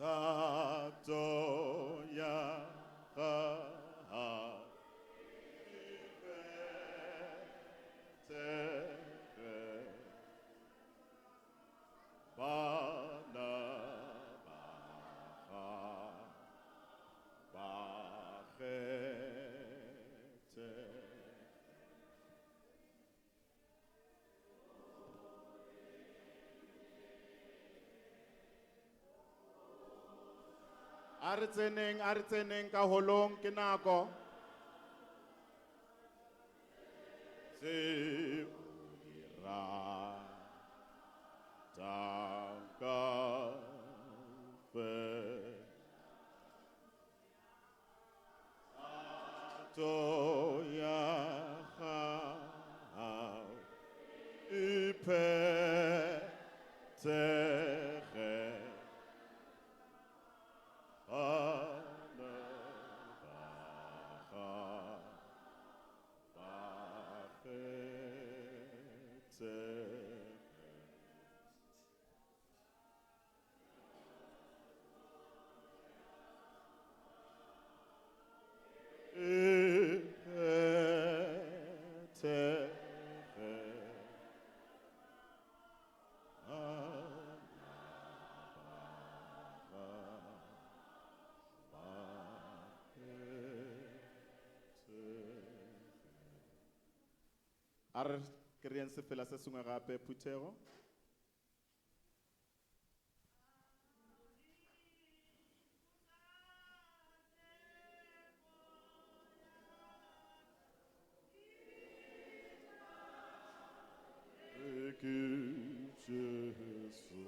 Thato ya gago e phethege. Bana ba gago ba kgethege. A re tseneng, a re tseneng ka holong, ke nako. Tse o di ratang kaofela. Thato ya gago e phethege. Bana ba gago ba kgethege. E phethege. Bana ba gago ba kgethege. A re kry-eng sefela se sengwe gape, phuthego. Ke Jesu.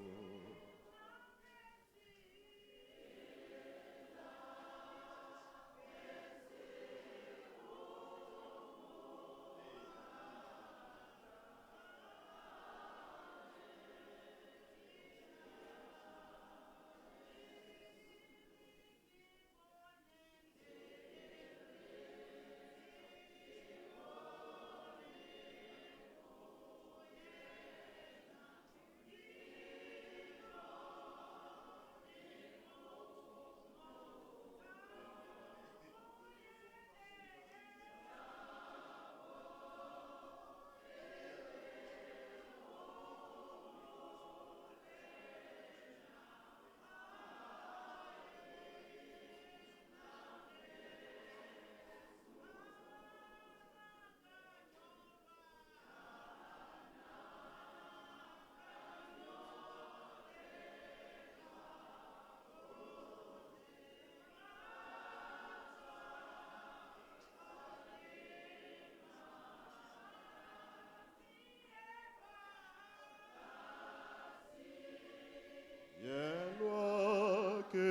Yelwa ke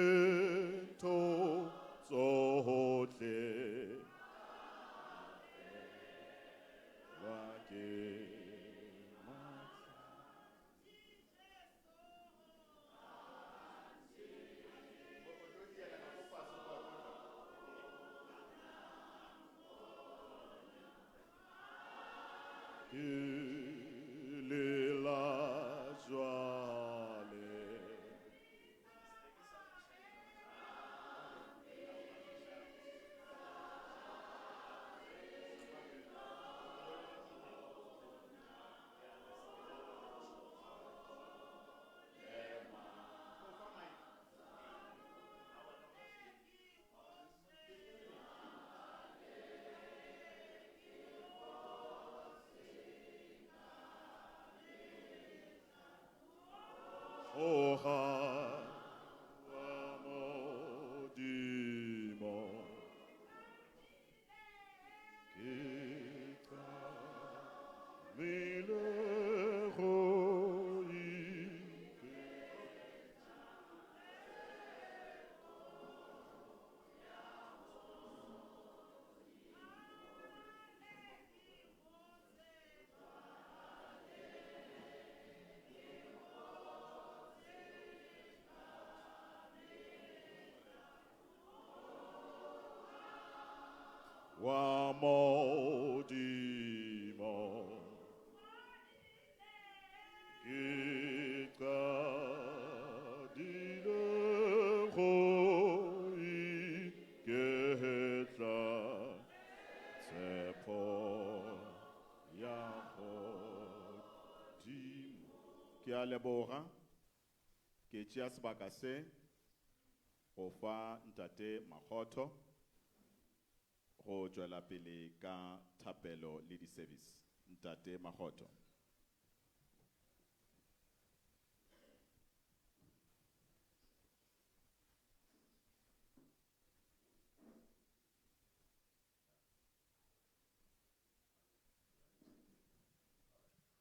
ntho tsohle. Lwa ke matla. Ke lela jwale. Tsoga wa Modimo. Ke tlamile go ike. Wa Modimo. Ke qadile Re a leboga. Ke tšea sebaka se go fa Ntate Makgotho go tšwela pele ka thapelo le di-service. Ntate Makgotho.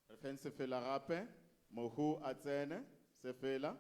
Re feng sefela gape, mohu a tsene, sefela.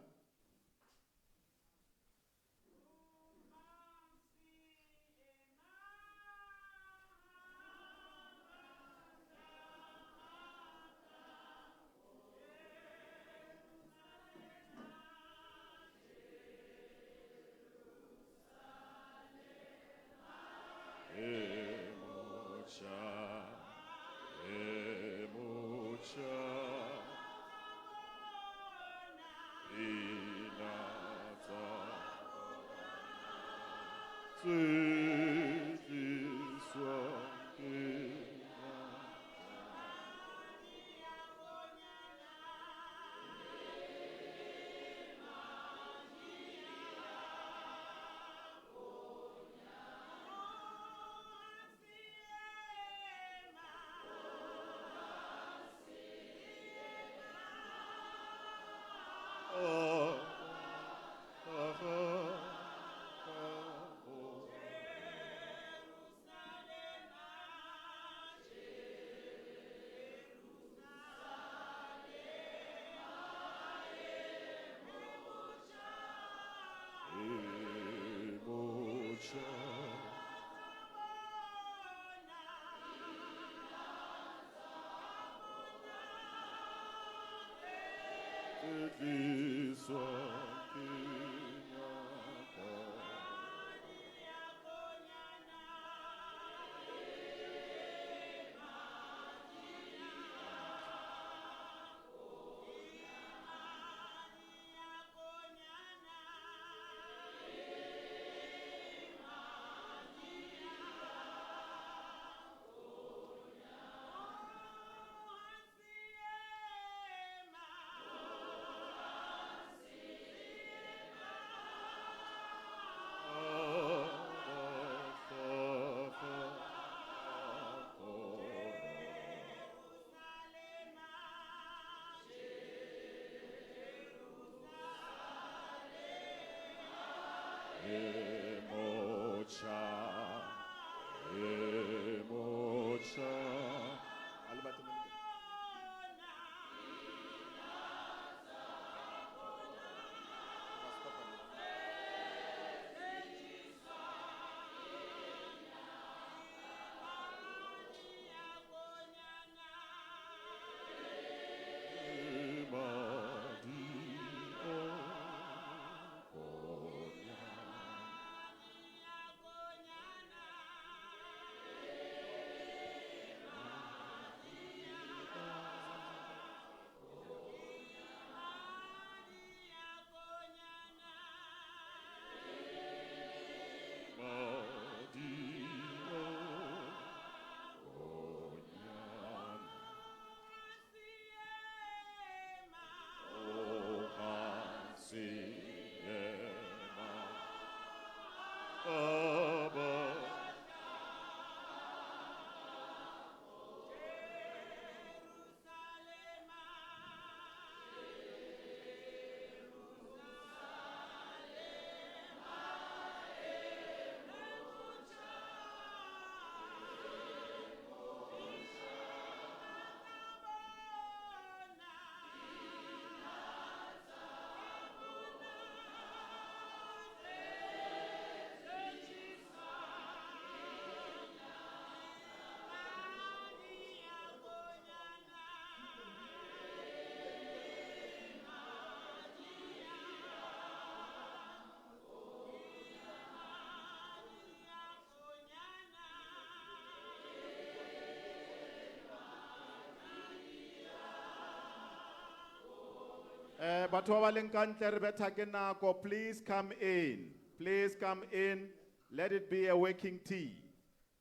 Eh, batho ba ba leng ka ntle re betha ke nako. Please come in. Please come in. Let it be a working tea.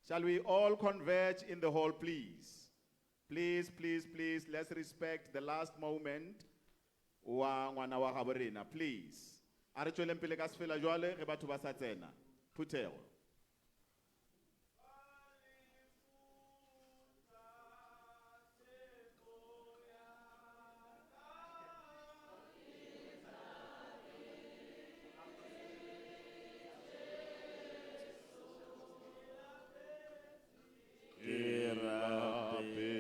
Shall we all converge in the hall, please? Please, please, please, let's respect the last moment. Wa ngwana wa gabo rena, please. A re tšweleng pele ka sefela jwale ge batho ba sa tsena. Phuthego. Ke rape.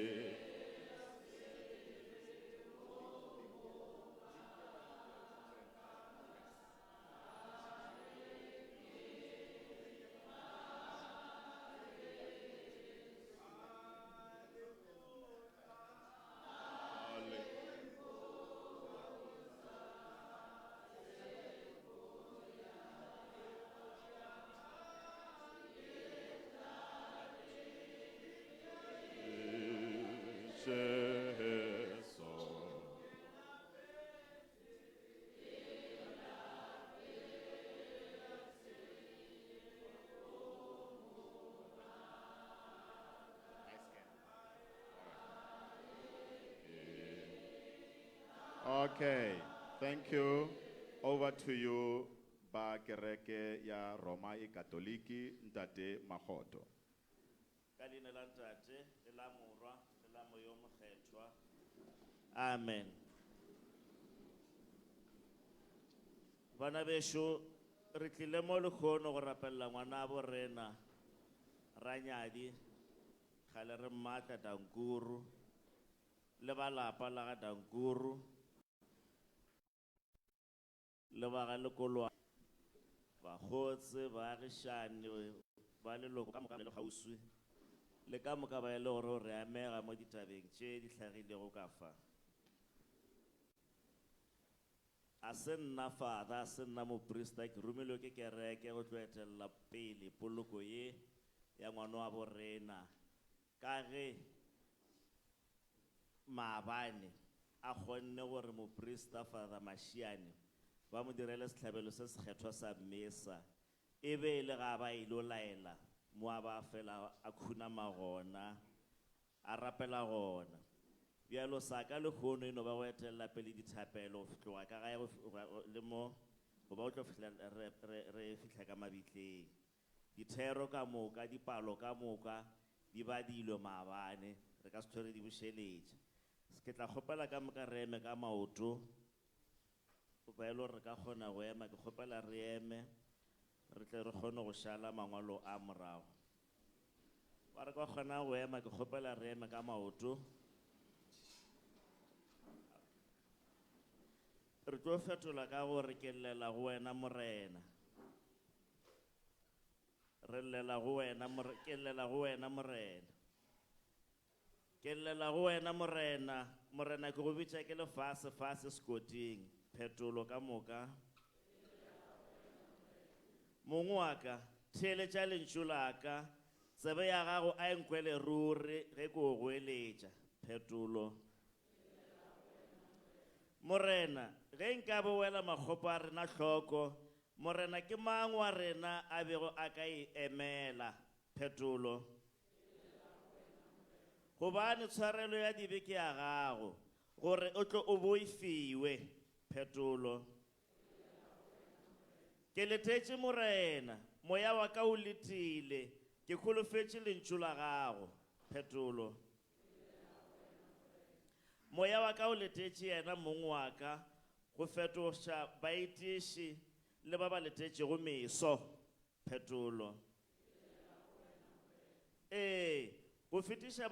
Jesu. Okay, thank you. Over to you, ba kereke ya Roma e Katoliki, Ntate Makgoto. Ka leina la Ntate, le la Morwa, le la Moya o Mokgethwa. Amen. Bana bešo, re tlile mo lehono go rapelela ngwanabo rena Ranyadi, kgale re mmatla Dankuru, le ba lapa la ga Dankuru, le ba ga Lekolwa, bakgotse, baagišani, ba leloko ka moka ba le kgauswi, le ka moka ba e le gore re amega mo ditabeng tše di hlagilego ka fa. A se nna father, a se nna moprista, ke romilwe ke kereke go tlo etelela pele poloko ye ya ngwana wa borena, ka ge maabane a kgonne gore moprista Father Mashiane ba mo direle sehlabelo se sekgethwa sa mesa, e be e le ga ba ilo laela mo a ba fela a khunama gona, a rapela gona. Bjalo sa ka lehono e no ba go etelela pele dithapelo go tloga ka gae go le mo go ba go tlo fihla re, re, re fihla ka mabitleng. Dithero ka moka, dipalo ka moka di badilwe maabane, re ka se hlwe re di bušeletša. Ke tla kgopela ka moka re eme ka maoto, ba e le gore re ka kgona go ema, ke kgopela re eme, re tle re kgone go šala mangwalo a morago. Ba re ka kgona go ema, ke kgopela re eme ka maoto. Re tlo fetola ka gore ke llela go wena Morena. Re llela go wena, ke llela go wena Morena. Ke llela go wena Morena, Morena ke go bitša ke le fase fase sekoting, phetolo ka moka. Mong wa ka, theeletša lentšu la ka, tsebe ya gago a e nkwele ruri ge ke o goeletša, phetolo. Morena, ge nkabe o wela makgopo a rena hloko, Morena ke mang wa rena a bego a ka e emela? Phetolo. Gobane tshwarelo ya dibe ke ya gago, gore o tlo o boifiwe. Phetolo. Ke letetše Morena, moya wa ka o letile, ke holofetše lentšu la gago. Phetolo. Moya wa ka o letetše yena mong wa ka, go fetoša baitiši le ba ba letetšego meso. Phetolo. Ee, go fetiša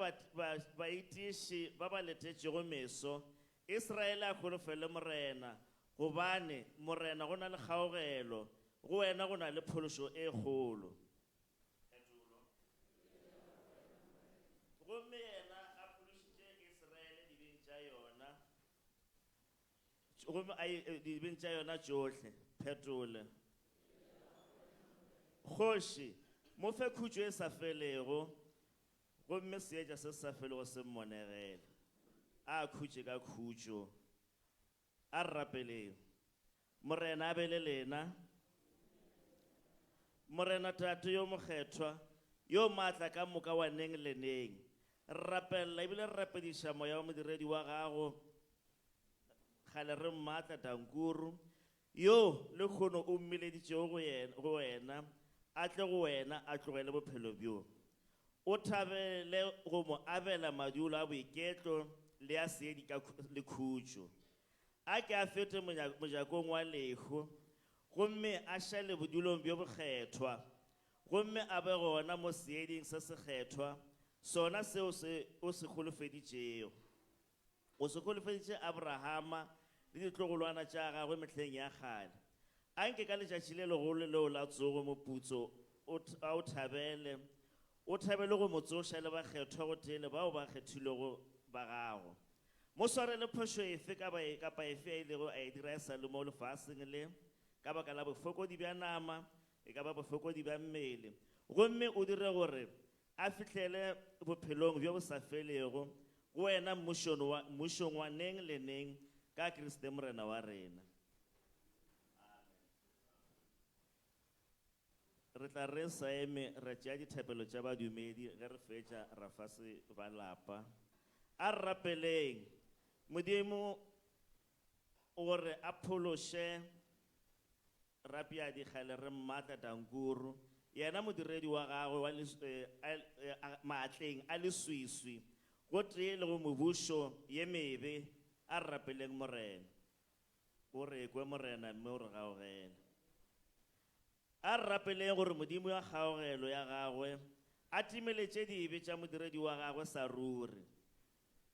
baitiši ba ba letetšego meso, Israele a holofele Morena, gobane Morena go na le kgaogelo, go wena go na le phološo e kgolo. Phetolo. Gomme yena a phološitše Israele dibeng tša yona, gomme a e, dibeng tša yona tšohle. Phetole. Kgoši, mo fe khutšo e sa felego, gomme seetša se se sa felego se mmonegele. A khutše ka khutšo. A re rapeleng. Morena a be le lena. Morena Tate yo mokgethwa, yo maatla ka moka wa neng le neng, re rapelela ebile re rapediša moya wa modiredi wa gago. Kgale re mmatla Dankuru, yo lehono o mmileditšego go yena, go wena, a tle go wena a tlogele bophelo bjo. O thabele go mo abela madulo a boiketlo le a seedi ka le khutšo. A ke a fete mojakong wa lehu, gomme a šale bodulong bjo bokgethwa, gomme a be gona mo seeding se sekgethwa, sona seo se o se holofeditšego. O se holofeditše Abrahama le ditlogolwana tša gagwe mehleng ya kgale. Anke ka letšatši le legolo leo la tsogo moputso o a o thabele, o thabele go mo tsoša le bakgethwa gotee le bao ba kgethilwego ba gago. Mo swarele phošo efe kapa e, kapa efe a ilego a e dira e sa le mo lefaseng le, ka baka la bofokodi bja nama, e ka ba bofokodi bja mmele, gomme o dire gore a fihlele bophelong bjo bo sa felego go wena mmušong wa, mmušong wa neng le neng ka Kriste Morena wa rena. Re tla re sa eme ra tšea dithapelo tša badumedi ge re fetša ra fa se ba lapa. A re rapeleng Modimo gore a phološe Rapiadi kgale re mmatla Dankuru, yena modiredi wa gagwe wa maatleng a leswiswi gotee le go mebušo ye mebe. A re rapeleng Morena. O re kwe, Morena, mme o re gaogele. A re rapeleng gore Modimo wa kgaogelo ya gagwe a timeletše dibe tša modiredi wa gagwe sa ruri.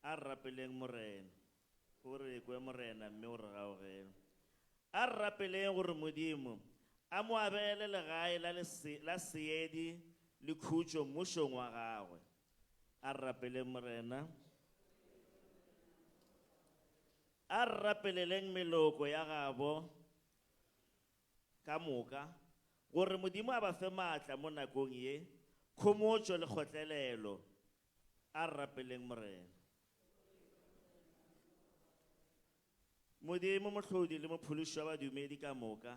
A re rapeleng Morena. O re kwe, Morena, mme o re gaogele. A re rapeleng gore Modimo a mo abele legae la, la seedi le khutšo mmušong wa gagwe. A re rapeleng Morena. A re rapeleleng meloko ya gabo ka moka, gore Modimo a ba fe maatla mo nakong ye, khomotšo le kgotlelelo. A re rapeleng Morena. Modimo Mohlodi le Mophološi wa badumedi ka moka,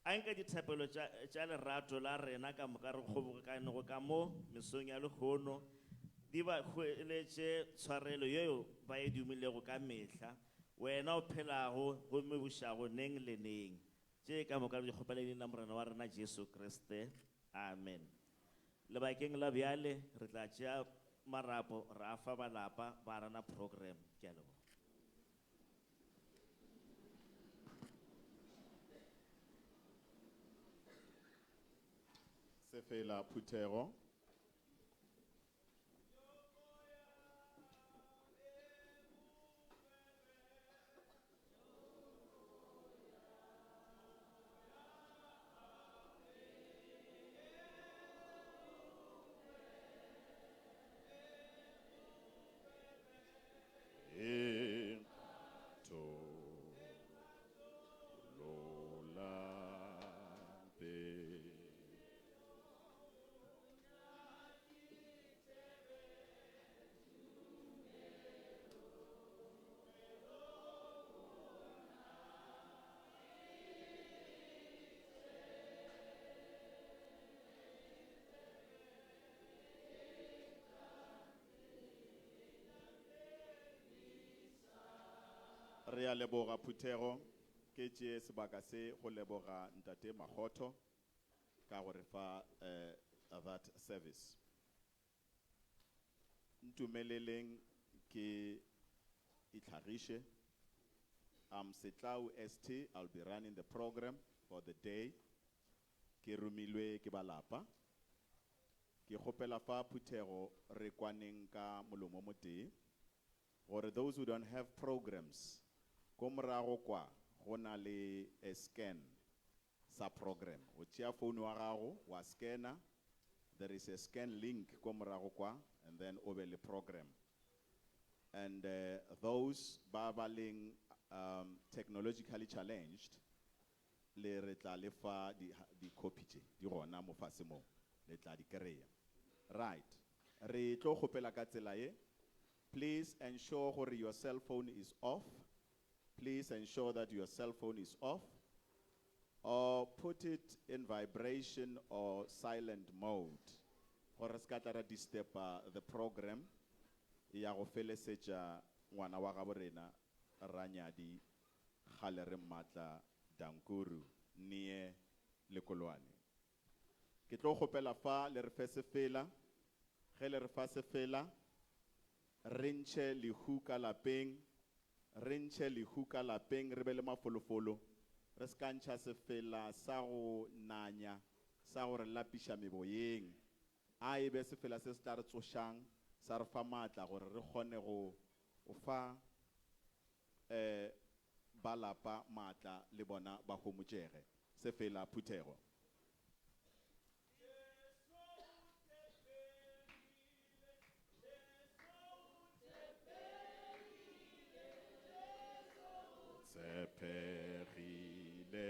a nke dithapelo tša, tša lerato la rena ka moka re kgobokanego ka mo mesong ya lehono di ba hweletše tshwarelo yeo ba e dumilego ka mehla, wena o phelago gomme bušago neng le neng. Tše ka moka re di kgopela leineng la Morena wa rena Jesu Kriste. Amen. Lebakeng la bjale re tla tšea marapo ra a fa ba lapa ba rana program. Ke a leboga. Sefela phuthego. E to lola be. Re a leboga phuthego, ke tšee sebaka se go leboga Ntate Makgotho ka go re fa eh, that service. Ntumeleleng ke itlhagiše. I'm Setlau ST, I'll be running the program for the day. Ke romilwe ke ba lapa. Ke kgopela fa phuthego re kwaneng ka molomo o motee gore those who don't have programs ko morago kwa go na le a scan sa program. O tšea phone wa gago wa scanner, there is a scan link ko morago kwa and then o be le program. And those ba ba leng technologically challenged le re tla le fa di, di copy tše di gona mo fase mo le tla di kry-a. Right. Re tlo kgopela ka tsela ye. Please ensure gore your cell phone is off. Please ensure that your cell phone is off or put it in vibration or silent mode. Gore se ka tla ra disturba the program ya go felesetša ngwana wa gabo rena Ranyadi. kgale re mmatla Dankuru Nie Lekolwane. Ke tlo kgopela fa le re fe sefela, ge le re fa sefela, re ntšhe lehu ka lapeng, re ntšhe lehu ka lapeng, re be le mafolofolo, re se ka ntšha sefela sa go nanya, sa go re lapiša meboyeng. A e be sefela se se tla re tsošang, sa re fa maatla gore re kgone go fa ba lapa maatla le bona ba homotšege. Sefela phuthego. Tshepegile.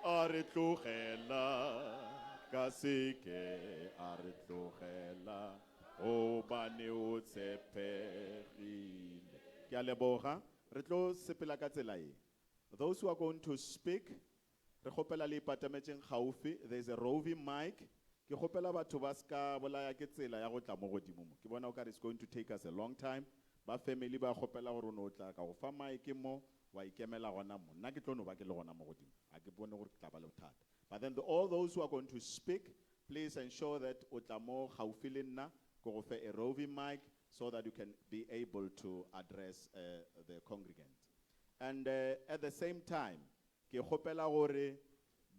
A re tlogela, ka seke a re tlogela, gobane o tshepegile. Ke a leboga, re tlo sepela ka tsela e. Those who are going to speak, re kgopela le ipatametšeng gaufi. There is a roving mic. Ke kgopela batho ba ska bolaya ke tsela ya go tla mo godimo mo. Ke bona o ka re it's going to take us a long time. Ba family ba kgopela gore o no tla ka go fa mic mo, wa ikemela gona mo. Nna ke tlo no ba ke le gona mo godimo. A ke bone gore ke tla ba le bothata. But then all those who are going to speak, please ensure that o tla mo gaufi le nna, ke go fe a roving mic so that you can be able to address the congregant. And at the same time, ke kgopela gore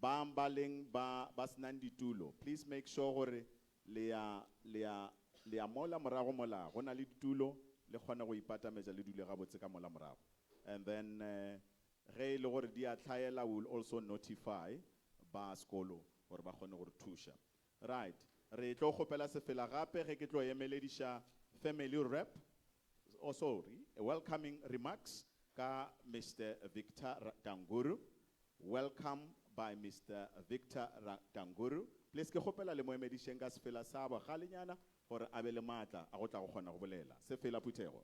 ba ba leng ba senang ditulo, please make sure gore le ya mola morago mola, go na le ditulo, le kgone go ipatametša le dule gabotse ka mola morago. And then ge e le gore di a tlhaela, we will also notify ba sekolo gore ba kgone go re thuša. Right, re tlo kgopela sefela gape ge ke tlo emelediša family rep, oh sorry, welcoming remarks ka Mister Victor Danguru. Welcome by Mister Victor Danguru. Please ke kgopela le mo emedišeng ka sefela sa bogalenyana gore a be le maatla a go tla go kgona go bolela. Sefela phuthego.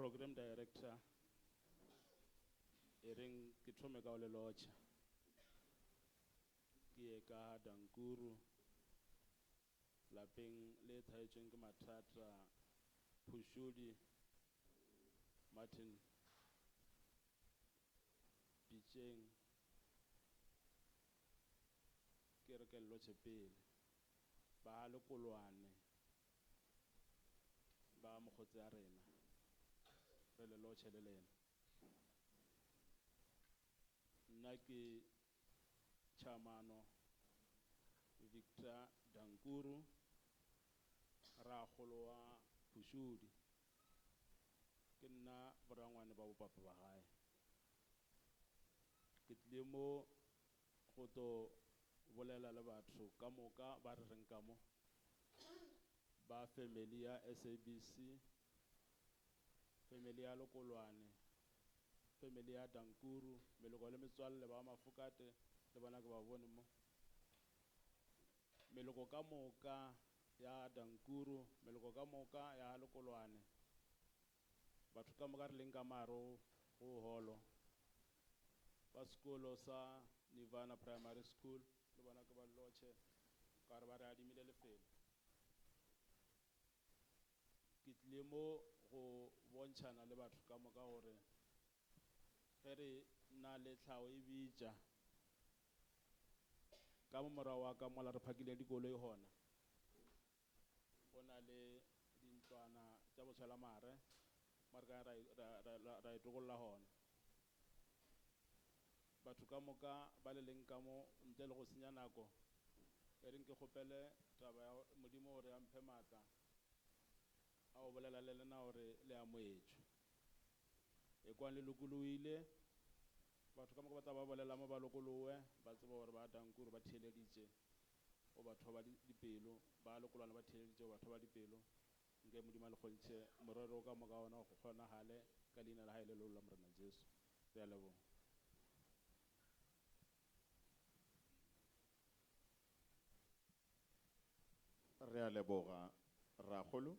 Program Director, e reng ke thome ka o le lotšha. Ke ye ka Dankuru, lapeng le thaetšweng ke mathata, Phušudi, Martin, Pitšeng, ke re ke le lotšhe pele. Ba Lekolwane, ba mokgotsi a rena, re le lotšhe le lena. Nna ke Chamano Victor Dankuru, rakgolo wa Phušudi. Ke nna borangwane ba bopapa ba gae. Ke tlile mo go tlo bolela le batho ka moka ba re reng ka mo ba family ya SABC, family ya Lekolwane, family ya Dankuru, meloko le metswalle ba Mafokate le bona ke ba bone mo. Meloko ka moka ya Dankuru, meloko ka moka ya Lekolwane, batho ka moka re leng ka mare go holo, ba sekolo sa Nirvana Primary School le bona ke ba lotšhe ka gore ba re adimile lefelo. Ke tlile mo go bontšhana le batho ka moka gore ge re na le tlhago e bitša ka mo morago wa ka mola re phakile dikoloi gona, go na le dintlwana tša botshwelamare mo re ka ra itokolla gona. Batho ka moka ba le leng ka mo ntle le go senya nako, e reng ke kgopele taba ya Modimo gore a mphe maatla a go bolela le lena gore le amogetšwe. Ekwang le lokologile, batho ka moka ba tla ba bolela mo ba lokolowe, ba tseba gore ba Dankuru ba theeleditše go batho ba dipelo, ba Lekolwane ba theeleditše go batho ba dipelo. Nke Modimo a le kgontšhe morero ka moka ona go kgonagale ka leina la hae le leholo la Morena Jesu. Re a leboga. Re a leboga Rakgolo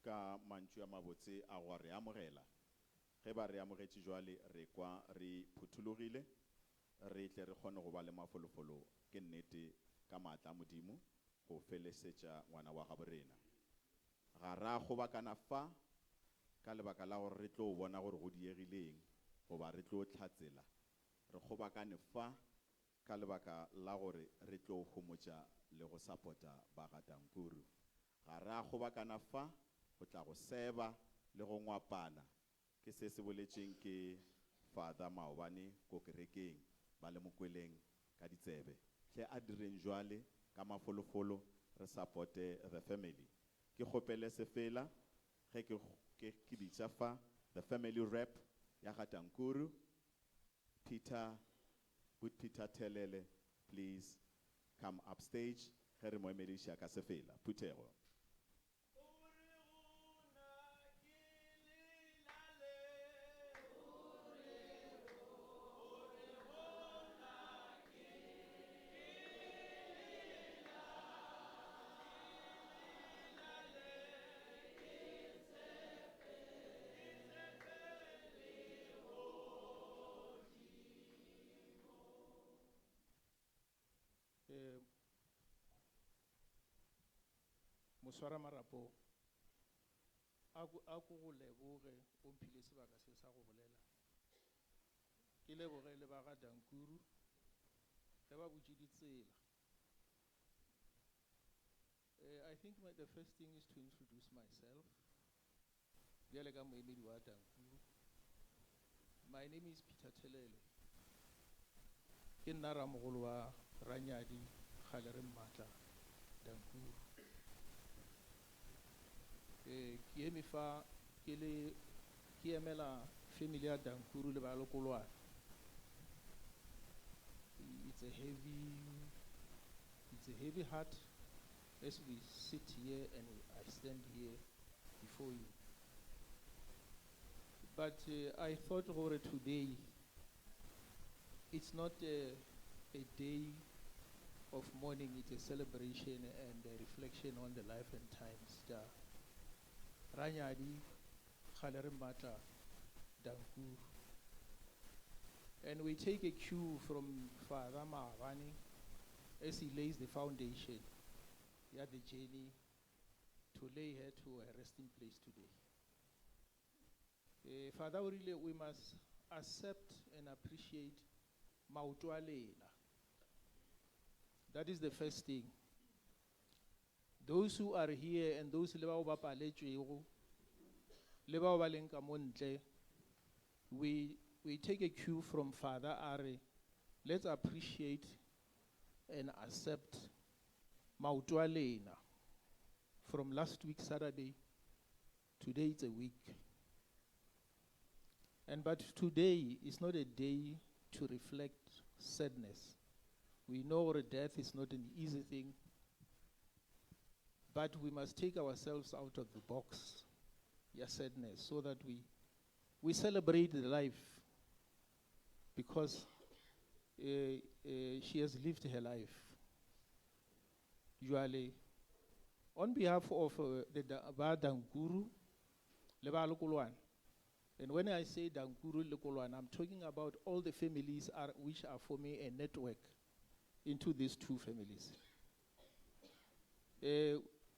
ka mantšu a mabotse a go re amogela. Ge ba re amogetše jwale re kwa re phuthologile, re tle re kgone go ba le mafolofolo ke nnete ka maatla a Modimo go felesetša ngwana wa gabo rena. Ga ra kgobakana fa ka lebaka la gore re tlo bona gore go diegileng goba re tlo hlatsela. Re kgobakane fa ka lebaka la gore re tlo homotša le go sapota ba ga Dankuru. Ga ra kgobakana fa go tla go seba le go ngwapana, ke se se boletšeng ke Father maobane ko kerekeng ba le mokweleng ka ditsebe. Hle a direng jwale ka mafolofolo re sapote the family. Ke kgopele sefela ge ke ke ke bitša fa the family rep ya ga Dankuru, Peter, Good Peter Thelele, please come up stage ge re mo emediša ka sefela. Phuthego. Eh, moswaramarapo, a ko, a ko go leboge o mphile sebaka se sa go bolela. Ke leboge le ba ga Dankuru ge ba butše ditsela. I think the first thing is to introduce myself. Bjale ka moemedi wa Dankuru. My name is Peter Thelele. Ke nna ramogolo wa Ranyadi kgale re mmatla Dankuru. Ke eme fa ke le ke emela family ya Dankuru le ba Lekolwane. It's a heavy heart as we sit here and I stand here before you. But I thought gore today it's not a day of mourning, it's a celebration and a reflection on the life and times tša Ranyadi kgale re mmatla Dankuru. And we take a cue from Father Maabane as he lays the foundation, yeah, the journey to lay her to her resting place today. Father o rile, we must accept and appreciate maoto a lena. That is the first thing. Those who are here and those le bao ba paletšwego, le bao ba leng ka mo ntle, we take a cue from Father Ari. Let's appreciate and accept maoto a lena. From last week Saturday, today it's a week. And but today is not a day to reflect sadness. We know that death is not an easy thing, but we must take ourselves out of the box, ya sadness, so that we celebrate the life, because she has lived her life. Jwale, on behalf of the ba Dankuru le ba Lekolwane, and when I say Dankuru Lekolwane, I'm talking about all the families which are forming a network into these two families.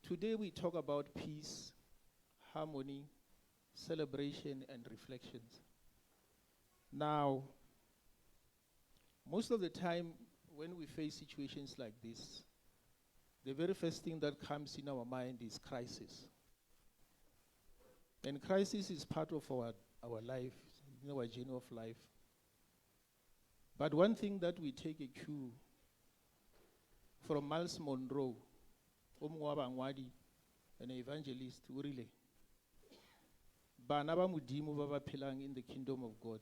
Today we talk about peace, harmony, celebration, and reflections. Now, most of the time when we face situations like this, the very first thing that comes in our mind is crisis. And crisis is part of our life, in our journey of life. But one thing that we take a cue from Myles Munroe, o mongwe wa bangwadi, an evangelist, o rile, Bana ba Modimo ba ba phelang in the kingdom of God,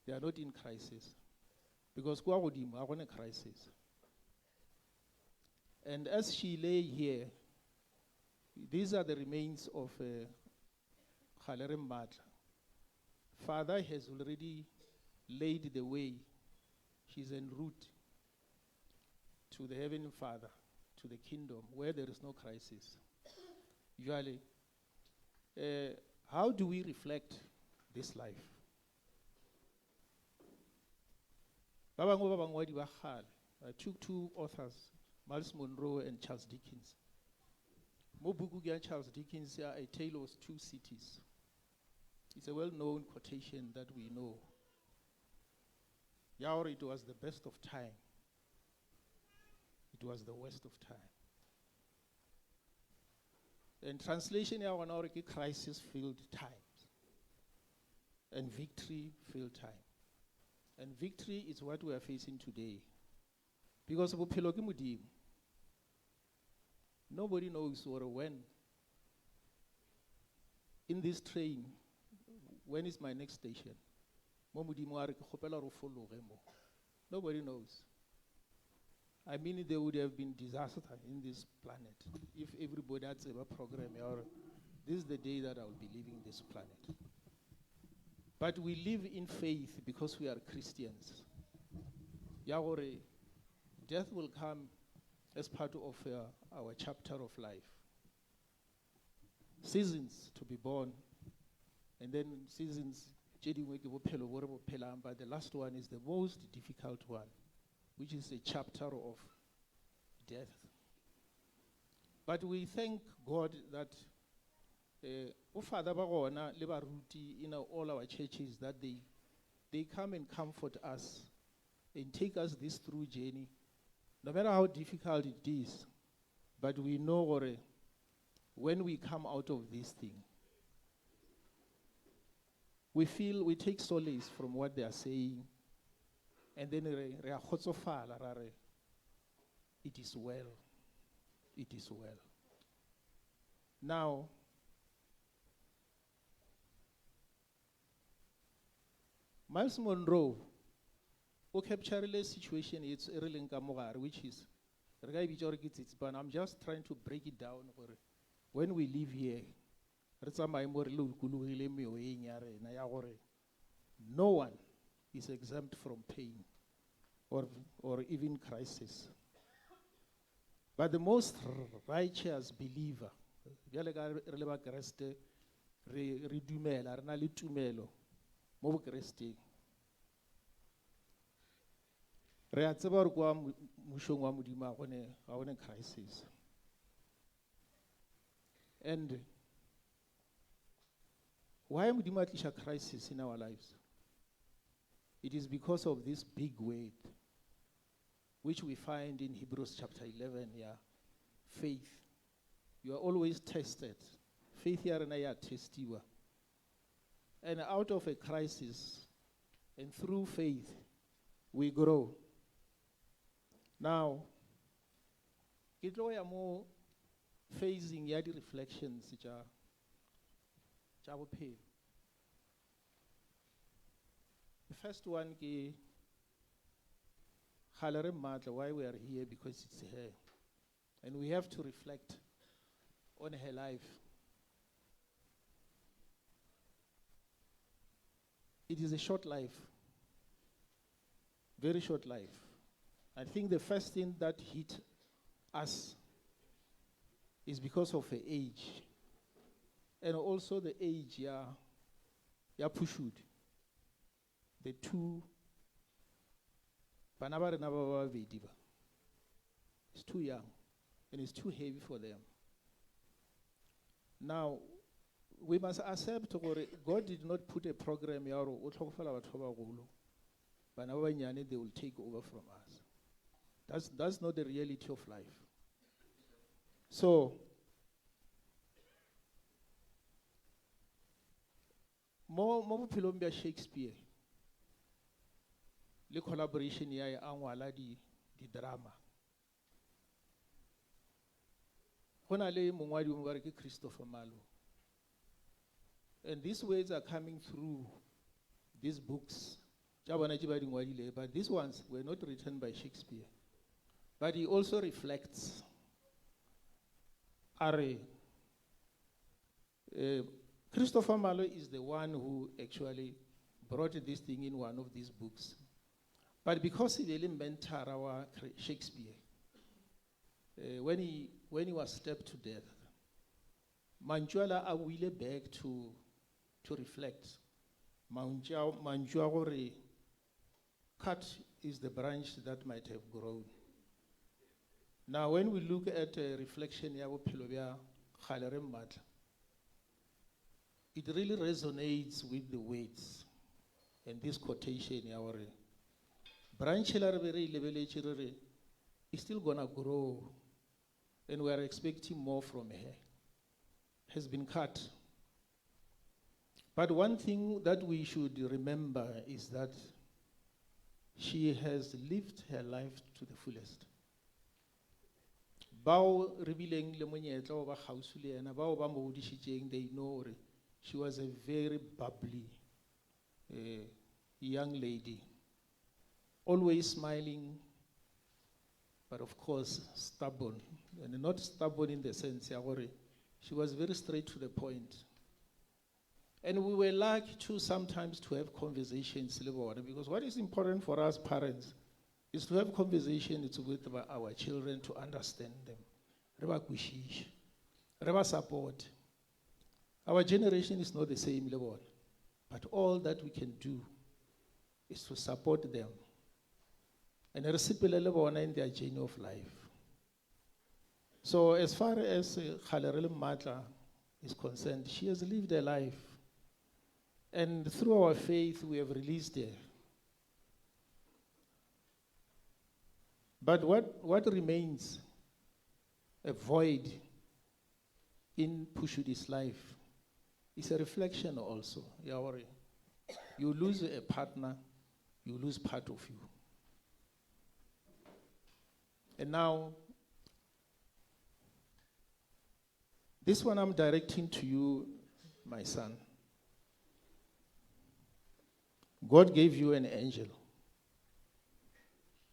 they are not in crisis. Because kwa godimo, ha gona crisis. And as she lay here, these are the remains of Kgalere Mmatla. Father has already laid the way. She's en route to the Heavenly Father, to the kingdom where there is no crisis. Jwale, how do we reflect this life? Ba bangwe ba bangwadi ba kgale, I took two authors, Myles Munroe and Charles Dickens. Mo buku ya Charles Dickens ya A Tale of Two Cities. It's a well-known quotation that we know. Ya hore it was the best of time. It was the worst of time. And translation ya gona hore ke crisis-filled times and victory-filled time. And victory is what we are facing today. Because bophelo ke Modimo. Nobody knows or when. In this train, when is my next station? Mo Modimo a re ke kgopela hore o fologe mo. Nobody knows. There would have been disaster in this planet if everybody had a program, or this is the day that I will be leaving this planet. But we live in faith because we are Christians. Ya gore, death will come as part of our chapter of life. Seasons to be born, and then seasons, tše dingwe ke bophelo bo re bo phelang, but the last one is the most difficult one, which is a chapter of death. But we thank God that o Father ba gona le baruti in all our churches, that they come and comfort us and take us this through journey, no matter how difficult it is. But we know gore when we come out of this thing, we feel we take solace from what they are saying, and then re a kgotsofala, ra re, it is well, it is well. Now, Myles Munroe o capturile situation it's e re leng ka mogare, which is, re ka e bitsa gore ke tsitsipano. I'm just trying to break it down gore when we live here, re tsamaye mo re lokologile meoyeng ya rena ya gore no one is exempt from pain or even crisis. But the most righteous believer, bjale ka re le ba Kreste, re dumela, re na le tumelo mo bokresteng. Re a tseba gore kwa mmušong wa Modimo ha gone crisis. And why Modimo a tliša crisis in our lives? It is because of this big word, which we find in Hebrews chapter 11, yeah. Faith. You are always tested. Faith ya rena ya testiwa. And out of a crisis, and through faith, we grow. Now, ke tlo ya mo phasing ya di-reflections tša bophelo. The first one ke Kgale Re Mmatla, why we are here, because it's her. And we have to reflect on her life. It is a short life, very short life. I think the first thing that hit us is because of her age. And also the age ya Phushudi. The two, bana ba rena ba babedi ba. It's too young and it's too heavy for them. Now, we must accept gore God did not put a program ya gore o tlhokofala batho ba bagolo. Bana ba banyane, they will take over from us. That's not the reality of life. So, mo bophelong bja Shakespeare, le collaboration ya e a ngwala di drama. Go na le mongwadi o mongwe ba re ke Christopher Marlowe. And these words are coming through these books. Tša bona tše ba di ngwadile, but these ones were not written by Shakespeare. But he also reflects. A re, Christopher Marlowe is the one who actually brought this thing in one of these books. But because he really mentor our Shakespeare, when he was stabbed to death, mantšu ala a boile back to reflect. Mantšu a gore cut is the branch that might have grown. Now, when we look at a reflection ya bophelo bja Kgale Re Mmatla, it really resonates with the words and this quotation ya gore branch la re be re e lebeletše re re is still going to grow and we are expecting more from her, has been cut. But one thing that we should remember is that she has lived her life to the fullest. Bao re bileng le monyetla wa ba kgauswi le yena, bao ba mo hodišitšeng, they know gore she was a very bubbly young lady, always smiling, but of course stubborn. And not stubborn in the sense ya gore she was very straight to the point. And we were lucky too sometimes to have conversations le bona, because what is important for us parents is to have conversations with our children to understand them. Re ba kwešiše, re ba support. Our generation is not the same le bona, but all that we can do is to support them. And re sepele le bona in their journey of life. So as far as Kgale Re Le Mmatla is concerned, she has lived her life. And through our faith, we have released her. But what remains a void in Phushudi's life is a reflection also. Ya gore you lose a partner, you lose part of you. And now, this one I'm directing to you, my son. God gave you an angel.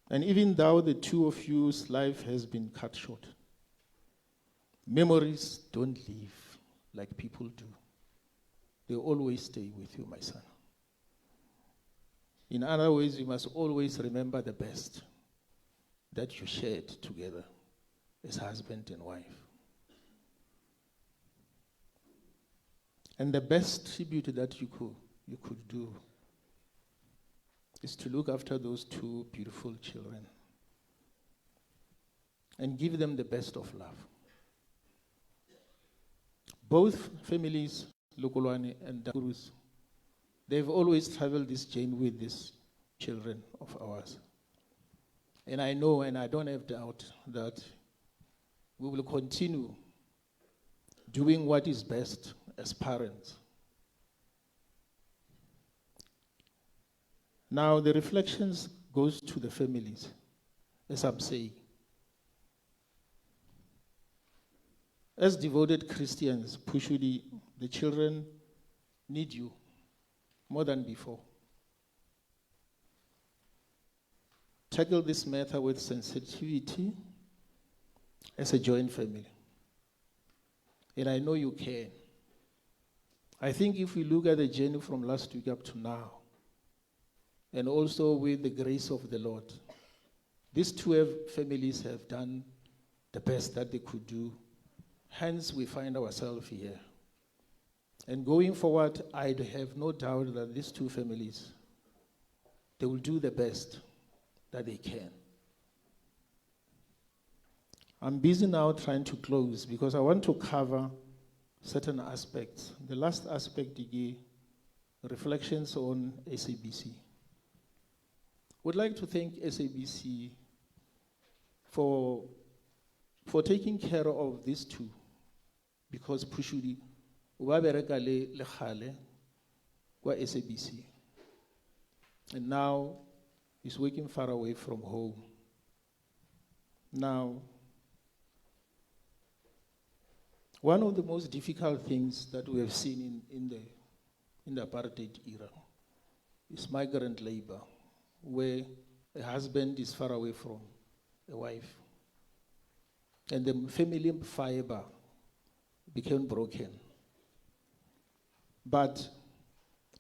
And even though the two of you's life has been cut short, memories don't leave like people do. They always stay with you, my son. In other ways, you must always remember the best that you shared together as husband and wife. And the best tribute that you could do is to look after those two beautiful children and give them the best of love. Both families, Lukulwane and Dakurus, they've always traveled this journey with these children of ours. And I know, and I don't have doubt, that we will continue doing what is best as parents. Now, the reflections goes to the families, as I'm saying. As devoted Christians, Phushudi, the children need you. more than before. Tackle this matter with sensitivity as a joint family. And I know you can. I think if we look at the journey from last week up to now, and also with the grace of the Lord, these 12 families have done the best that they could do. Hence, we find ourselves here. And going forward, I have no doubt that these two families, they will do the best that they can. I'm busy now trying to close because I want to cover certain aspects. The last aspect is reflections on SABC. Would like to thank SABC for taking care of these two, because Phushudi o ba bereka le kgale kwa SABC. And now he's working far away from home. Now, one of the most difficult things that we have seen in the apartheid era is migrant labor, where a husband is far away from a wife. And the family fiber became broken. But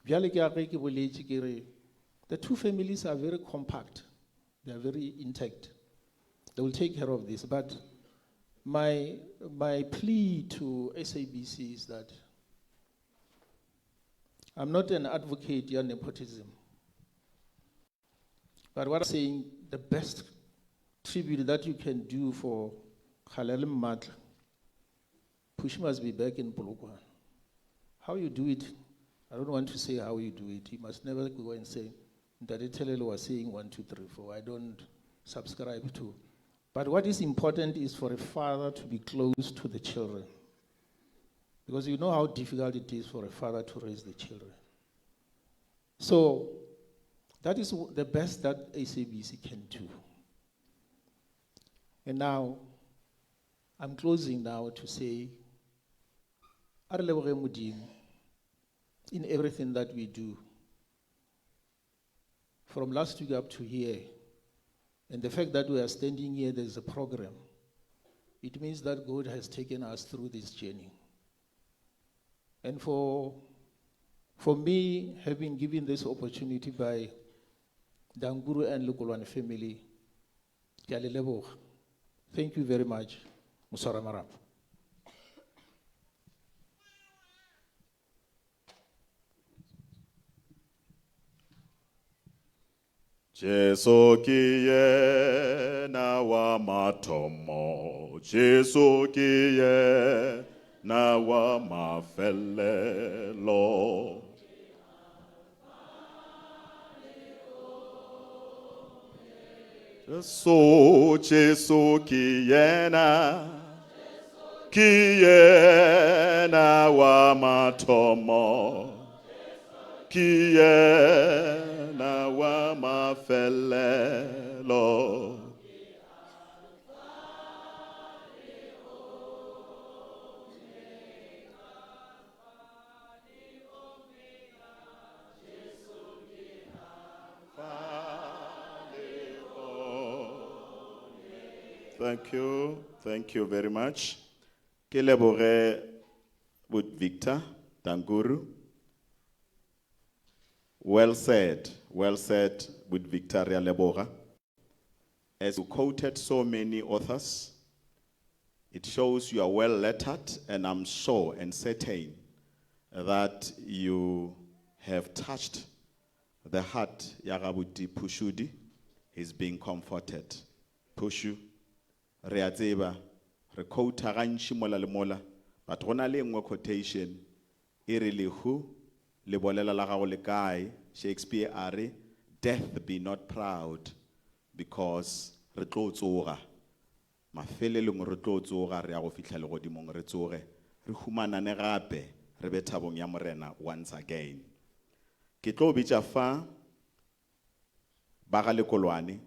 bjale ke a ge ke boletše ke re, the two families are very compact. They are very intact. They will take care of this. But my plea to SABC is that I'm not an advocate of nepotism. But what I'm saying, the best tribute that you can do for Kgalele Mmatla, Push must be back in Polokwane. How you do it, I don't want to say how you do it. You must never go and say, Ntate Thelelo was saying 1, 2, 3, 4. I don't subscribe to. But what is important is for a father to be close to the children. Because you know how difficult it is for a father to raise the children. So that is the best that SABC can do. And now, I'm closing now to say, a re leboge Modimo in everything that we do. From last week up to here, and the fact that we are standing here, there's a program. It means that God has taken us through this journey. And for me, having given this opportunity by Danguru and Lukulwane family, ke a le leboga. Thank you very much, Musara Marapo. Jesu ke yena wa mathomo, Jesu ke yena wa mafelelo. Jesu, Jesu ke yena, ke yena wa mathomo, ke yena wa mafelelo. Thank you. Thank you very much. Ke leboge Bud Victor Danguru. Well said. Well said, Bud Victor, re a leboga. As you quoted so many authors, it shows you are well lettered, and I'm sure and certain that you have touched the heart ya Gabuti Phushudi. He's being comforted. Phushu, re a tseba, re quota gantši mola le mola, but go na le e nngwe quotation e re lehu le bolela la gago le kae. Shakespeare a re, death be not proud, because re tlo tsoga. Mafelelong re tlo tsoga, re ya go fihla legodimong, re tsoge, re humanane gape, re be thabong ya Morena once again. Ke tlo bitša fa ba ga Lekolwane.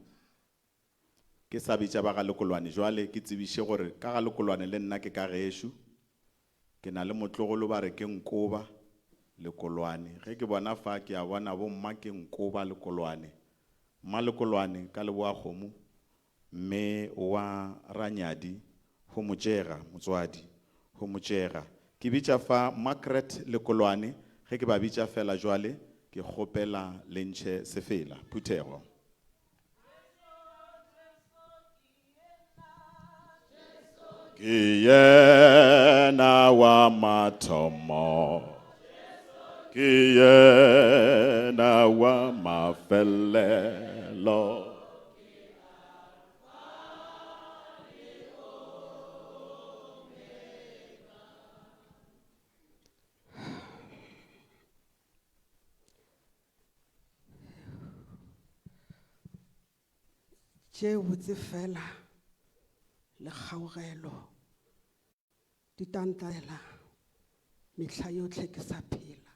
Ke sa bitša ba ga Lekolwane jwale, ke tsebiše gore ka ga Lekolwane le nna ke ka gešo. Ke na le motlogolo ba re ke Nkoba Lekolwane. Ge ke bona fa ke a bona bomma ke Nkoba Lekolwane. Mmalekolwane ka Leboakgomo, mme wa Ranyadi, homotšega motswadi, homotšega. Ke bitša fa Margaret Lekolwane, ge ke ba bitša fela jwale, ke kgopela le ntšhe sefela, phuthego. Ke yena wa mathomo, ke yena wa mafelelo. Tše botse fela le kgaugelo di tla ntlela mehla yohle ke sa phela,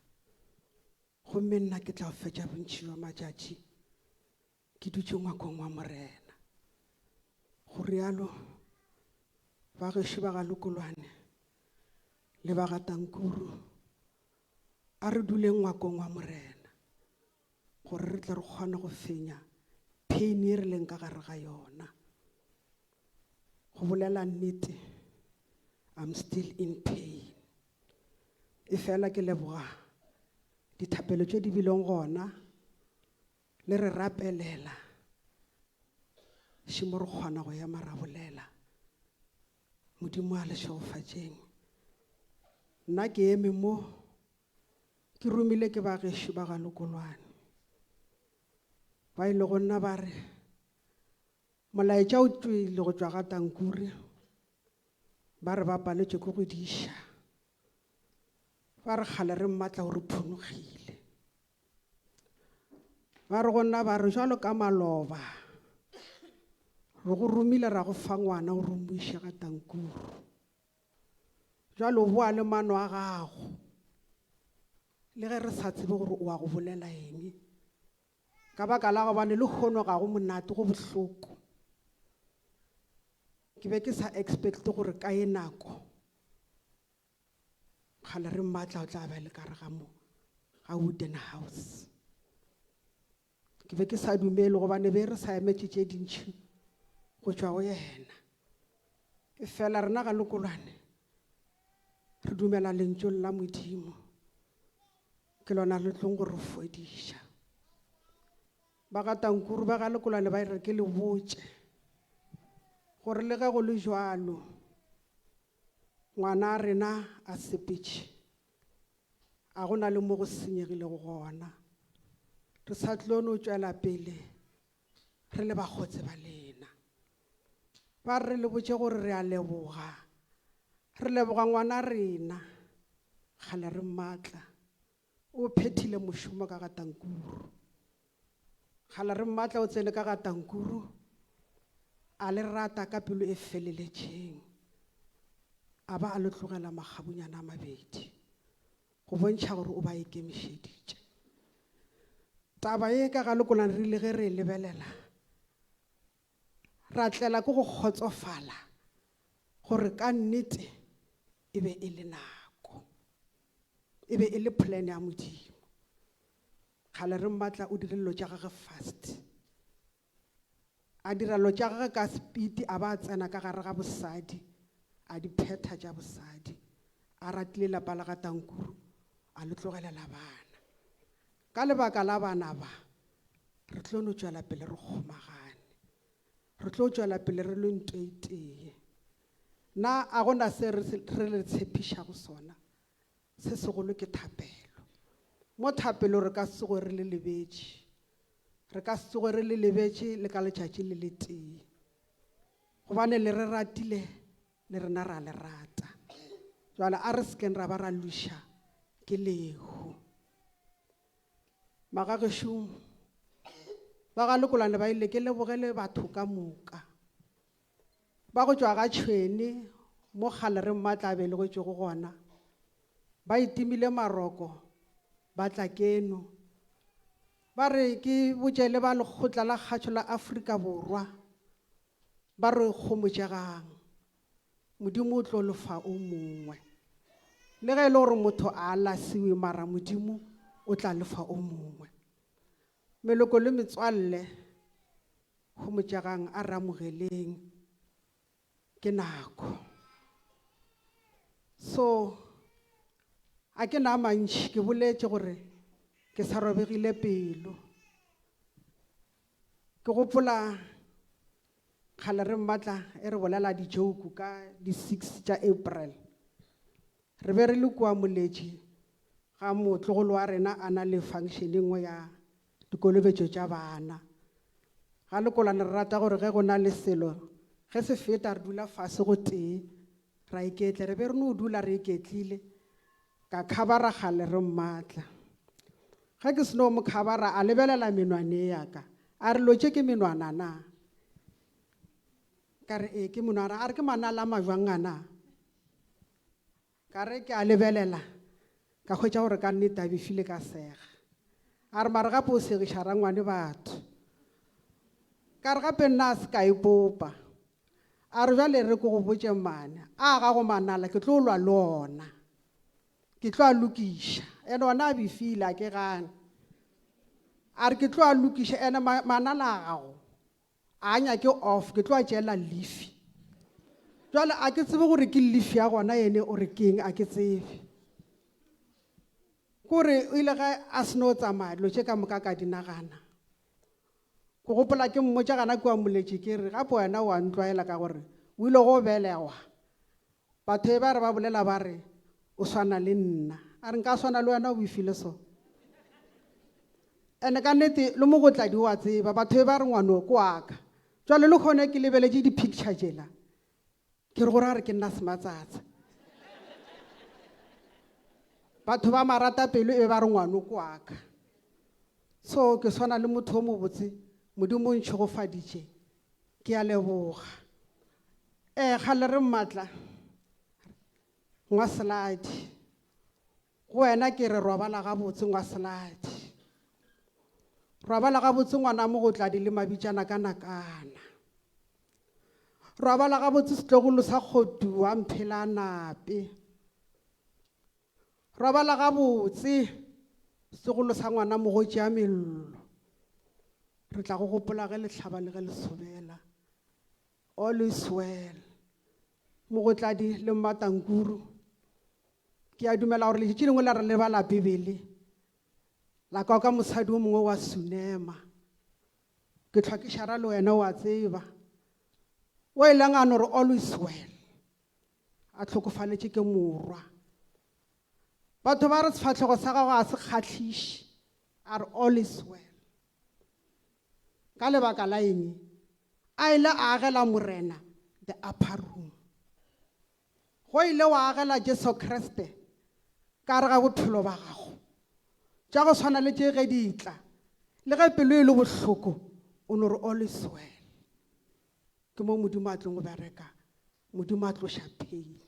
gomme nna ke tla fetša bontši bja matšatši ke dutše ngwakong wa Morena. Go rialo ba gešo ba ga Lokolwane le ba ga Tankuru, a re duleng ngwakong wa Morena gore re tle re kgone go fenya pain ye re leng ka gare ga yona. Go bolela nnete, I'm still in pain. E fela ke leboga dithapelo tše di bileng gona le re rapelela šimo re kgona go ema ra bolela. Modimo a le šegofatšeng. Nna ke eme mo ke romile ke ba gešo ba ga Lokolwane, ba ile go nna ba re molaetša o tšwele go tšwa ga Tankuri, ba re ba paletšwe ke go diša, ba re kgale re mmatla o re phonogile. Ba re go nna ba re jwalo ka maloba re go romile ra go fa ngwana o re mo iše ga Tankuru, jwalo o boa le mano a gago le ge re sa tsebe gore o wa go bolela eng, ka baka la gobane le kgono ga go monate, go bohloko. Ke be ke sa expecte gore ka e nako kgale re mmatla o tla ba le ka re ga mo ga wooden house. Ke be ke sa dumele gobane be re sa emetše tše dintši go tšwa go yena. E fela rena ga Lokolwane re dumela lentšong la Modimo, ke lona le tlong go re fodiša. Ba ga Tankuru ba ga Lokolwane ba re ke le botše gore le ge go le jwalo ngwana a rena a sepetše, a go na le mo go senyegilego gona. Re sa tlo no tšwela pele re le bakgotse ba lena. Ba re le botše gore re a leboga, re leboga ngwana rena kgale re mmatla, o phethile mošomo ka ga Tankuru. Kgale re mmatla o tsene ka ga Tankuru, a le rata ka pelo e feleletšeng, a ba a le tlogela makgabunyana a mabedi go bontšha gore o ba ikemišeditše. Taba ye ka ga Lokolwane re ile ge re e lebelela ra tlela ke go kgotsofala gore ka nnete e be e le nako, e be e le plan ya Modimo. Kgale re mmatla o dire dilo tša gagwe fast, a dira dilo tša gagwe ka speed, a ba a tsena ka gare ga bosadi, a di phetha tša bosadi, a ratile lapa la ga Tankuru, a le tlogelela bana. Ka lebaka la bana ba re tlo no tšwela pele re kgomagane, re tlo tšwela pele re le ntho e tee. Na a gona se re le tshepišago sona, se segolo ke thapelo. Mo thapelo re ka se tsoge re le lebetše, re ka se tsoge re le lebetše le ka letšatši le le tee, gobane le re ratile le rena ra le rata. Jwale a re sekeng ra ba ra lwiša ke lehu. Magagešo ba ga Lokolwane ba ile ke lebogele batho ka moka ba go tšwa ga Tšhwene mo kgale re mmatla a belegetšego gona, ba itimile maroko ba tla keno. Ba re ke botše le ba lekgotla la kgatšo la Afrika Borwa, ba re kgomotšegang, Modimo o tlo lefa o mongwe. Le ge e le gore motho a lasiwe, mara Modimo o tla lefa o mongwe. Meloko le metswalle Homotšegang a re amogeleng ke nako. So a ke na a mantši ke boletše gore ke sa robegile pelo. Ke gopola kgale re mmatla e re bolela di-joke ka di-six tša April. Re be re le kua Moletši ga motlogolo wa rena a na le function e nngwe ya dikolobetšo tša bana. Ga lekolwane re rata gore ge go na le selo ge se feta re dula fase go tee ra iketla re be re no dula re iketlile ka khabara kgale re mmatla. Ge ke seno mo khabara a lebelela menwane ya ka a re lotše ke menwana na? Ka re ee ke monwana a re ke manala a majwang a na? Ka re ke a lebelela ka hwetša gore ka nnete a befile ka sega. A re mare gape o segiša rangwane batho. Ka re gape nna a se ka ipopa. A re bjale re ke go botše mane a gago manala ke tlo lwa le ona. Ke tlo a lokiša. Ene ona a befile a ke gane. A re ke tlo a lokiša ene manala a gago a nyake off ke tlo a tšeela lefi. Jwale a ke tsebe gore ke lefi ya gona ene o re keng a ke tsebe. Kore o ile ge a seno tsamaya dilo tše ka moka ka di nagana. Ke gopola ke mmotša gana kua Moletši ke re gape wena o a ntlwaela ka gore o ile go belegwa. Batho e ba re ba bolela ba re o swana le nna. A re nka swana le wena o befile so. Ene ka nnete le mogotladi o a tseba batho e ba re ngwano ke wa ka. Jwale le kgone ke lebeletše di-picture tšela ke re gore a re ke nna sematsatsa. Batho ba marata pelo e be ba re ngwano ke wa ka. So ke swana le motho o mobotse Modimo o ntšhegofaditše ke a leboga. Kgale re mmatla ngwaseladi go wena ke re robala gabotse ngwaseladi. Robala gabotse ngwana mogotladi le mabitšana ka nakana. Robala gabotse setlogolo sa kgotu wa mphela nape. Robala gabotse setlogolo sa ngwana mogotši a mello. Re tla go gopola ge le hlaba le ge le sobela. All is well. Mogotladi le Mmatankuru. Ke a dumela gore letšatši lengwe la re lebala Bibele. La kwa ka mosadi o mongwe wa Sunema. Ke hlwa ke šara le wena o a tseba. O e leng a no re all is well. A tlhokofaletše ke morwa. Batho ba re sefahlego sa gago a se kgahliše. A re all is well. Ka lebaka la eng? A ile a agela Morena the upper room. Go ile wa agela Jesu Kriste ka gare ga bophelo ba gago. Tša go swana le tše ge di tla, le ge pelo e le bohloko, o no re all is well. Ke mo Modimo a tlong go bereka, Modimo a tloša pain.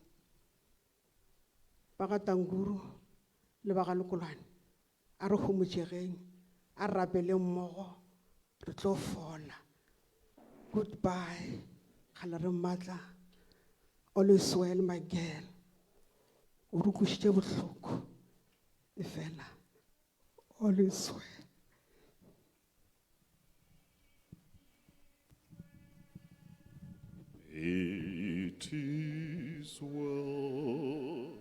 Ba ga Tanguru le ba ga Lekolwane, a re homotšegeng, a re rapeleng mmogo, re tlo fola. Goodbye, kgale re mmatla. All is well, my girl. O re kwešitše bohloko, efela all is well. It is well.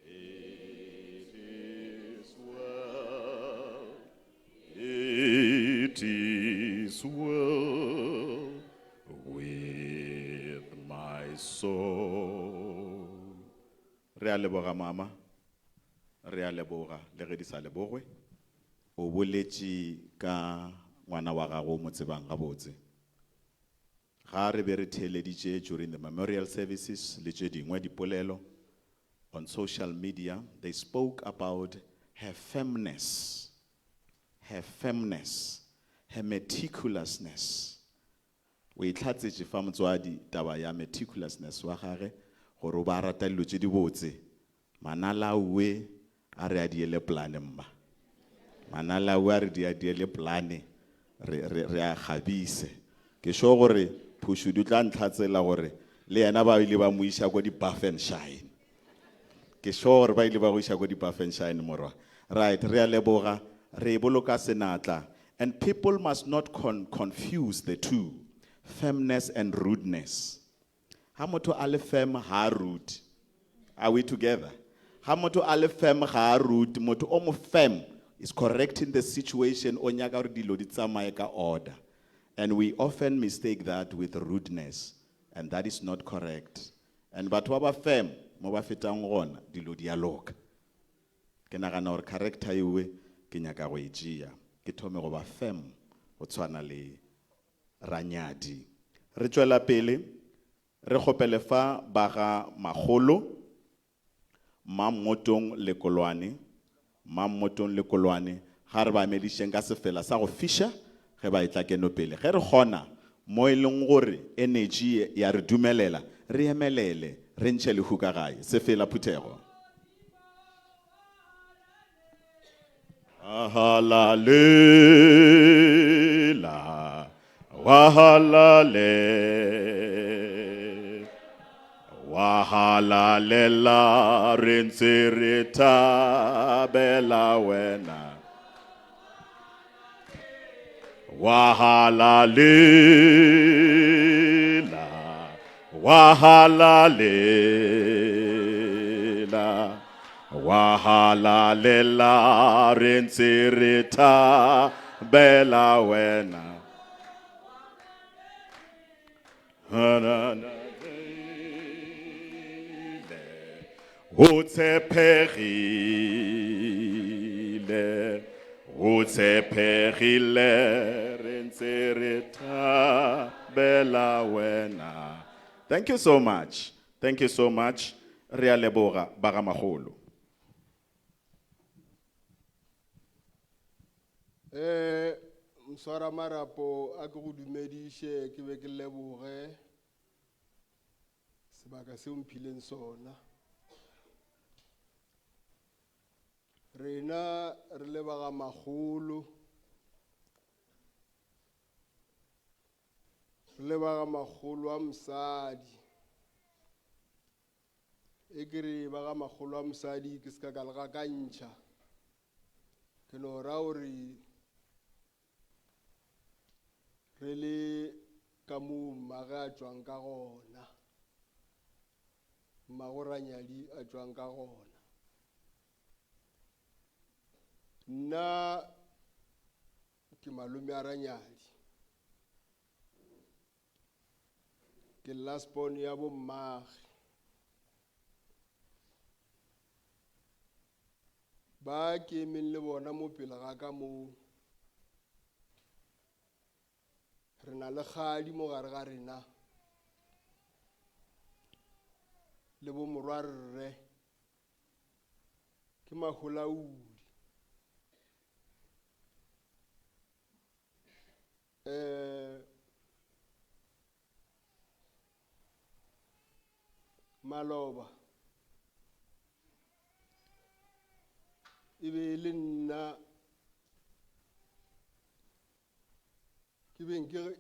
It is well. It is well with my soul. Re a leboga mama. Re a leboga le ge di sa lebogwe. O boletše ka ngwana wa gago o mo tsebang gabotse. Ga re be re theeleditše during the memorial services le tše dingwe dipolelo on social media, they spoke about her firmness, her firmness, her meticulousness. O e hlatsetše fa motswadi taba ya meticulousness wa gage gore o ba rata dilo tše dibotse. Manalawe a re a diele polane mma. Manalawe a re di a diele polane re re re a kgabise. Ke sure gore Phušudi o tla ntlhatsela gore le yena ba ile ba mo iša ko di-buff and shine. Ke sure gore ba ile ba go iša ko di-Buffenshine morwa. Right, re a leboga, re boloka senatla. And people must not confuse the two, firmness and rudeness. Ha motho a le firm ha a rude. Are we together? Ha motho a le firm ga a rude, motho o mo firm is correcting the situation o nyaka gore dilo di tsamaye ka order. And we often mistake that with rudeness, and that is not correct. And batho ba ba firm mo ba fetang gona dilo di a loka. Ke nagana gore character ewe ke nyaka go e tšea, ke thome go ba firm go tshwana le Ranyadi. Re tšwela pele re kgopele fa ba ga Magolo, Mammotong le Kolwane, Mammotong le Kolwane, ga re ba emedišeng ka sefela sa go fiša ge ba etla keno pele. Ge re kgona mo e leng gore energy ya re dumelela, re emelele, re ntšhe lehu ka gae. Sefela phuthego. Halalela, wa halale, wa halalela, re ntse re thabela wena. Wa halalela, wa halalela, wa halalela, re ntse re thabela wena. Ha, na, na, o tshepegile, o tshepegile, re ntse re thabela wena. Thank you so much. Thank you so much. Re a leboga ba ga Magolo. Mswara marapo a ke go dumediše, ke be ke leboge sebaka seo mphileng sona. Rena re leboga Magolo, re leboga Magolo a mosadi. E ke re ba ga Magolo a mosadi ke se ka ka le gakantšha. Ke no ra gore re le ka mo mmage a tšwang ka gona, mmago Ranyadi a tšwang ka gona. Nna ke malome a Ranyadi, ke last born ya bo mmage. Ba ke emeng le bona mo pele ga ka mo, re na le kgadi mo gare ga rena le bo morwarre, ke maholaodi. Maloba e be e le nna ke beng ke re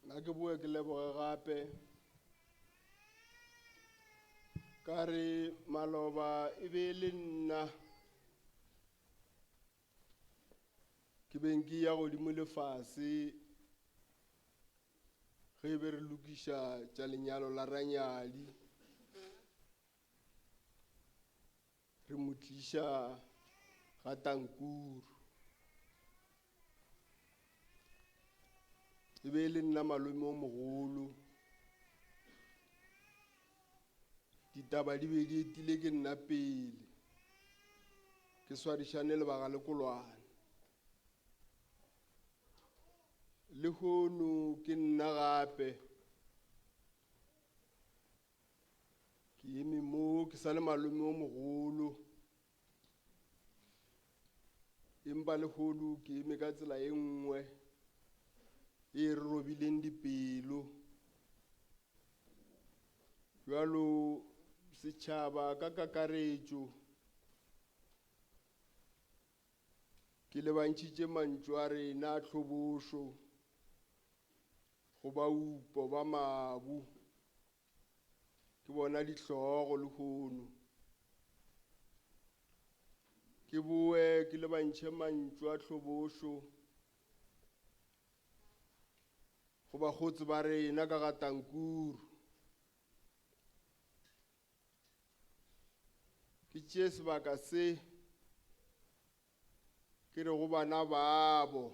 Nna ke boe ke leboge gape ka re maloba e be le nna ke beng ke ya godimo le fase. Ge e be re lokiša tša lenyalo la Ranyadi, re mo tliša ga Tankuru. E be e le nna malome o mogolo. Ditaba di be di etile ke nna pele, ke swarišane le ba ga Lekolwane. Lehono ke nna gape ke eme mo ke sa le malome o mogolo, empa lehono ke eme ka tsela e nngwe e re robileng dipelo. Bjalo setšhaba ka kakaretšo ke lebantšhitše mantšu a rena a tlhobošo go baupo ba mabu. Ke bona dihlogo lehono. Ke boe ke lebantšhe mantšu a tlhobošo go bakgotse ba rena ka ga Tankuru. Ke tšee sebaka se ke re go bana babo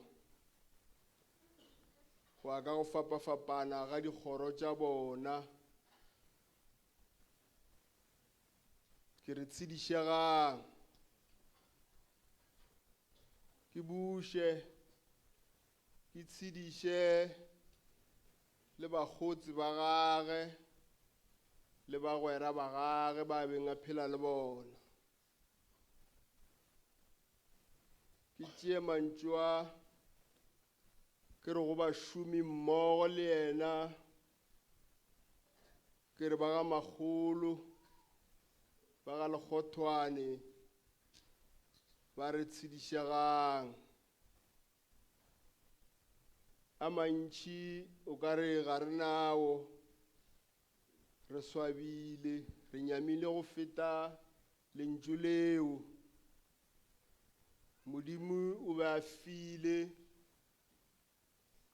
go ya ka go fapafapana ga dikgoro tša bona, ke re tshedišegang, ke buše ke tshediše le bakgotsi ba gage le bagwera ba gage ba beng a phela le bona. Ke tšee mantšu a ke re go bašomi mmogo le yena, ke re ba ga Makgolo, ba ga Lekgothwane, ba re tshedišegang. A mantši o ka re ga re nao, re swabile, re nyamile go feta lentšu leo. Modimo o be a file,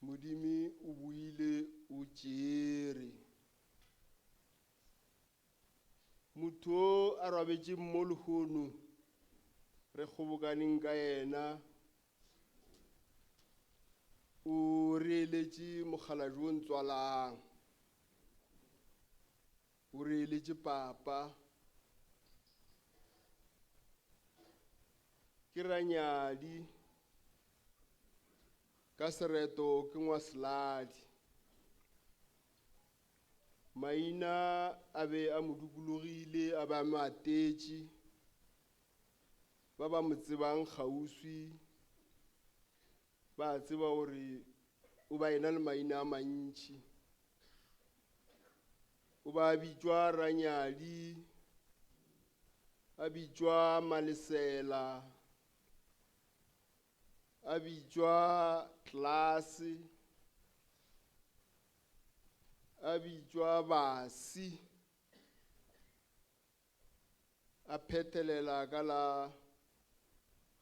Modimo o boile o tšere. Motho o a robetšeng mo lehono, re kgobokaneng ka yena, o re eletše mokgalabje o ntswalang, o re eletše papa. Ke ranyadi, ka sereto ke ngwaseladi. Maina a be a mo dukulogile, a be a mo atetše. Ba ba mo tsebang kgauswi ba a tseba gore o ba ena le maina a mantši. O ba a bitšwa Ranyadi, a bitšwa Malesela, a bitšwa Tlase, a bitšwa Basi, a phetelela ka la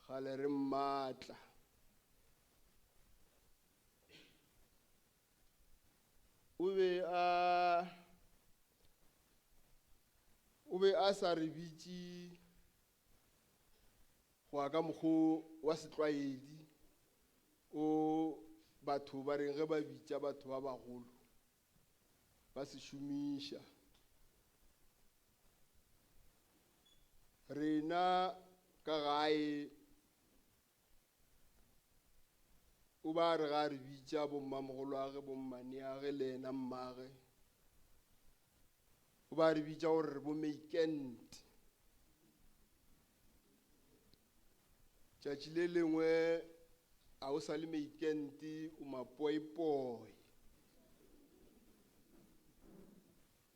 Gale re mmatla. O be a o be a sa re bitše go ya ka mokgo wa setlwaedi o batho ba reng ge ba bitša batho ba bagolo ba se šomiša. Rena ka gae o ba re ga re bitša bommamogolwage, bommaneage le yena mmage, o ba re bitša gore re bomeikent. Tšatši le lengwe a o sa le meikente, o mapoipoi.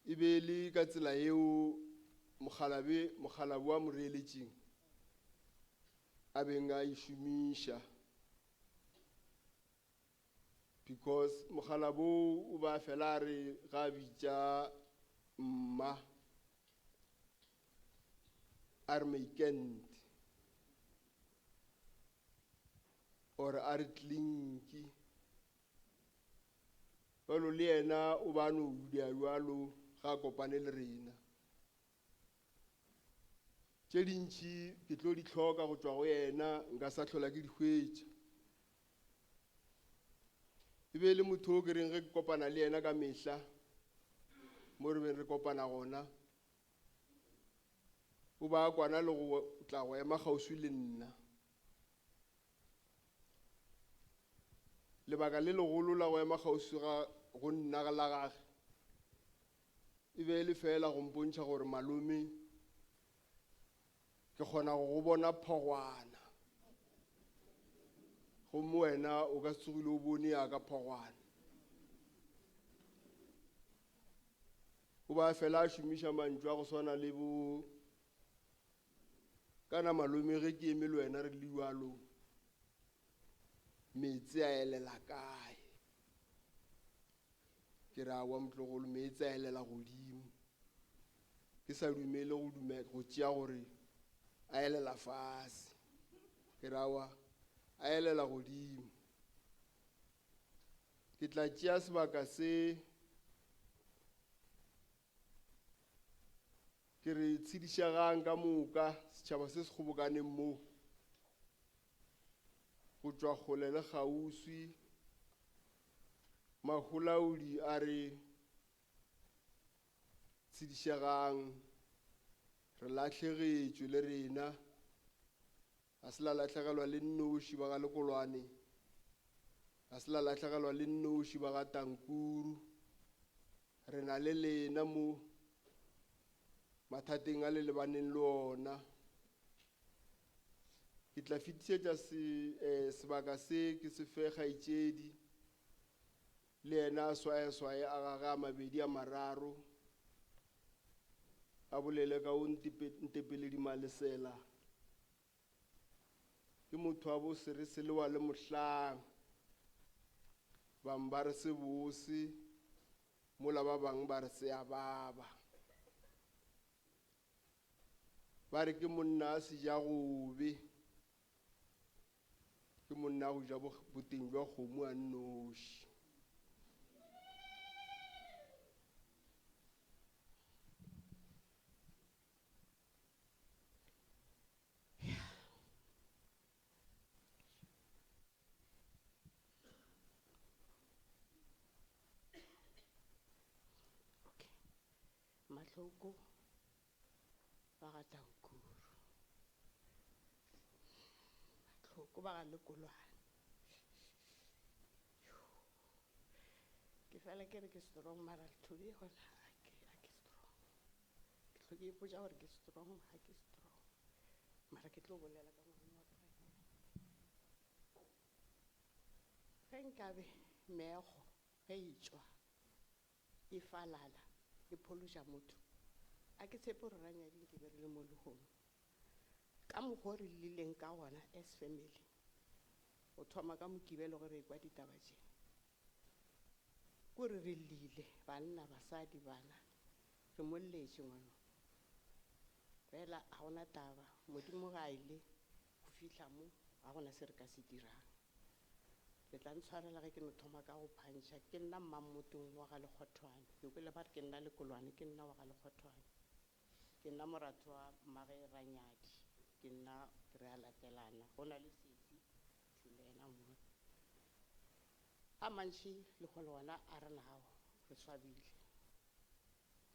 E be e le ka tsela yeo mokgalabe, mokgalabo wa moreeletšing a beng a e šomiša. Because mokgalabo o ba fela a re ga a bitša mma a re meikente or a re tlinki. Bjalo le yena o ba no dula bjalo ga a kopane le rena. Tše dintši ke tlo di hloka go tšwa go yena, nka sa hlola ke di hwetša. E be e le motho o ke reng ge ke kopana le yena ka mehla, mo re beng re kopana gona, o ba a kwana le go tla go ema kgauswi le nna. Lebaka le legolo la go ema kgauswi ga go nna la gage e be e le feela go mpontšha gore malome ke kgona go go bona phogwana gomme wena o ka se tsogile o bone ya ka phogwana. O ba fela a šomiša mantšu a go swana le bo kana malome ge ke eme le wena re le bjalo meetse a elela kae? Ke re aowa motlogolo meetse a elela godimo. Ke sa dumele go dume go tšea gore a elela fase. Ke re aowa a elela godimo. Ke tla tšea sebaka se ke re tshedišegang ka moka setšhaba se se kgobokaneng mo go tšwa kgole le kgauswi. Maholaodi a re tshedišegang, re lahlegetšwe le rena, ga se la lahlegelwa le nnoši ba ga Lekolwane, ga se la lahlegelwa le nnoši ba ga Tankuru, re na le lena mo mathateng a le lebaneng le ona. Ke tla fetišetša se, eh, sebaka se ke se fe kgaetšedi, le yena a swayaswaye a gage a mabedi a mararo, a bolele ka o Ntepeledi Malesela. Ke motho wa bo se re se lewa le mohlang. Bang ba re se bose, mola ba bang ba re se a baba. Ba re ke monna a sejagobe. Ke monna a go ja boteng bja kgomo a nnoši. Okay. Mahloko ba ga Tankuru. Mahloko ba ga Lekolwane. Ke fela ke re ke strong mara Thobi gona a ke a ke strong. Ke hlo ke ipotša gore ke strong ga ke strong. Mara ke tlo bolela ka ngwana wa ka. Ge nkabe meokgo ge e tšwa e falala e phološa motho, a ke tshepe gore Ranyadi nke be re le mo lehono. Ka mokgwa o re llileng ka gona as family, go thoma ka Mokibelo ge re ekwa ditaba tše, kore re llile, banna, basadi, bana, re mo lletše ngwano. Fela ga gona taba, Modimo ga a ile go fihla mo, ga gona se re ka se dirang. Le tla ntshwarela ge ke no thoma ka go phantšha. Ke nna Mmammotong wa ga Lekgothwane. Ke kwele ba re ke nna Lekolwane, ke nna wa ga Lekgothwane. Ke nna moratho wa mmage Ranyadi. Ke nna re a latelana. Go na le sesi Thule yena mo. A mantši lehono gona a re nago, re swabile.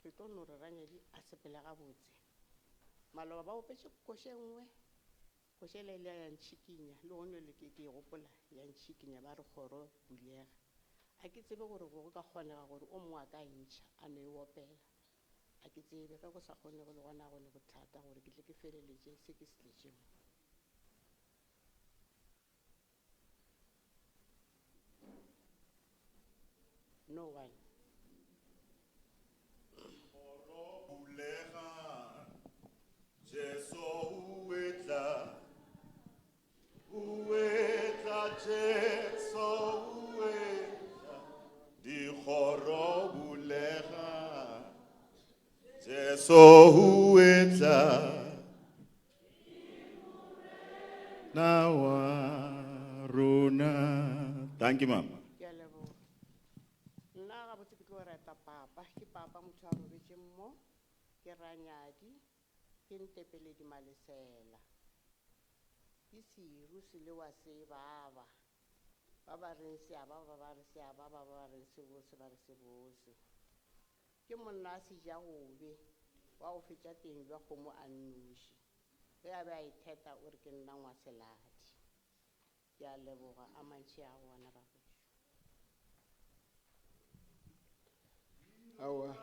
Re tlo no re Ranyadi a sepele gabotse. Maloba ba opetše koša e nngwe Koša yela ile ya ntšhikinya, le gona le ke ke e gopola ya ntšhikinya, ba re kgoro bulega. A ke tsebe gore go ka kgonega gore o mongwe a ka e ntšha a no e opela. A ke tsebe, ge go sa kgonege le gona go ne bothata gore ke tle ke feleletše se ke se tletše mo. No one. Kgoro bulega, Jesu o etla, o etla, Jesu o etla. Dikgoro bulega, Jesu o etla. Na wa rona. Thank you, mama. Ke a leboga. Nna papa motho a robetšeng mo, ke ranyadi, ke ntepeledi malesela. Ke seru selewa se baba. Ba ba reng se a baba ba re se a baba, ba ba reng se bose ba re se bose. Ke monna a sejagobe, wa go fetša teng bja kgomo a nnoši. Ge a be a itheta o re ke nna ngwaseladi. Ke a leboga a mantši a go bana ba gešo. Aowa.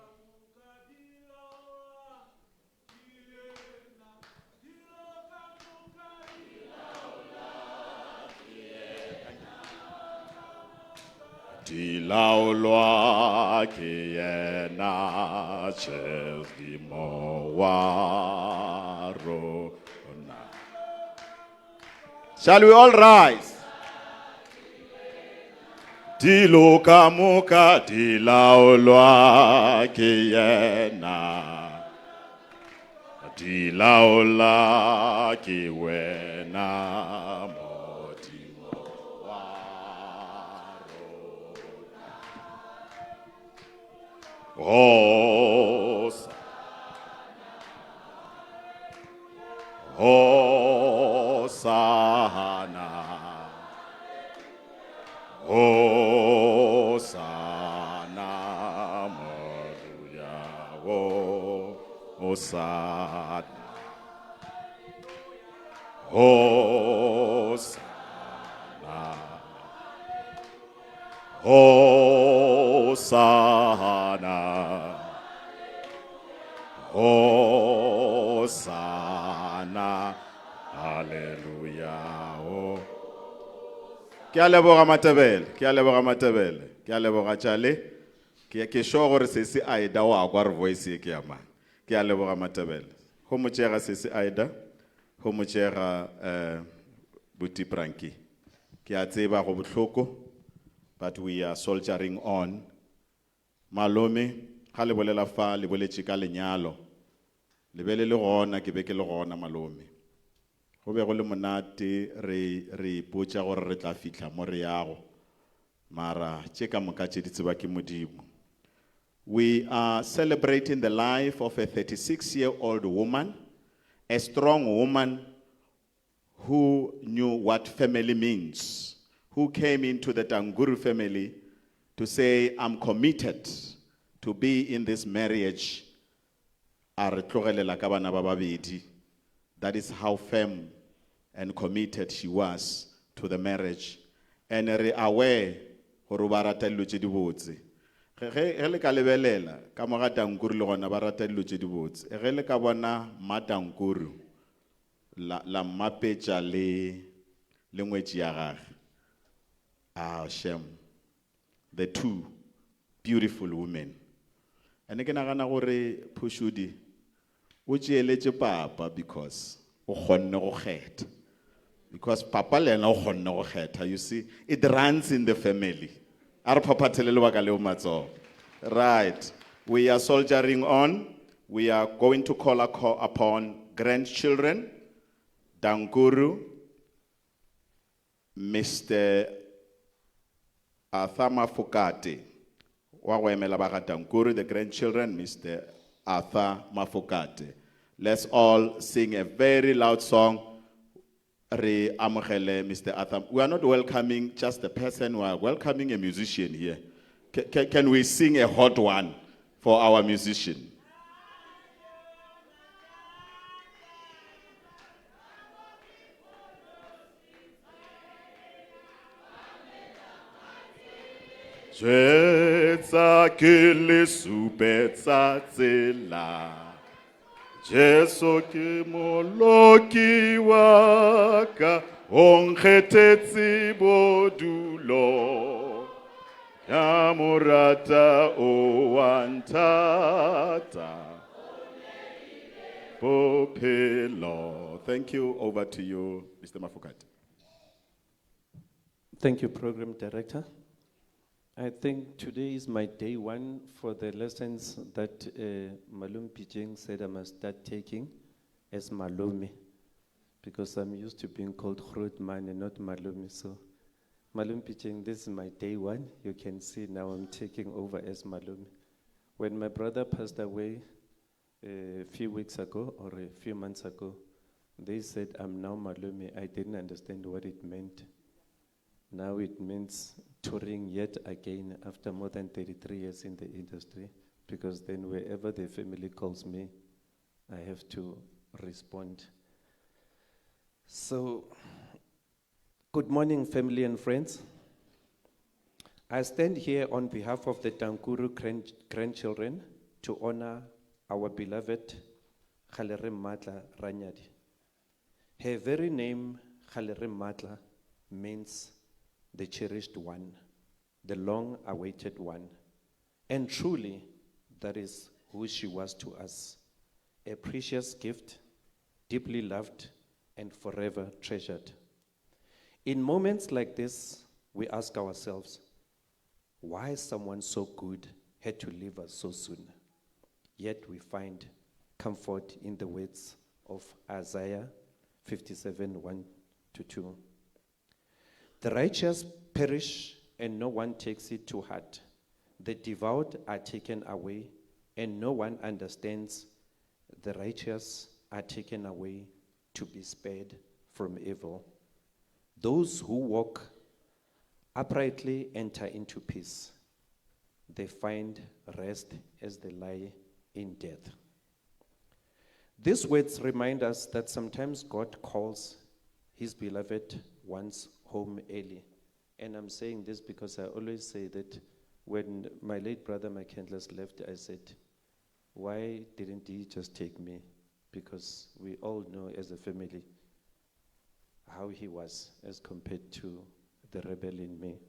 Di laolwa ke yena Modimo wa rona. Shall we all rise? Dilo ka moka di laolwa ke yena. Di laola ke wena Modimo wa rona. Hosanna. Hosanna. Hosanna, Maria, Hosanna. Hosanna. Hosanna. Hosanna. Hallelujah. Oh. Ke a leboga Matebele, ke a leboga Matebele, ke a leboga Tšale. Ke ke sure gore sesi Aida o a kwa re voice e ke ya mang. Ke a leboga Matebele. Go motšega sesi Aida, go motšega Buti Pranki. Ke a tseba go bohloko, but we are soldiering on. Malome, ga le bolela fa le boletše ka lenyalo. Le be le le gona, ke be ke le gona malome. Go be go le monate re re ipotša gore re tla fihla mo re yago. Mara tše ka moka tše di tseba ke Modimo. We are celebrating the life of a 36-year-old woman, a strong woman who knew what family means, who came into the Tanguru family to say, I'm committed to be in this marriage. A re tlogelela ka bana ba babedi. That is how firm and committed she was to the marriage. And re aware gore ba rata dilo tše di botse. Ge ge le ka lebelela ka mo ga Tankuru le gona ba rata dilo tše di botse. Ge le ka bona Mmatankuru la la mmapetša le le ngwetši ya gage. Ah, shem. The two beautiful women. And ke nagana gore Phushudi o tšeeletše papa because o kgonne go kgetha. Because papa le yena o kgonne go kgetha. You see, it runs in the family. A re phaphathele lebaka leo matsogo. Right. We are soldiering on. We are going to call upon grandchildren. Dankuru, Mr. Arthur Mafokate. Wa go emela ba ga Dankuru, the grandchildren, Mr. Arthur Mafokate. Let's all sing a very loud song. Re amogele Mr. Arthur. We are not welcoming just the person, we are welcoming a musician here. Can we sing a hot one for our musician? Jetsa ke le supetsa tsela. Jesu ke moloki wa ka, o nkgethetse bodulo. Ka mo rata o wa nthata. Bophelo. Thank you. Over to you, Mr. Mafokate. Thank you, Program Director. I think today is my day one for the lessons that Malum Pijeng said I must start taking as Malumi, because I'm used to being called Grootman and not Malumi. So, Malum Pijeng, this is my day one. You can see now I'm taking over as Malumi. When my brother passed away a few weeks ago or a few months ago, they said, I'm now Malome. I didn't understand what it meant. Now it means touring yet again after more than 33 years in the industry, because then wherever the family calls me, I have to respond. So, good morning, family and friends. I stand here on behalf of the Tankuru grandchildren to honor our beloved Kgalere Mmatla Ranyadi. Her very name, Kgalere Mmatla, means the cherished one, the long-awaited one. And truly, that is who she was to us, a precious gift, deeply loved, and forever treasured. In moments like this, we ask ourselves, why someone so good had to leave us so soon? Yet we find comfort in the words of Isaiah 57, 1 to 2. The righteous perish and no one takes it to heart. The devout are taken away and no one understands. The righteous are taken away to be spared from evil. Those who walk uprightly enter into peace. They find rest as they lie in death. These words remind us that sometimes God calls his beloved ones home early. And I'm saying this because I always say that when my late brother McCandless left, I said, why didn't he just take me? Because we all know as a family how he was as compared to the rebel in me.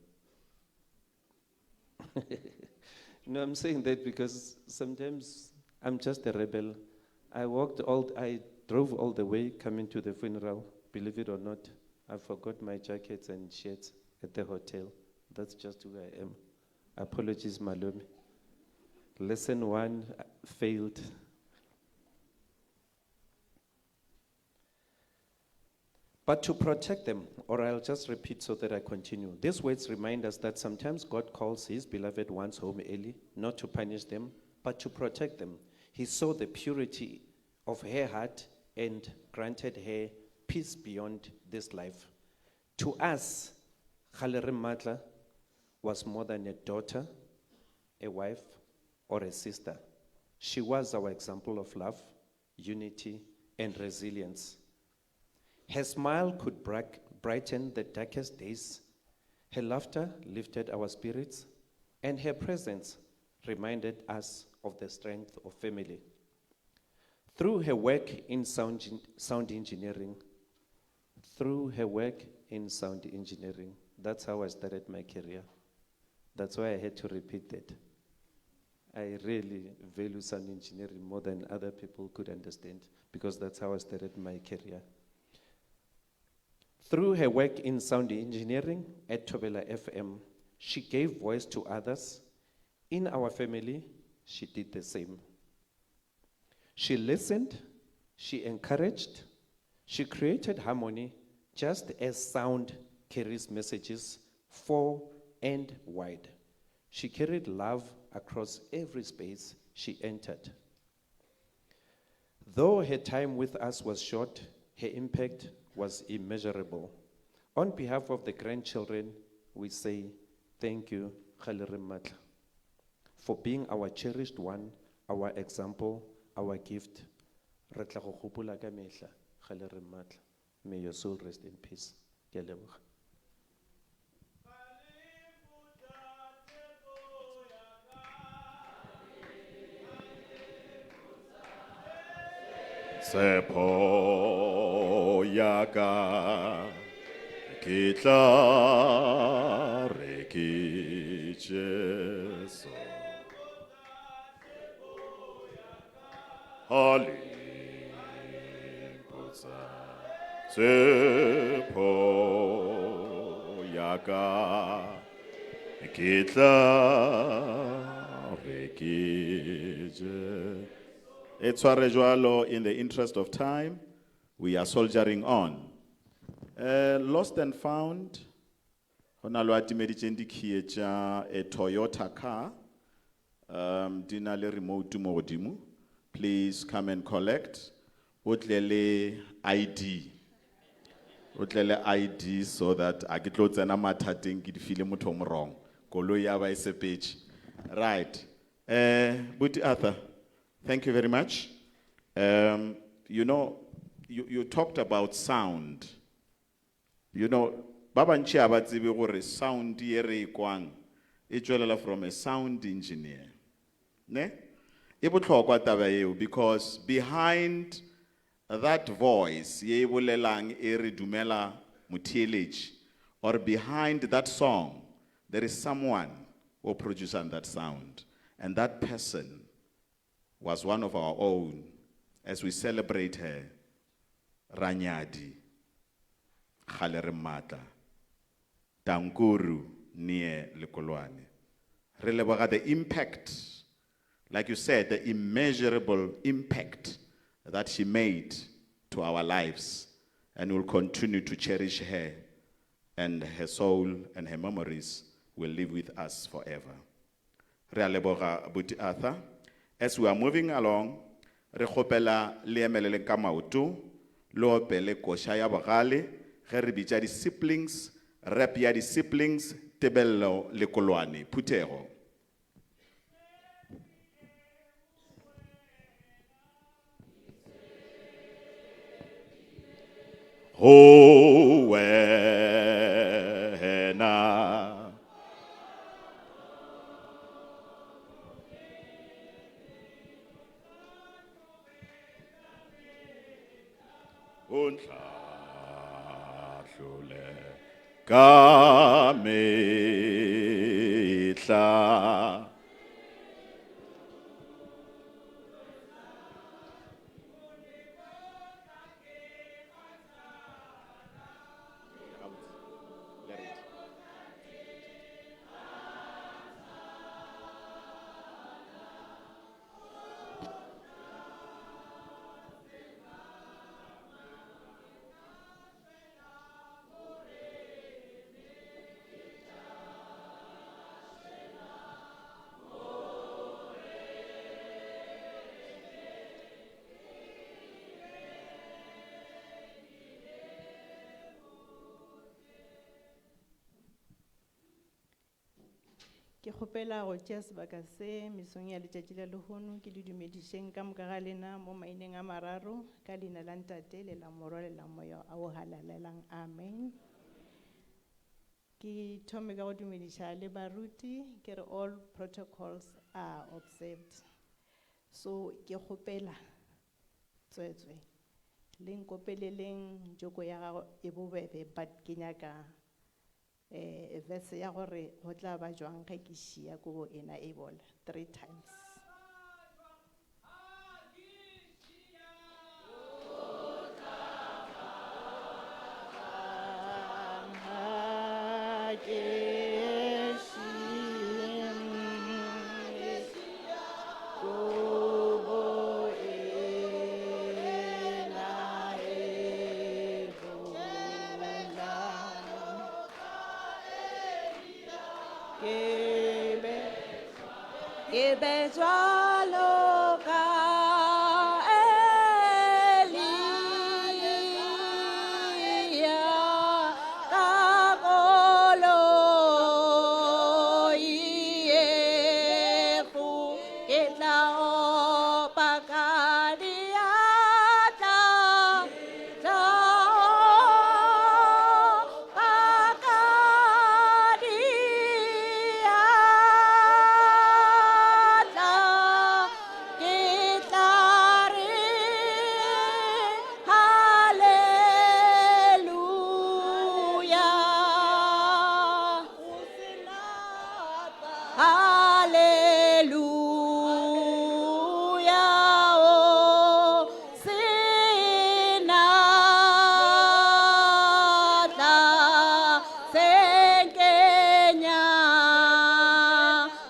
No, I'm saying that because sometimes I'm just a rebel. I drove all the way coming to the funeral, believe it or not. I forgot my jackets and shirts at the hotel. That's just who I am. Apologies, Malome. Lesson one failed. But to protect them, or I'll just repeat so that I continue. These words remind us that sometimes God calls his beloved ones home early, not to punish them, but to protect them. He saw the purity of her heart and granted her peace beyond this life. To us, Kgalere Mmatla was more than a daughter, a wife, or a sister. She was our example of love, unity, and resilience. Her smile could brighten the darkest days. Her laughter lifted our spirits, and her presence reminded us of the strength of family. Through her work in sound engineering, through her work in sound engineering, that's how I started my career. That's why I had to repeat that. I really value sound engineering more than other people could understand, because that's how I started my career. Through her work in sound engineering at Thobela FM, she gave voice to others. In our family, she did the same. She listened, she encouraged, she created harmony, just as sound carries messages far and wide. She carried love across every space she entered. Though her time with us was short, her impact was immeasurable. On behalf of the grandchildren, we say thank you, Kgalere Mmatla, for being our cherished one, our example, our gift. Re tla go gopola ka mehla, Kgalere Mmatla. May your soul rest in peace. Ke a leboga. Tshepo ya ka ke tla re ke Jesu. Hallelujah. Tshepo ya ka ke tla re ke Jesu. E tshware jwalo, in the interest of time, we are soldiering on. Lost and found, ho na le wa timeditseng dikhiye tša a Toyota car. Di na le remote mo godimo. Please come and collect. O tle le ID. O tle le ID so that a ke tlo tsena mathateng ke di file motho o mo wrong. Koloi ya ba e sepetše. Right. Buti Arthur, thank you very much. You talked about sound. Ba bantši ha ba tsebe gore sound ye re e kwang e tšwelela from a sound engineer. Ne? E bohlokwa taba eo because behind that voice ye e bolelang e re dumela motheeletši, or behind that song there is someone who produced that sound, and that person was one of our own. As we celebrate her, Ranyadi Kgale re mmatla, Tankuru Nie Lekolwane. Re leboga the impact, like you said, the immeasurable impact that she made to our lives, and we'll continue to cherish her, and her soul and her memories will live with us forever. Re a leboga Buti Arthur. As we are moving along, re kgopela le emelele ka maoto, le opele koša ya bogale, ge re bitša di-siblings, rap ya di-siblings, Tebello Lekolwane, phuthego. Ho wena. O ntlhahlole ka mehla. Ke kgopela go tšea sebaka se mesong ya letšatši la lehono ke le dumedišeng ka moka ga lena mo maineng a mararo ka leina la Ntate le la Morwa le la Moya a o halalelang, amen. Ke thome ka go dumediša le baruti ke re all protocols are observed. So ke kgopela tswetswe le nkopeleleng joko ya gago e bobebe, but ke nyaka verse ya gore go tla ba jwang ge ke šia kobo ena e bola 3 times. Ke be jwalo ka Elia, ka koloi e go, ke tla opa ka diatla, tla opa ka diatla, ke tla re haleluya. Haleluya, o senatla se nkenya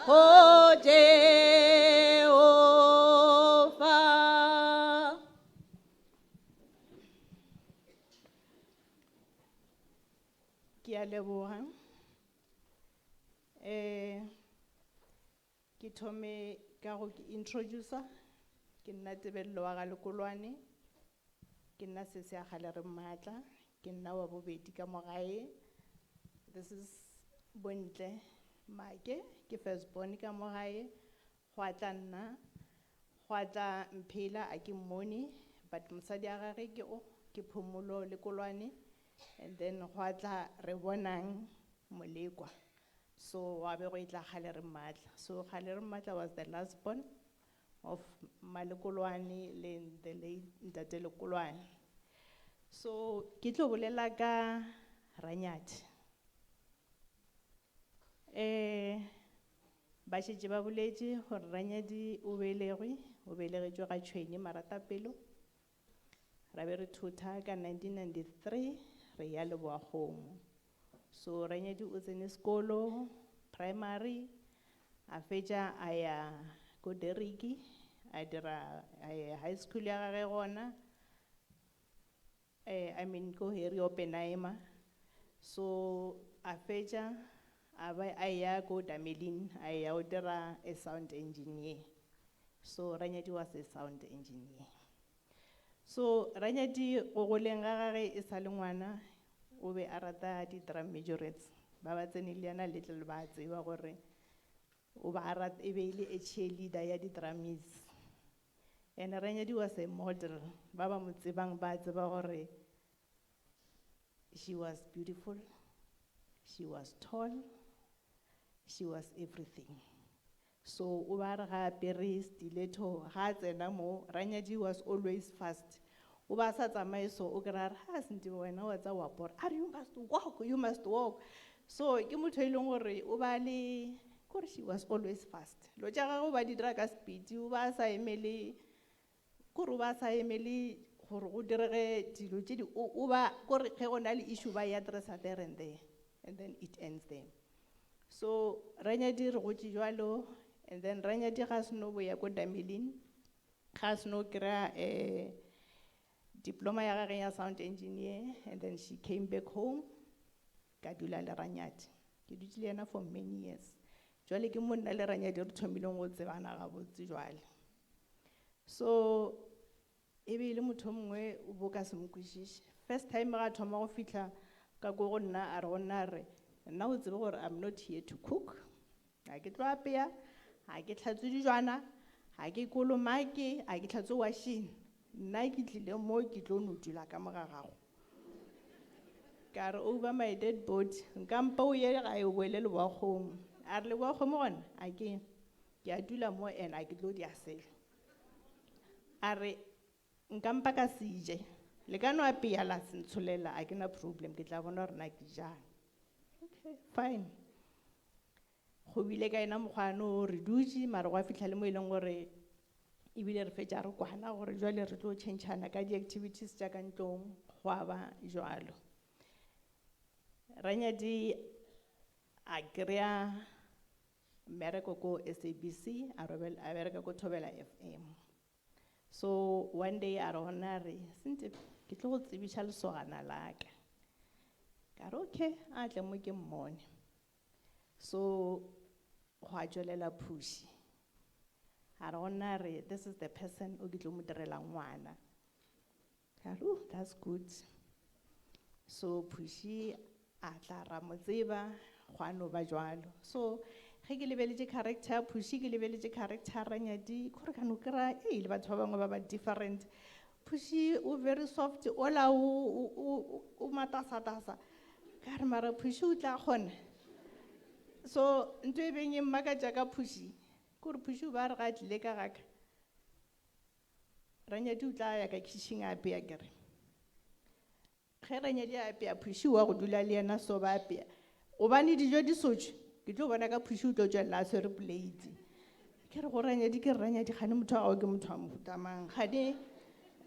ho Jehova. Ke a leboha. Ke thome ka go ke introducer, ke nna Tebello wa ga Lekolwane, ke nna sesi ya kgale re maatla, ke nna wa bobedi ka mo gae. This is Bontle Make, ke first born ka mo gae, gwa tla nna, gwa tla Mphela a ke mmone, but mosadi wa gagwe ke o, ke Phomolo Lekolwane, and then gwa tla Rebonang Molekwa. So wa be go e tla kgale re maatla. So kgale re maatla was the last born of Malekolwane le the late Ntate Lekolwane. So ke tlo bolela ka Ranyadi. Ba šetše ba boletše gore Ranyadi o belegwe, o belegetšwe ga Tšhwene Maratapelo. Ra be re thotha ka 1993 re ya Leboakgomo. So Ranyadi o tsene sekolo primary, a fetša a ya ko Deriki, a dira, a ya high school ya gagwe gona. I mean ko Harry Oppenheimer. So a fetša a ba a ya ko Damelin, a ya o dira a sound engineer. So Ranyadi was a sound engineer. So Ranyadi go goleng ga gagwe e sa le ngwana, o be a rata di-drum majorettes. Ba ba tsene le yena little ba tseba gore o ba a rata, e be e le a cheerleader ya di-drummies. And Ranyadi was a model. Ba ba mo tsebang ba tseba gore she was beautiful, she was tall, she was everything. So o ba re ga apere stiletto, ga a tsena mo, Ranyadi was always fast. O ba sa tsamaye so, o kry-a re, ha, Sindi, wena wa tsa wa bora. A re, you must walk, you must walk. So ke motho e leng gore o ba le, kore she was always fast. Lo tša gagwe o ba di dira ka speed, o ba sa emele, kore o ba sa emele gore go direge dilo tše di, o, o ba, kore ge go na le issue ba e addressa there and there, and then it ends there. So Ranyadi re gotše jwalo, and then Ranyadi ga seno boya ko Damelin, ga seno kry-a, diploma ya gagwe ya sound engineer, and then she came back home, ka dula le Ranyadi. Ke dutše le yena for many years. Jwale ke mo nna le Ranyadi re thomileng go tsebana gabotse jwale. So e be e le motho o mongwe o bo ka se mo kwešiše. First time ga thoma go fihla ka ko go nna, a re go nna a re, nna o tsebe gore I'm not here to cook. Ha ke tlo apeya, ha ke hlatswe dijwana, ha ke kolomake, ha ke hlatswe washing. Nna ke tlile mo ke tlo no dula ka mo ga gago. Ka re over my dead body, nka mpa o ye gae o boele Leboakgomo. A re Leboakgomo gona, a ke, ke a dula mo and a ke tlo dia selo. A re nka mpa ka se je, le ka no apeya la se ntsholela, a ke na problem, ke tla bona gore na ke jang. Okay, fine. Go bile ka ena mokgwa no re dutše, mara gwa fihla le mo e leng gore ebile re fetša re kwana gore jwale re tlo tšhentšhana ka di-activities tša ka ntlong, gwa ba jwalo. Ranyadi a kry-a mmereko ko SABC, a robela, a bereka ko Thobela FM. So one day a re gona re, Sente, ke tlo go tsebiša lesogana la ka. Ka re okay, a tle mo ke mmone. So gwa tšwelela Phuši. A re gona re, this is the person o ke tlo mo direla ngwana. Ka re, oh, that's good. So Phuši a tla ra mo tseba, gwa no ba jwalo. So ge ke lebeletše character ya Phuši, ke lebeletše character ya Ranyadi, kore ka no kry-a, ei, le batho ba bangwe ba ba different. Phuši o very soft, ola o matasatasa. Ka re mara Phuši o tla kgona. So ntho e beng e mmakatša ka Phuši, ke gore Phuši o ba re ga a tlile ka gaka, Ranyadi o tla ya ka kitchen a apea kere. Ge Ranyadi a apea, Phuši wa go dula le yena so ba apea. Gobane dijo di sotšwe, ke tlo bona ka Phuši o tlo tšwelela a swere plate. Ke re go Ranyadi, ke re Ranyadi, kgane motho wa gago ke motho wa mohuta mang? Kgane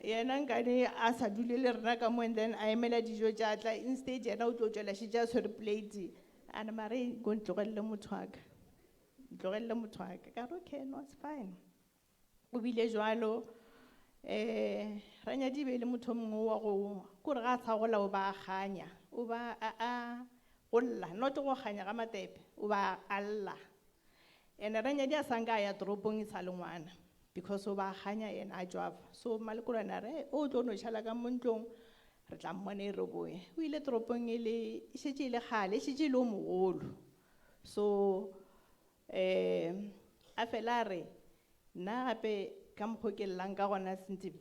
yena nkane a sa dule le rena ka mo, and then a emela dijo tša tla, instead yena o tlo tšwela šetše a swere plate. A re mare ko ntlogelele motho wa ka. Ntlogelele motho wa ka. Ka re okay, no, it's fine. O bile jwalo, Ranyadi e be e le motho o mongwe wa go, kore ga a sa gola o ba a kganya, o ba a, a go lla, not go kganya ga matepe, o ba a lla. And Ranyadi a sanka a ya toropong e sa le ngwana because o ba ganya yena a tšwafa. So Malekolwane a re, "Hey, o tlo no šala ka mo ntlong, re tla mmona e re boe." O ile toropong e le, e šetše e le kgale, e šetše e le o mogolo. So a fela a re, nna gape ka mokgwa o ke llang ka gona Senthibe,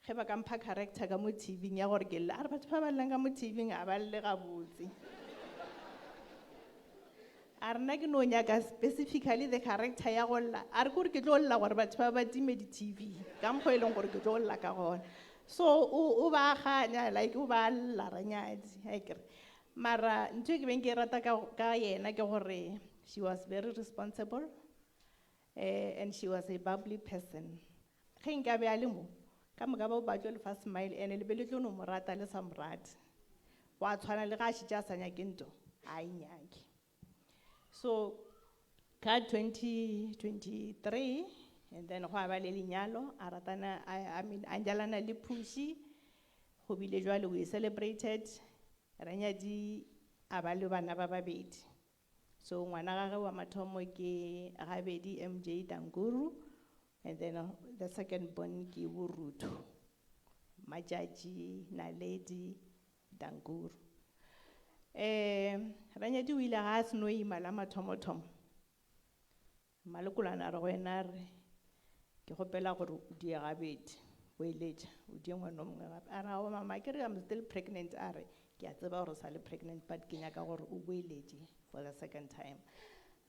ge ba ka mpha character ka mo T V-ing ya gore ke lla, a re batho ba ba llang ka mo T V-ing a ba lle gabotse. A re nna ke no nyaka specifically the character ya go lla, a re kore ke tlo lla gore batho ba ba time di-T V, ka mokgwa e leng gore ke tlo lla ka gona. So o ba ganya, like o ba lla Ranyadi, ha ke re. Mara ntho e ke beng ke e rata ka yena ke gore she was very responsible, and she was a bubbly person. Ge nka be a le mo, ka moka bao ba tlo le fa smile, ene le be le tlo no mo rata le sa mo rate. Wa tshwana le ga a šetše a sa nyake ntho, a e nyake. So ka 2023, and then gwa ba le lenyalo, a ratana, I mean, a nyalana le Phuši, go bile jwale we celebrated, Ranyadi a ba le bana ba babedi. So ngwana gagwe wa mathomo ke Gabedi MJ Danguru, and then the second born ke Borutho, Matšatši Naledi Danguru. Ranyadi o ile ga a seno ima la mathomothomo, Malekolwane a re go yena a re, ke kgopela gore o die gabedi, o eletša, o die ngwana o mongwe gape. A re, aowa mama, ke re I'm still pregnant. A re, ke a tseba gore o sa le pregnant, but ke nyaka gore o boeletše for the second time.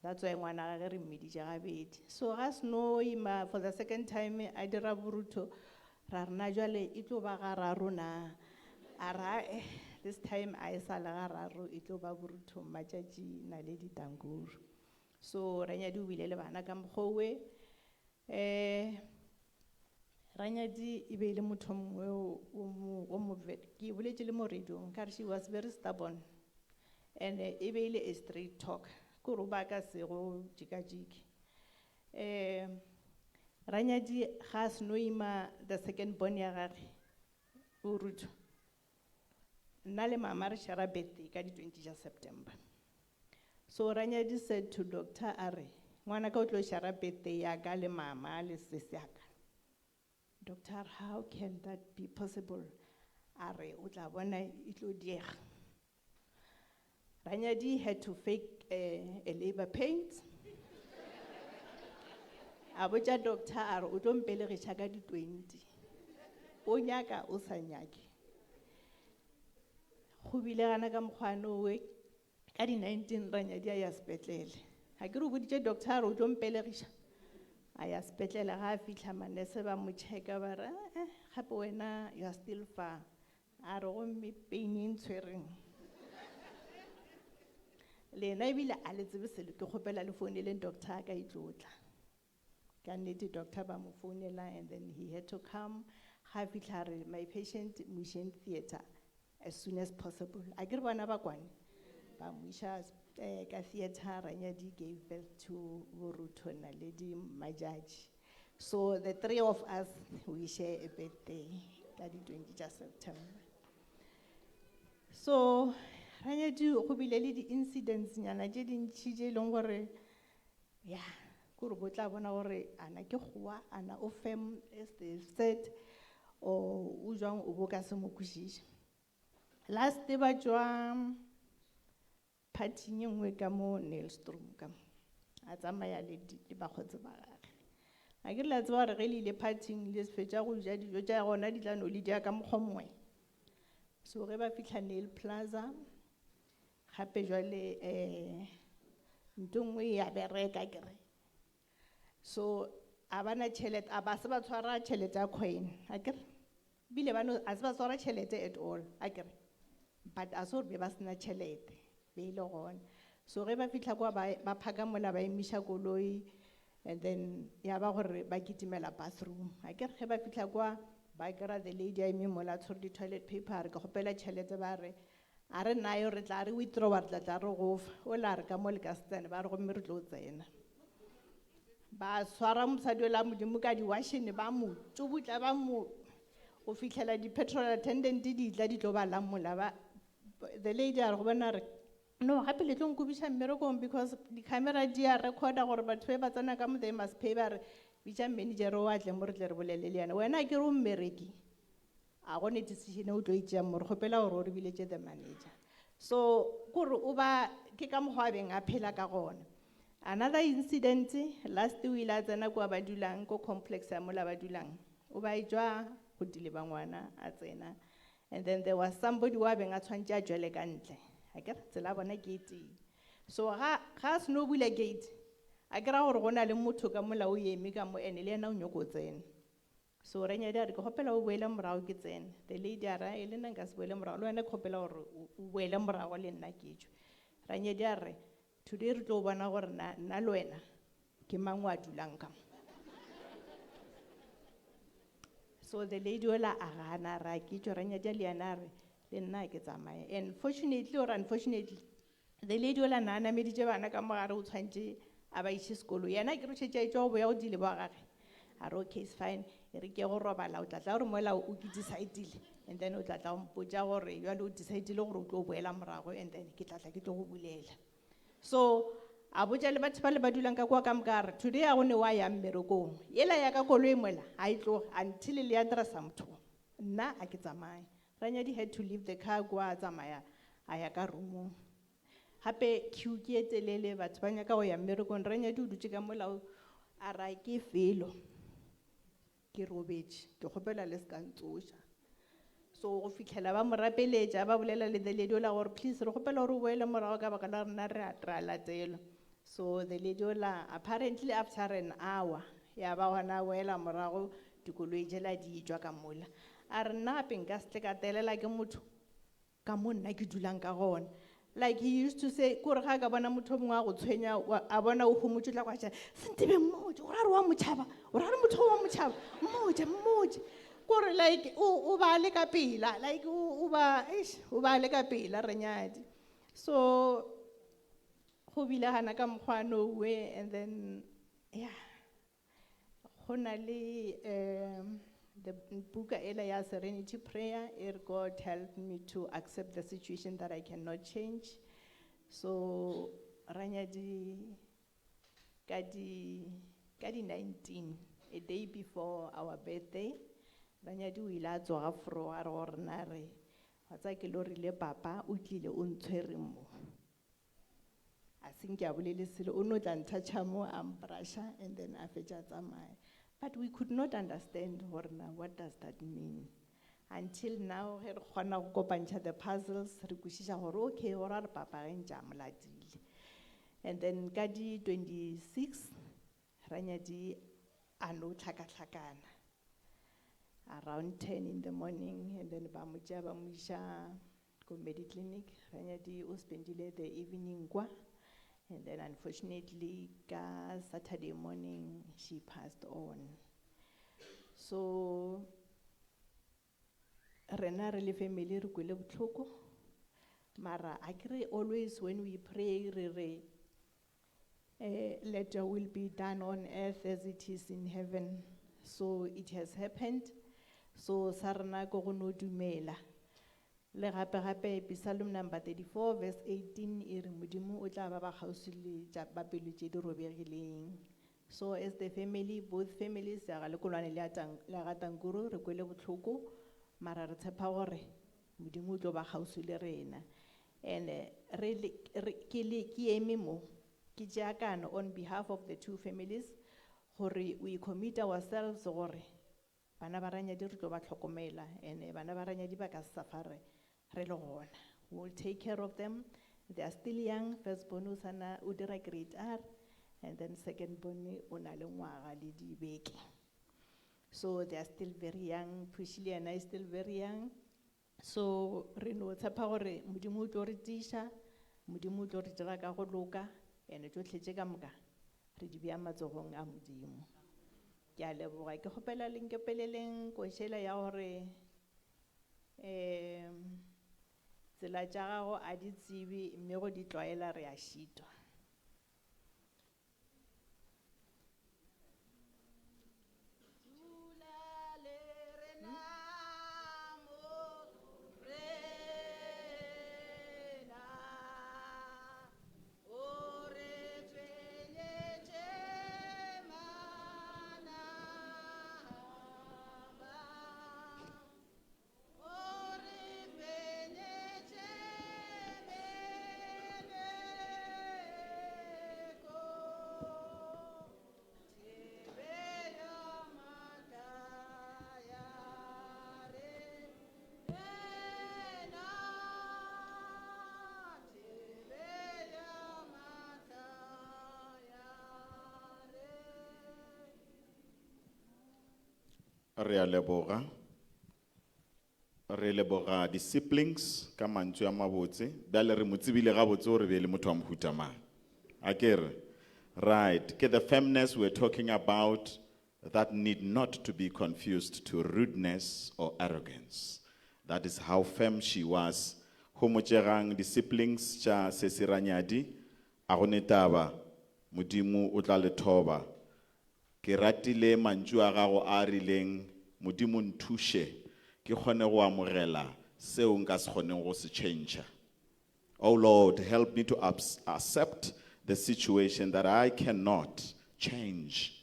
That's why ngwana gage re mmiditše gabedi. So ga seno ima for the second time, a dira Borutho, ra re na jwale e tlo ba gararo na. A re, this time a e sa le gararo, e tlo ba Borutho Matšatši Naledi Danguru. So Ranyadi o bile le bana ka mokgwa owe. Ranyadi e be e le motho mongwe o, o mo, o mo ve-, ke boletše le mo radiong, ka re she was very stubborn. And e be e le a straight talk, ke gore o ba ka se go jikajike. Ranyadi ga a seno ima the second born ya gage, Borutho, nna le mama re share birthday ka di 20 tša September. So Ranyadi said to doctor, a re, ngwana ka o tlo share birthday ya ka le mama le sesi ya ka. Doctor, how can that be possible? A re, o tla bona e tlo diega. Ranyadi had to fake a labor pains. A botša doctor a re, o tlo mpelegiša ka di 20. O nyaka, o sa nyake. Go bile gana ka mokgwa nowe, ka di 19 Ranyadi a ya sepetlele. Ha ke re o boditše doctor a re o tlo mpelegiša. A ya sepetlele, ga a fihla manese ba mo checka ba re, gape wena you are still far. A re gomme pain e ntshwereng. Le yena ebile a le tsebe selo, ke kgopela le founeleng doctor a ka e tlo tla. Ka nnete doctor ba mo founela and then he had to come. Ga fihla re, my patient mo išeng theatre as soon as possible. A ke re bona ba kwane? Ba mo iša, ka theatre, Ranyadi gave birth to Borutho Naledi Matšatši. So the three of us, we share a birthday ka di 20 tša September. So Ranyadi go bile le di-incidents nyana tše dintši tše e leng gore, ya, ke gore bo tla bona gore ana ke kgowa, ana o firm as they said, or o jwang o bo ka se mo kwešiše. Last ba tšwa party-ing e nngwe ka mo Nylstroom ka mo, a tsamaya le le bakgotsi ba gagwe. A ke re la tseba gore ge le ile party-ing le fetša go ja dijo tša gona di tla no le dia ka mokgwa o mongwe. So ge ba fihla Nail Plaza, gape jwale, ntho nngwe ya bereka ke re. So a bana tšhelete, a ba se ba tshwara tšhelete ya coin, a ke re. Ebile ba no, a se ba tshwara tšhelete at all, a ke re. But a se gore be ba sena tšhelete, be e le gona. So ge ba fihla kwa ba phaka mola ba emiša koloi, and then ya ba gore ba kitimela bathroom. A ke re ge ba fihla kwa, ba kry-a the lady a eme mola a tshwere di-toilet paper, a re ke kgopela tšhelete, ba re, a re nayo re tla re withdraw, re tla tla re go fa. O la re ka mo le ka se tsene, ba re gomme re tlo tsena. Ba swara mosadi ola Modimo ka diwashene, ba mo tšubutla, ba mo go fihlela di-petrol attendant di tla di tlo ba lamola. Ba, the lady a re go bona re, No, gape le tlo nkobiša mmerekong because di-camera di a recorda gore batho be ba tsena ka mo they must pay ba re bitša manager o a tle mo re tle re bolele le yena. Wena ke re o mmereki. A go ne decision e o tlo e tšeang mo re kgopela gore o re biletse the manager. So kore o ba ke ka mokgwa a beng a phela ka gona. Another incident last o ile a tsena kwa ba dulang ko complex ya mola ba dulang. O ba etšwa go deliver ngwana a tsena. And then there was somebody wa beng a tshwantse a tšwele ka ntle. Akere tsela ya bona ke e tee. So ga a seno bula gate, a kry-a gore go na le motho ka mola o eme ka mo ene le yena o nyako tsena. So Ranyadi a re ke kgopela o boele morago ke tsene. The lady a re, le nna nka se boele morago, le wena ke kgopela gore o boele morago le nna ke tšwe. Ranyadi a re, today re tlo bona gore nna le wena ke mang wa dulang ka mo. So the lady ola a gana, a re, a ke tšwe. Ranyadi le yena a re, le nna ke tsamaye. And fortunately or unfortunately, the lady ola na nameditše bana ka mogare o tshwantše a ba iše sekolo. Yena ke re o šetše a etšwa go boya go dile ba gage. A re, okay, it's fine. E re ke go robala, o tla tla gore mola o ke decide-ile. And then o tla tla o mpotša gore jwale o decide-ile gore o tlo boela morago, and then ke tla tla ke tlo go bulela. So a botša le batho ba le ba dulang ka kwa ka moka a re, today a go ne wa yang mmerekong. Yela ya ka koloi mola, ha e tloge until le addressa motho. Nna a ke tsamaye. Ranyadi had to leave the car kwa a tsamaya a ya ka roomong. Gape queue ke e telele, batho ba nyaka go ya mmerekong. Ranyadi o dutše ka mola o, a ra ke felo. Ke robetše, ke kgopela le se ka ntsoša. So go fitlhela ba mo rapeletša, ba bolela le the lady ola gore please re kgopela gore o boele morago ka baka la rena re a latelwa. So the lady ola apparently after an hour ya ba gona a boela morago, dikoloi tšela di tšwa ka mola. A re nna gape nka se tle ka telela ke motho ka mo nna ke dulang ka gona. Like he used to say, kore ga ka bona motho o mongwe a go tshwenya, a bona o homotše, o tla kwa tša, Sentebe mmotse, o ra re wa motšhaba, o ra re motho wa motšhaba, mmotse, mmotse. Kore like o ba le ka pela, like o ba, eish, o ba le ka pela Ranyadi. So go bile gana ka mokgwa no we, and then yeah, go na le the buka ela ya Serenity Prayer, e re God help me to accept the situation that I cannot change. So Ranyadi ka di 19, a day before our birthday, Ranyadi o ile a tsoga fro a re gore na re, wa tseba ke lorile papa o tlile o ntshwere mo. A se nke a bolele selo, o no tla nthatšha mo, a mbrusha, and then a fetša a tsamaya. But we could not understand gore na what does that mean. Until now, ge re kgona go kopantšha the puzzles, re kwešiša gore okay, gore a re papa ge ntše a mo latile. And then ka di 26, Ranyadi a no tlhakatlhakana. Around 10 in the morning, and then ba mo tšea ba mo iša ko Mediclinic. Ranyadi o spendile the evening kwa. And then unfortunately, ka Saturday morning, she passed on. So, rena re le family re kwele bohloko. Mara, akere always when we pray, re re, let your will be done on earth as it is in heaven. So it has happened. So sa rena ko go no dumela. Le gape gape Psalm number 34 verse 18 e re Modimo o tla ba ba kgauswi le tša ba pelo tše di robegileng. So as the family, both families ya ga Lekolwane le ya le ya ga Tankuru re kwele bohloko, mara re tshepa gore Modimo o tlo ba kgauswi le rena. And re le, re, ke le, ke eme mo, ke tšea kano on behalf of the two families gore we commit ourselves gore bana ba Ranyadi re tlo ba tlhokomela, and bana ba Ranyadi ba ka se suffer re le gona. We'll take care of them. They are still young. First born o sana o dira grade R, and then second born o na le ngwaga le dibeke. So they are still very young. Pushile yena is still very young. So re no tshepa gore Modimo o tlo re tiiša, Modimo o tlo re dira ka go loka, and tšohle tše ka moka re di bea matsogong a Modimo. Ke a leboga. Ke kgopela le nkepeleleng košela ya gore, tsela tša gago a di tsebe, mme go di tlwaela re a šitwa. Dula le rena mo, rena. Re a leboga. Re leboga di-siblings ka mantšu a mabotse. Bjale re mo tsebile gabotse gore be e le motho wa mohuta mang. A ke re? Right. Ke the firmness we're talking about that need not to be confused to rudeness or arrogance. That is how firm she was. Homotšegang di-siblings tša Sesi Ranyadi, a go ne taba, Modimo o tla le thoba. Ke ratile mantšu a gago a rileng, Modimo nthuše ke kgone go amogela seo nka se kgoneng go se tšhentšha. Oh Lord, help me to accept the situation that I cannot change,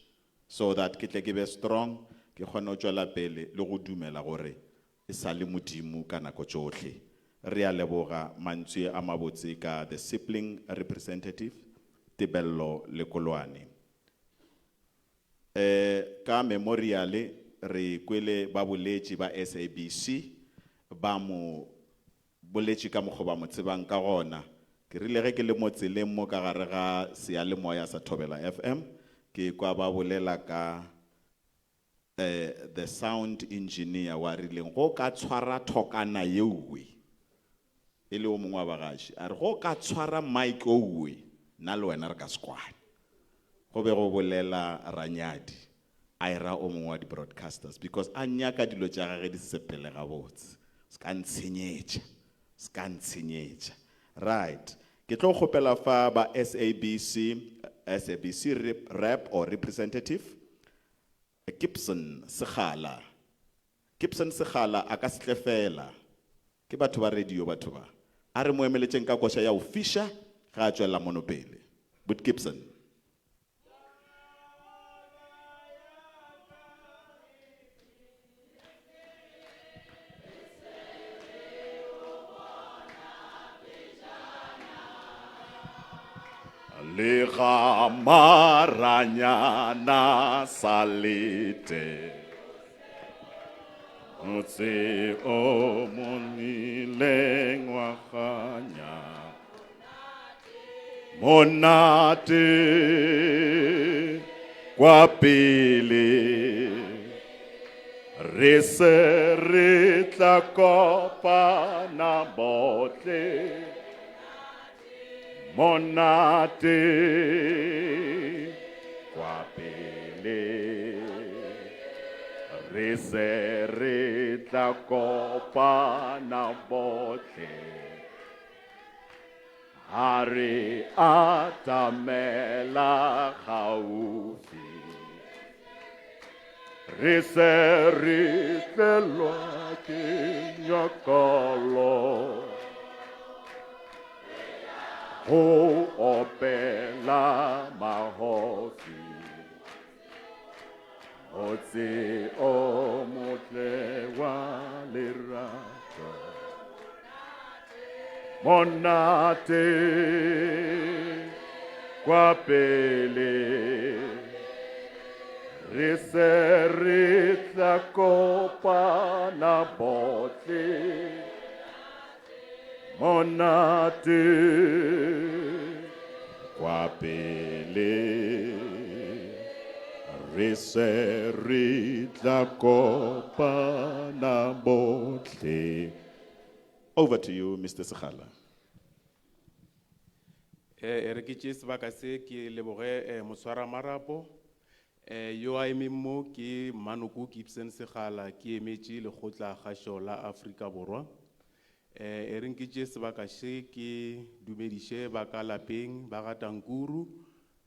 so that ke tle ke be strong, ke kgone go tšwela pele le go dumela gore e sa le Modimo ka nako tšohle. Re a leboga mantswe a mabotse ka the sibling representative Tebello Lekolwane. Ka memorial re kwele ba boletše ba SABC ba mo boletše ka mokgwa ba mo tsebang ka gona. Ke rile ge ke le mo tseleng mo ka gare ga seyalemoya sa Thobela FM, ke kwa ba bolela ka the sound engineer wa rileng go ka tshwara thokana yeuwe, e le o mongwe wa bagaši, a re go ka tshwara mic ouwe, nna le wena re ka se kwane. Go be go bolela Ranyadi, a era o mongwe wa di-broadcasters, because a nyaka dilo tša gage di sepele gabotse, se ka ntshenyetša, se ka ntshenyetša. Right, ke tlo kgopela fa ba SABC, SABC rep or representative Gibson Sekgala. Gibson Sekgala a ka se tle fela, ke batho ba radio batho ba. A re mo emeletšeng ka koša ya go fiša ge a tšwela mono pele. But Gibson. Le ga maranyana sa lete, motse o monileng wa kganya, monate kwa pele, re se re tla kopana bohle, monate kwa pele, re se re tla kopana bohle, ha re atamela gaufi, re se re tlelwa ke nyakalo, go opela mahofi, motse o motle wa lerato, monate kwa pele, re se re tla kopana bohle, monate kwa pele, re se re tla kopana bohle. Over to you, Mister Sekgala. E re ke tšee sebaka se ke leboge moswara marapo. Yo a emeng mo ke Mmanoko Gibson Sekgala, ke emetše lekgotla kgašo la Afrika Borwa. E reng ke tšee sebaka se ke dumediše ba ka lapeng ba ga Tankuru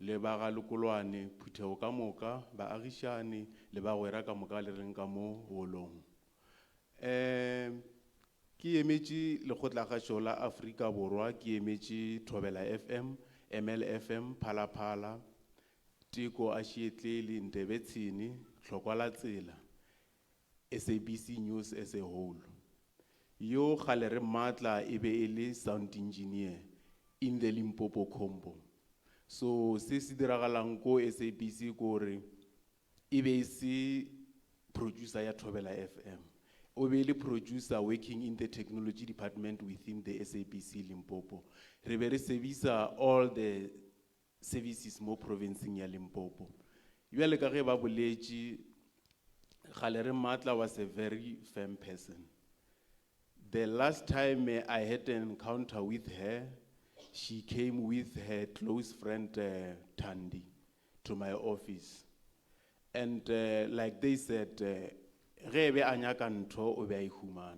le ba ga Lekolwane, phuthego ka moka, baagišane le bagwera ka moka le reng ka mo holong. Ke emetše lekgotla kgašo la Afrika Borwa, ke emetše Thobela FM, MLFM, Phalaphala, Teko a Šietlele, Ndebetshene, Tlhokwa la Tsela, SABC News as a whole. Yo kgale re mmatla e be e le sound engineer in the Limpopo Combo. So se se diragalang ko SABC kore e be e se producer ya Thobela FM. O be e le producer working in the technology department within the SABC Limpopo. Re be re servisa all the services mo provinceng ya Limpopo. Bjale ka ge ba boletše, Galere Matla was a very firm person. The last time I had an encounter with her, she came with her close friend Thandi to my office. And like they said, ge be a nyaka ntho, o be a e humana.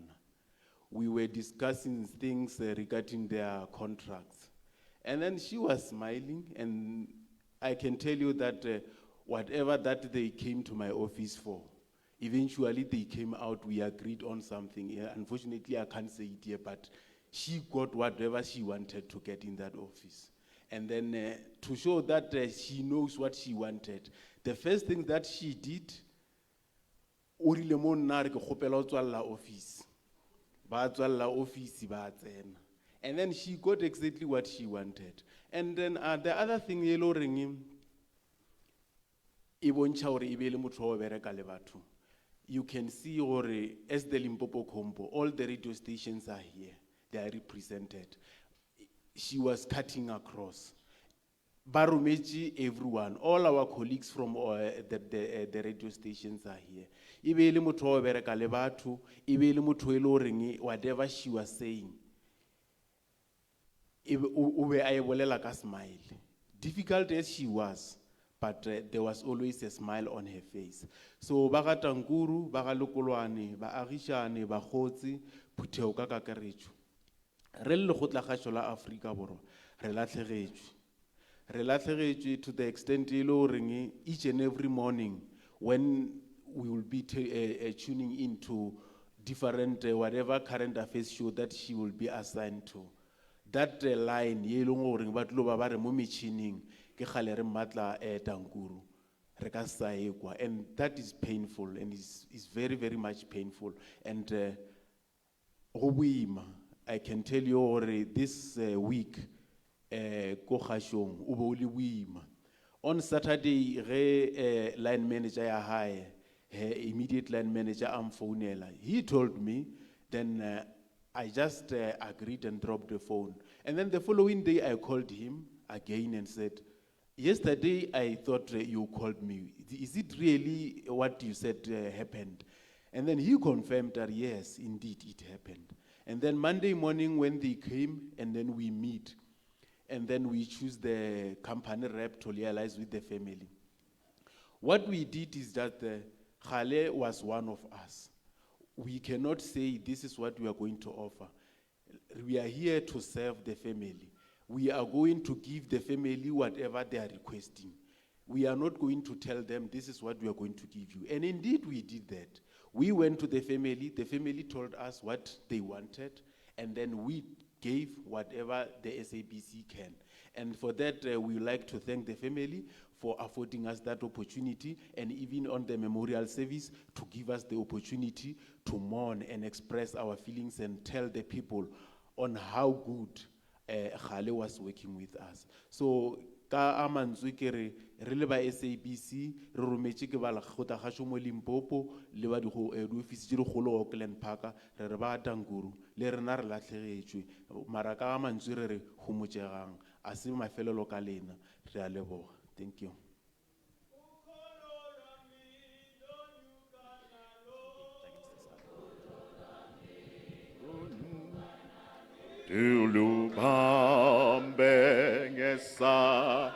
We were discussing things regarding their contracts. And then she was smiling, and I can tell you that whatever that they came to my office for, eventually they came out, we agreed on something. Unfortunately, I can't say it here, but she got whatever she wanted to get in that office. And then to show that she knows what she wanted, the first thing that she did, o rile mo nna a re ke kgopela ho tswalla office. Ba tswalla office, ba tsena. And then she got exactly what she wanted. And then the other thing e le horeng e bontšha gore e be e le motho wa go bereka le batho. You can see gore as the Limpopo Combo, all the radio stations are here. They are represented. She was cutting across. Ba rometše everyone, all our colleagues from the radio stations are here. E be e le motho wa go bereka le batho, e be e le motho e le horeng whatever she was saying, e be, o be a e bolela ka smile. Difficult as she was, but there was always a smile on her face. So ba ga Tankuru, ba ga Lekolwane, ba agišane, bakgotsi, phuthego ka kakaretšo. Re le lekgotlakgašo la Afrika Borwa, re lahlegetšwe. Re lahlegetšwe to the extent e le horeng each and every morning when we will be tuning into different whatever current affairs show that she will be assigned to. That line ye leng gore ba tlo ba ba re mo metšhining ke kgale re mmatla Tankuru, re ka se sa e kwa, and that is painful and is very, very much painful. And go boima. I can tell you gore this week ko kgašong o be o le boima. On Saturday ge line manager ya hae, her immediate line manager a mfounela, he told me, then I just agreed and dropped the phone. And then the following day I called him again and said, yesterday I thought you called me. Is it really what you said happened? And then he confirmed that yes, indeed it happened. And then Monday morning when they came, and then we meet, and then we choose the company rep to liaise with the family. What we did is that Khale was one of us. We cannot say this is what we are going to offer. We are here to serve the family. We are going to give the family whatever they are requesting. We are not going to tell them this is what we are going to give you. And indeed we did that. We went to the family, the family told us what they wanted, and then we gave whatever the SABC can. And for that, we would like to thank the family for affording us that opportunity, and even on the memorial service, to give us the opportunity to mourn and express our feelings and tell the people on how good Khale was working with us. So, ka a mantswe ke re, re le ba SABC, re rometše ke ba lekgotlakgašo mo Limpopo, le ba diofisi tše dikgolo Auckland Park, re re ba Tankuru, le rena re lahlegetšwe. Mara ka a mantswe re re homotšegang, a se mafelelo ka lena. Re a leboga. Thank you. Tulubambe ngesandla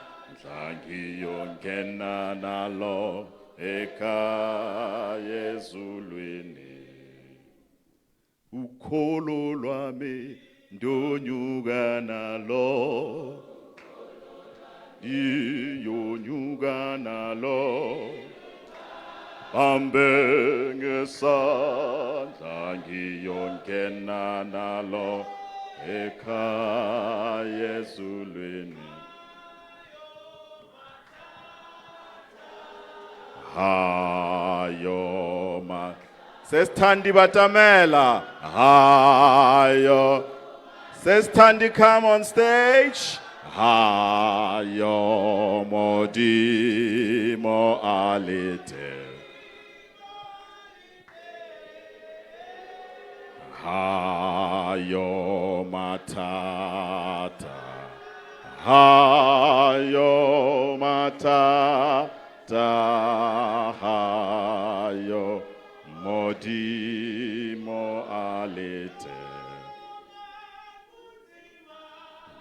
ngiyongena nalo ekhaya ezulwini. Ukholo lwami ndonyuka nalo, ngiyonyuka nalo. Bambe ngesandla ngiyongena nalo ekhaya ezulwini. Hayo ma Sesithandi batamela. Hayo. Sesithandi, come on stage. Hayo modimo alete. Hayo matata. Hayo matata. Hayo. Modimo a le teng.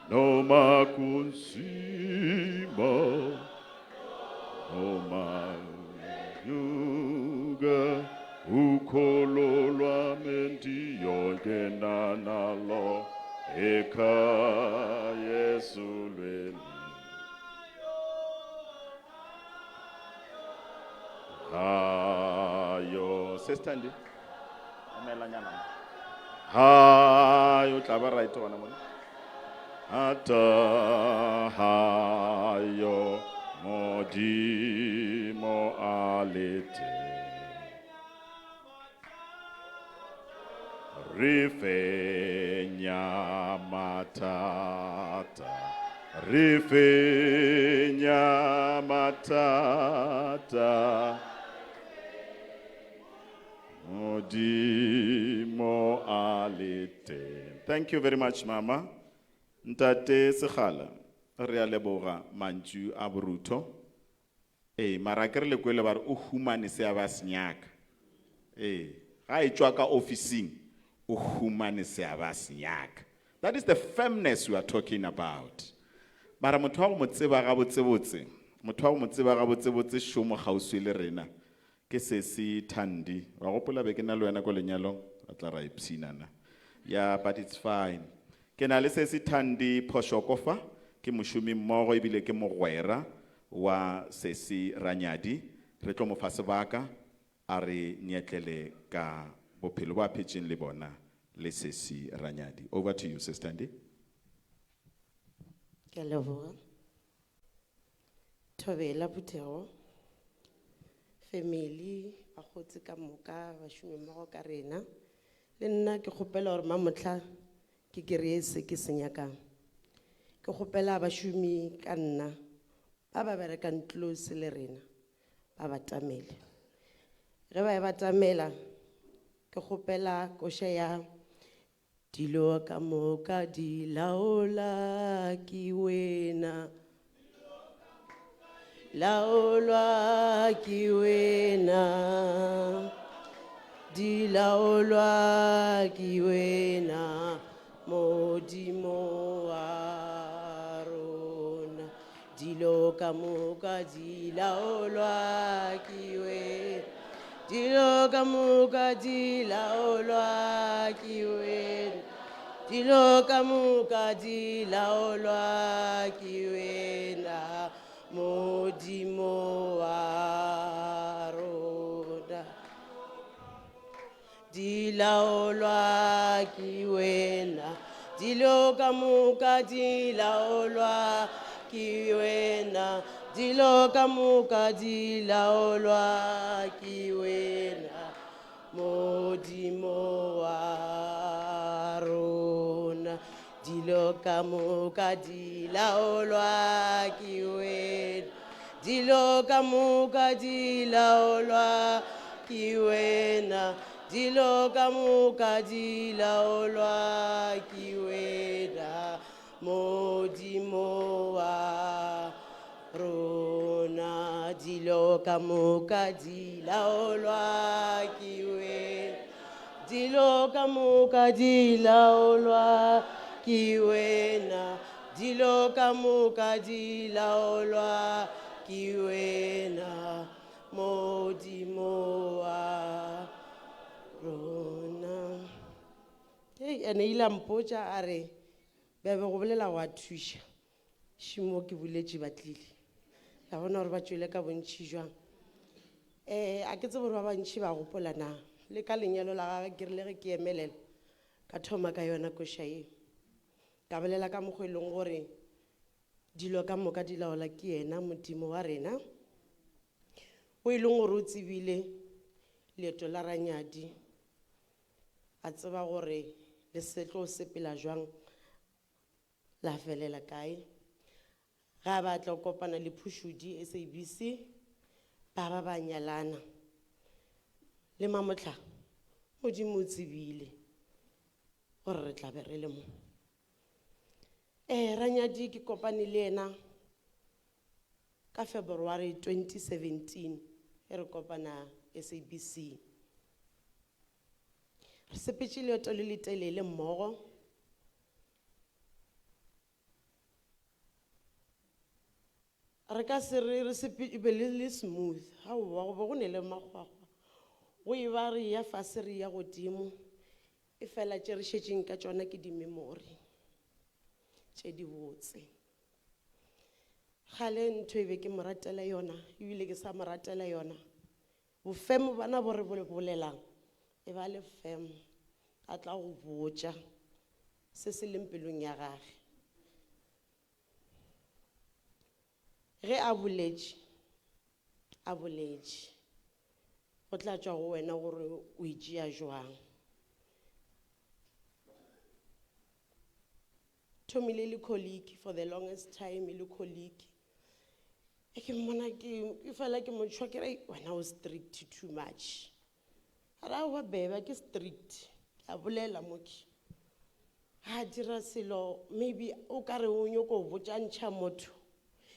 Noma kunzima, noma nyuka, ukholo lwami ndiyongena nalo ekhaya ezulwini. Hayo, sesithandi. Emelanyana. Hayo, tla ba right gona mona. Ata hayo Modimo a le teng. Re fenya mathata, re fenya mathata. Modimo a le teng. Thank you very much, Mama. Ntate Sekgala, re a leboga mantšu a borutho. Ee, mara ke re le kwele ba re o humane se a ba se nyaka. Ee, ga e tšwa ka ofising, o humane se a ba se nyaka. That is the firmness we are talking about. Mara motho wa go mo tseba gabotsebotse, motho wa go mo tseba gabotsebotse šomo kgauswi le rena, ke sesi Thandi. Wa gopola be ke na le wena ko lenyalong? Ra tla ra ipshina na. Yeah, but it's fine. Ke na le sesi Thandi Phoshoko fa, ke mošomi mmogo ebile ke mogwera wa sesi Ranyadi. Re tlo mo fa sebaka a re nyetlele ka bophelo bo a phetšeng le bona le sesi Ranyadi. Over to you, Sis Thandi. Ke a leboga. Thobela phuthego, family, bakgotsi ka moka, bašomi mmogo ka rena. Le nna ke kgopela gore mamohla ke kry-e se ke se nyakang. Ke kgopela bašomi ka nna ba ba berekang close le rena ba batamele. Ge ba e batamela, ke kgopela koša ya dilo ka moka di laola ke wena. Laolwa ke wena. Di laolwa ke wena, Modimo wa rona. Dilo ka moka di laolwa ke wena. Dilo ka moka di laolwa ke wena. Dilo ka moka di laolwa ke wena, Modimo wa rona. Di laolwa ke wena. Dilo ka moka di laolwa ke wena. Dilo ka moka di laolwa ke wena, Modimo wa rona. Dilo ka moka di laolwa ke wena. Dilo ka moka di laolwa ke wena. Dilo ka moka di laolwa ke wena, Modimo wa rona. Dilo ka moka di laolwa ke wena. Dilo ka moka di laolwa ke wena. Dilo ka moka di laolwa ke wena, Modimo wa rona. Hei, ene ile a mpotša a re, bebe go bolela go a thuša. Šimo ke boletše ba tlile. La bona gore ba tšwele ka bontši jwang. A ke tsebe gore ba bantši ba gopola na. Le ka lenyalo la gagwe ke rile ge ke emelela, ka thoma ka yona koša ye. Ka bolela ka mokgwa e leng gore dilo ka moka di laola ke yena Modimo wa rena. O e leng gore o tsebile leeto la Ranyadi, a tseba gore le se tlo sepela jwang, la felela kae. Ga ba tla kopana le Phušudi SABC, ba ba ba nyalana. Le mamohla, Modimo o tsebile gore re tla be re le mo. Ranyadi ke kopane le yena ka February 2017, e re kopana SABC. Re sepetše leeto le letelele mmogo. Re ka se re re sepe e be le le smooth, aowa go be go ne le makgwakgwa. Go e ba re ya fase re ya godimo, e fela tše re šetšeng ka tšona ke di-memory tše dibotse. Kgale ntho e be ke mo ratela yona, ebile ke sa mo ratela yona. Bofemo bana bo re bo bolelang, e ba le fem, a tla go botša se se leng pelong ya gage. Ge a boletše, a boletše, go tla tšwa go wena gore o e tšea jwang. Thomile le colleague for the longest time, e le colleague. E ke mmona ke, ke fela ke mo tšhwa ke re, wena o strict too much. A re, aowa bebe, ke strict. Ke a bolela mo ke. Ha dira selo, maybe o ka re o nyoko botša ntšha motho.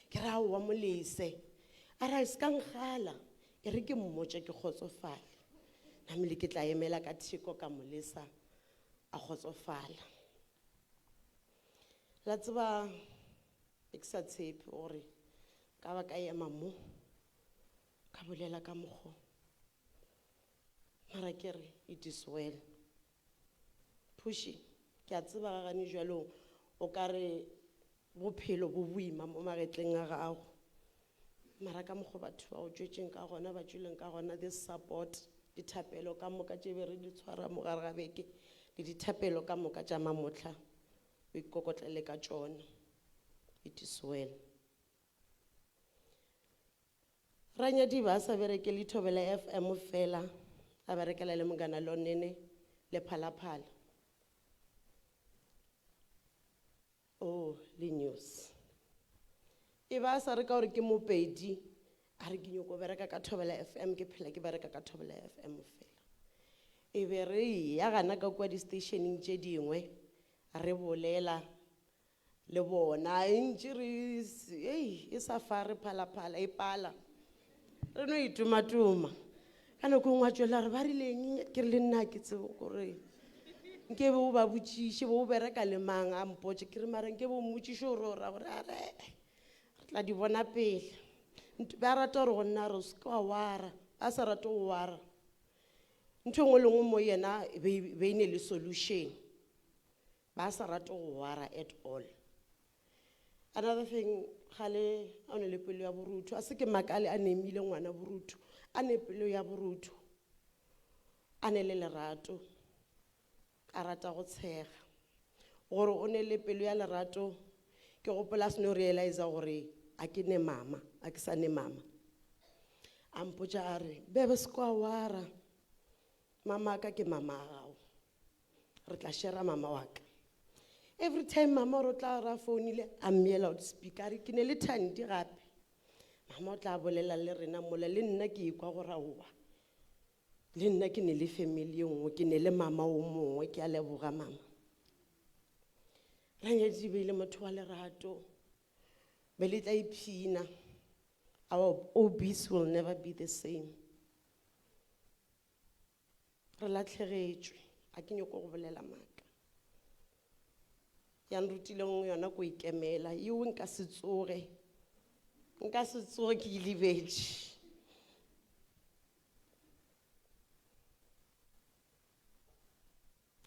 Ke re, aowa mo lese. A re, se ka nkgala. E re ke mmotše ke kgotsofale. Namile ke tla emela ka theko ka mo lesa a kgotsofala. La tseba e ke sa tshepe gore ka ba ka ema mo ka bolela ka mokgo. Mara ke re it is well. Phuši, ke a tseba ga gane jwalo o ka re bophelo bo boima mo magetleng a gago. Mara ka mokgo batho ba o tšwetšeng ka gona, ba tšweleng ka gona, this support, dithapelo ka moka tše be re di tshwara mo gare ga beke, le dithapelo ka moka tša mamohla, o ikokotlele ka tšona. It is well. Ranyadiba a sa berekele Thobela FM fela, a berekela le Munghana Lonene le Phalaphala. Oh, le news. E ba sa re ka gore ke mopedi, a re ke nyoko bereka ka Thobela FM, ke phela ke bereka ka Thobela FM fela. E be re ya gana ka kwa di-stationeng tše dingwe, re bolela le bona, e ntše re ei, e sa fa re Phalaphala, e pala. Re no itumatuma. Ka nako e nngwe a tšwela re ba rileng, ke re le nna ke tsebe gore nke be o ba botšiše, bo o bereka le mang, a mpotše, ke re mara nke be o mmotšiše gore o ra gore, a re, re tla di bona pele. Ba rata gore go nna re o se ke wa wara, ba sa rate go wara. Ntho e nngwe le nngwe mo yena e be e ne le solution. Ba sa rate go wara at all. Another thing, gale a ne le pelo ya borutho, a se ke makale a nemile ngwana borutho, a ne pelo ya borutho, a ne le lerato, a rata go tshega. Gore o ne le pelo ya lerato, ke gopola a seno realize gore a ke ne mama, a ke sa ne mama. A mpotša a re, bebe se kwa wara, mama ka ke mama a gago, re tla share mama wa ka. Every time mama o tla ra founile, a mmea loudspeaker, a re ke ne le Thandi gape. Mama o tla bolela le rena mola, le nna ke ikwa gore aowa. Le nna ke ne le family e nngwe, ke ne le mama o mongwe, ke a leboga mama. Ranyadi be le motho wa lerato, be le tla iphina. Our OBs will never be the same. Re latlhegetšwe, a ke nyoko go bolela maaka. Ya nrutileng yona ko ikemela, yeo nka se tsoge, nka se tsoge ke e lebetše.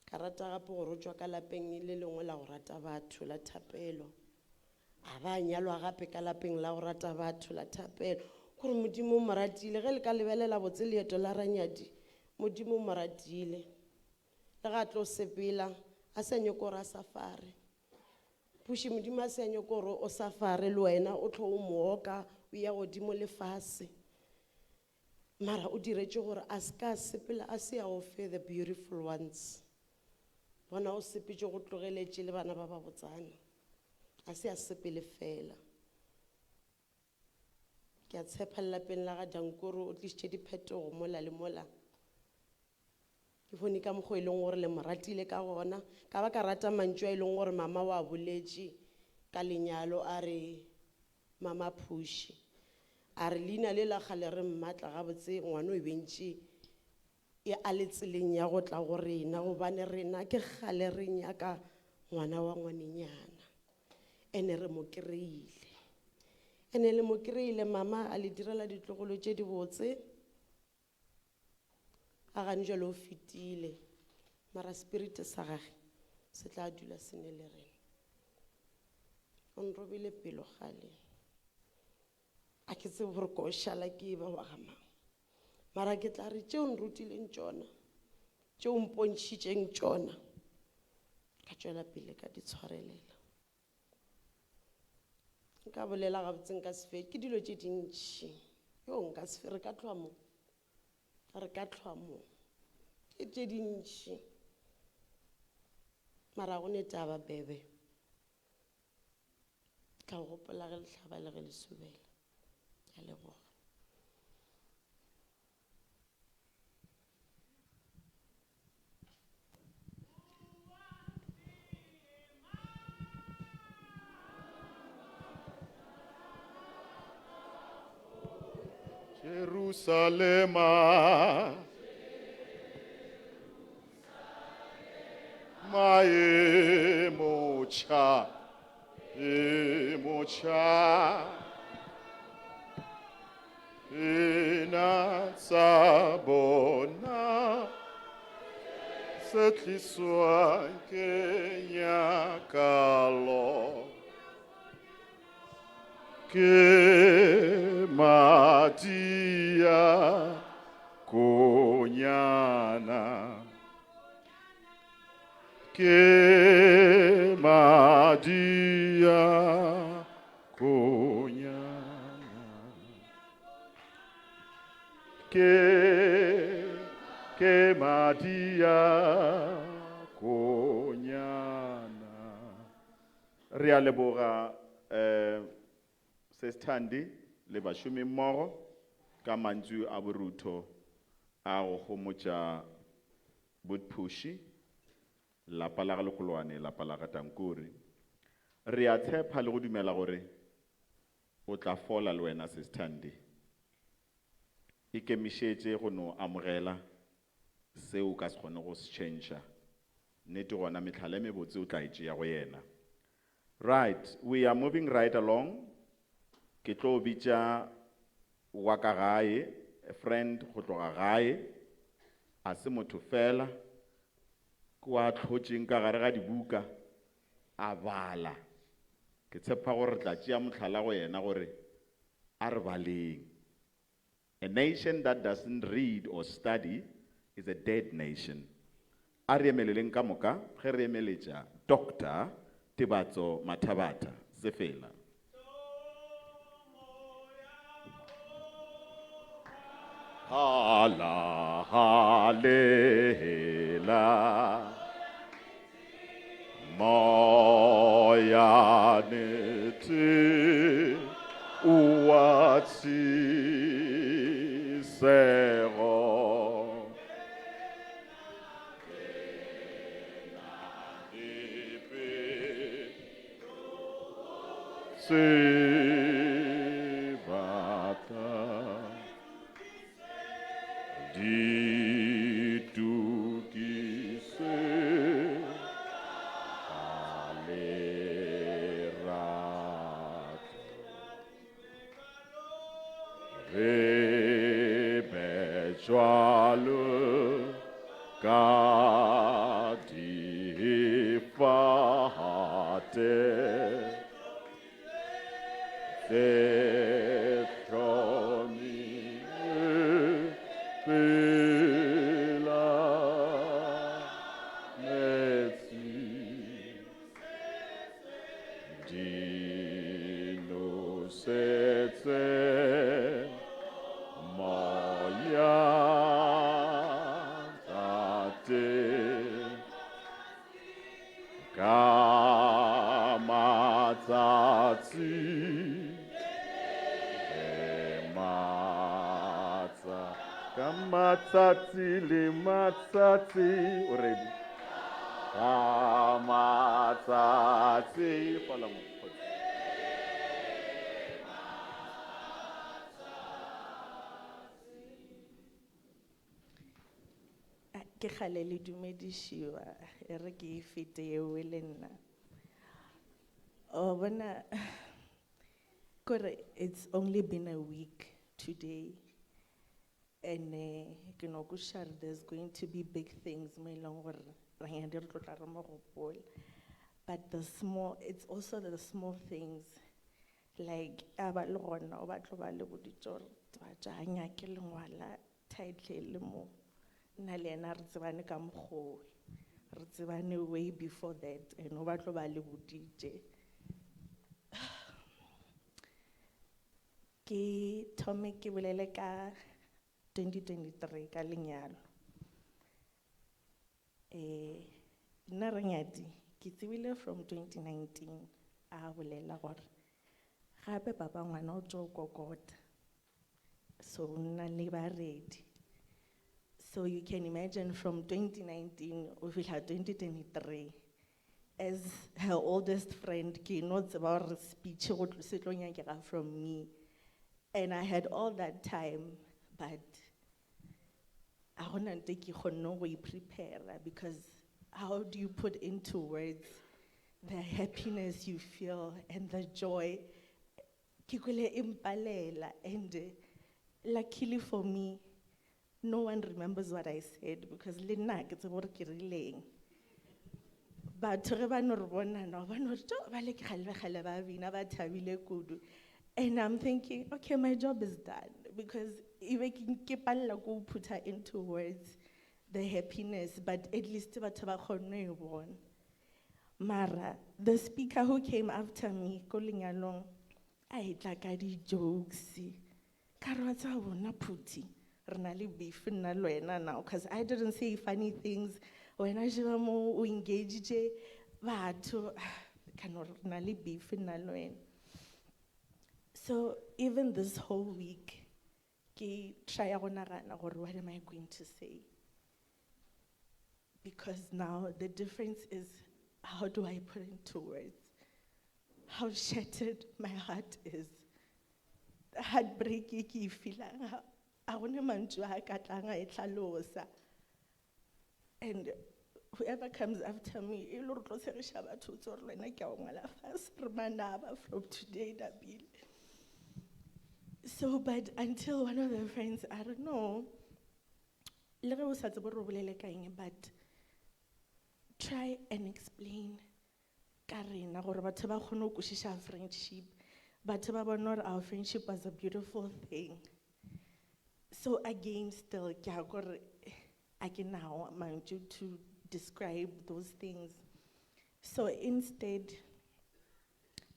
Ka rata gape gore o tšwa ka lapeng le lengwe la go rata batho la thapelo. A ba nyalwa gape ka lapeng la go rata batho la thapelo. Gore Modimo o mo ratile, ge le ka lebelela botse leeto la Ranyadi, Modimo o mo ratile. Le ga tlo sepela, a sa nyoko gore a safare. Puši Modimo a sa nyoko gore o safare le wena, o tlo o mooka, o ya godimo le fase. Mara o diretše gore a se ka sepela, a se a ofe the beautiful ones. Bona o sepetše go tlogeletše le bana ba ba botsana. A se a sepele fela. Ke a tshepa lelapeng la ga Dankoro o tlišitše diphetogo mola le mola. Ke bone ka mokgwa e leng gore le mo ratile ka gona. Ka ba ka rata mantšu a e leng gore mama wa boletše ka lenyalo, a re mama Phuši. A re leina le la kgale re mmatla gabotse, ngwana o e bentše e a le tseleng ya go tla go rena gobane rena ke kgale re nyaka ngwana wa ngwanenyana ene re mo kry-ile ene le mo kry-ile mama a le direla ditlogolo tše dibotse a gane jalo o fetile mara spirit sa gage se tla dula se ne le rena o nrobile pelo gale a ke tsebe gore ko šala ke e ba wa ga mang mara ke tla re tšeo nrutileng tšona tšeo mpontšhitšeng tšona ka tšwela pele ka di tshwarelela nka bolela gabotse nka se fetše ke dilo tše dintši yo nka se re ka tlhoa mo re ka tlhoa mo ke tše dintši mara go ne taba bebe ka go gopola ge lehlaba le ge le subela ke a leboga. Jerusalema Mae mocha e mocha Ina tsa bona se tliswang ke nyakalo ke Matia konyana ke Madia konyana ke ke Madia konyana re a leboga eh Sesthandi le bašomi mmogo ka mantšu a borutho a go homotša Botphuši, lapa la ga Lekolwane, lapa la ga Tankuri. Re a tshepa le go dumela gore o tla fola le wena Sesthandi. Ikemišetše go no amogela seo o ka se kgone go se tšhentšha. Nnete gona mehlala e mebotse o tla e tšea go yena. Right, we are moving right along. Ke tlo bitša wa ka gae, a friend go tloga gae, a se motho fela, ke wa tlhotšeng ka gare ga dibuka, a bala. Ke tshepa gore re tla tšea mohlala go yena gore a re baleng. A nation that doesn't read or study is a dead nation. A re emeleleng ka moka ge re emeletša Doctor Tebatso Mathabatha Sefela. Hala halela moya nete ua tshisego. Sebata di tukise ka lerato re be jwalo ka difate tse hlomilwe pela metsi di nosetse moya tate ka matsatsi le matsa ka matsatsi le matsatsi o ready ka matsatsi fola mo. Ke kgale le dumedišiwa, e re ke e fete eo le nna. O bona, kore it's only been a week today. And ke no kwešiša gore there's going to be big things mo e leng gore Ranyadi re tlo tla re mo gopola. But the small, it's also the small things. Like, a ba le gona, o batlo ba le boditše gore ba tša nyake lengwala title le mo. Nna le yena re tsebane ka mokgwa o. Re tsebane way before that, and o batlo ba le boditše. Ke thome ke bolele ka 2023 ka lenyalo. Nna Ranyadi ke tsebile from 2019 a bolela gore gape papa ngwana o tlo kokota. So nna le ba ready. So you can imagine from 2019 o fihla 2023 as her oldest friend ke no tseba gore speech go tlo se tlo nyakega from me. And I had all that time, but a gona ntho e ke kgonneng go e prepare because how do you put into words the happiness you feel and the joy? Ke kwele e mpalela, and luckily for me, no one remembers what I said because le nna ke tsebe gore ke rileng. Batho ge ba no re bona no, ba no re, "Tjo, ba le ke kgale kgale ba bina, ba thabile kudu." And I'm thinking, okay, my job is done because e be ke palela ko put her into words the happiness, but at least batho ba kgonne ho e bona. Mara, the speaker who came after me, ko lenyalong, a etla ka di-jokes. Ka re wa tseba bona Phuthi, re na le beef nna le wena now, because I didn't say funny things. Wena sheba mo o engaged batho, ka no re na le beef nna le wena. So even this whole week, ke try go nagana gore what am I going to say? Because now the difference is, how do I put into words how shattered my heart is? The heartbreak e ke e feelang, ha gona mantšu a ka tlang a e hlalosa. And whoever comes after me, e le gore tlo tshegiša batho, o tsebe gore le wena ke a o ngwala fase, re manaba from today, Nabile. So, but until one of the friends, I don't know, le ge o sa tsebe gore o bolele ka eng, but try and explain ka rena gore batho ba kgone go kwešiša friendship. Batho ba bone gore our friendship was a beautiful thing. So again, still, ke a gore a ke nao mantšu to describe those things. So instead,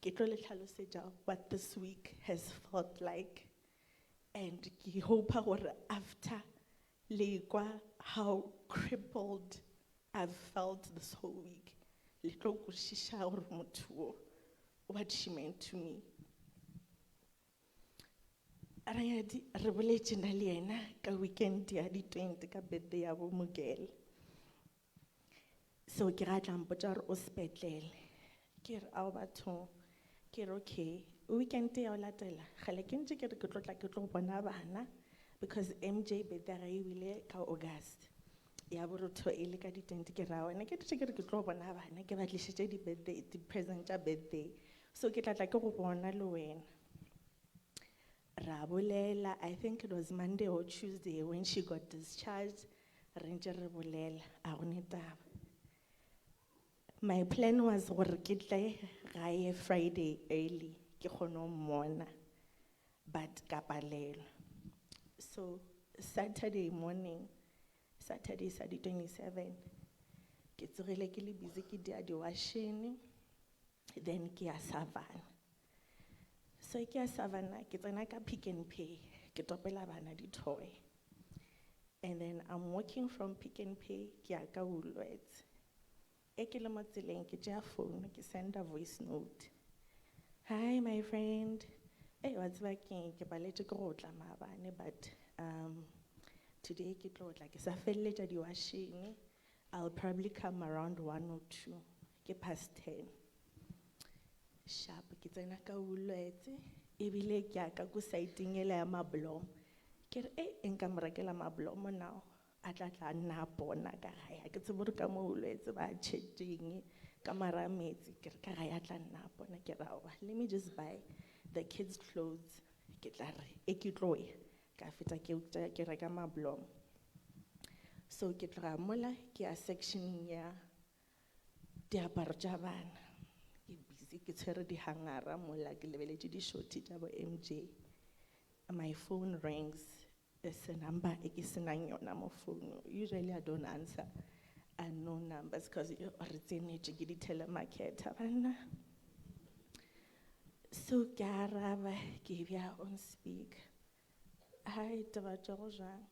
ke tlo le hlalosetša what this week has felt like. And ke hope gore after le kwa how crippled I've felt this whole week, le tlo kwešiša gore motho o, what she meant to me. Ranyadi, re boletše nna le yena ka weekend ya di-20 ka birthday ya bo Mokele. So ke ga tla mpotša gore o sepetlele. Ke re, ao bathong, ke re okay, weekend ya ho latela, kgale ke ntse ke re ke tlo tla ke tlo bona bana because MJ birthday ya gagwe e bile ka August. Ya borotho e le ka di-20, ke ra wena ke ntse ke re ke tlo bona bana, ke ba tlišetše di-birthday, di-present tša birthday. So ke tla tla ke go bona le wena. Ra bolela, I think it was Monday or Tuesday when she got discharged, re ntse re bolela, a go ne taba. My plan was gore ke tle gae Friday early, ke kgone ho mmona, but ka palelwa. So Saturday morning, Saturday sa di 27, ke tsogile ke le busy ke dia di-washing, then ke ya Savannah. So ke ya Savannah, ke tsena ka Pick n Pay, ke topela bana di-toy. And then I'm walking from Pick n Pay, ke ya ka Woolworths. E ke le mo tseleng, ke tšea phone, ke send a voice note. Hi, my friend. Eh, wa tseba keng, ke paletše ke go tla maabane, but today ke tlo tla, ke sa feleletša di-washing. I'll probably come around 1 or 2, ke past 10. Sharp, ke tsena ka Woolworths, ebile ke ya ka ko site-eng ela ya mablomo. Ke re, eh, nka mo rekela mablomo now. A tla tla nna a bona ka gae. Ha ke tsebe gore ka mo bolwetse ba tšhetšeng ka mara metsi, ke re ka gae a tla nna a bona. Ke re aowa, let me just buy the kids clothes. Ke tla re e ke tlo ya ka feta ke utlwa ke reka mablomo. So ke tloga mola ke ya sectioneng ya diaparo tša bana. Ke busy ke tshwere dihangara mola ke lebeletše di-shorty tša bo MJ. My phone rings. It's a number e ke senang yona mo founung. Usually I don't answer unknown numbers because re tsenetše ke di-telemarketer banna. So ke araba ke bea on speaker. Hi, Tebatšo, go jwang?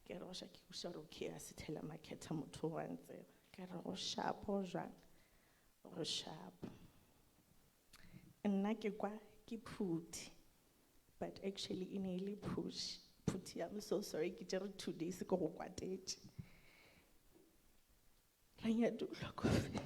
Ke re go ša, ke kwešiša gore okay, a se telemarketer motho wa ntseba. Ke re go sharp, go jwang? Go sharp. Nna ke kwa ke Phuthi, but actually e ne e le Push. Phuthi, I'm so sorry, ke tšere 2 days ke go kwatetše. Ranyadi o hlokofetše.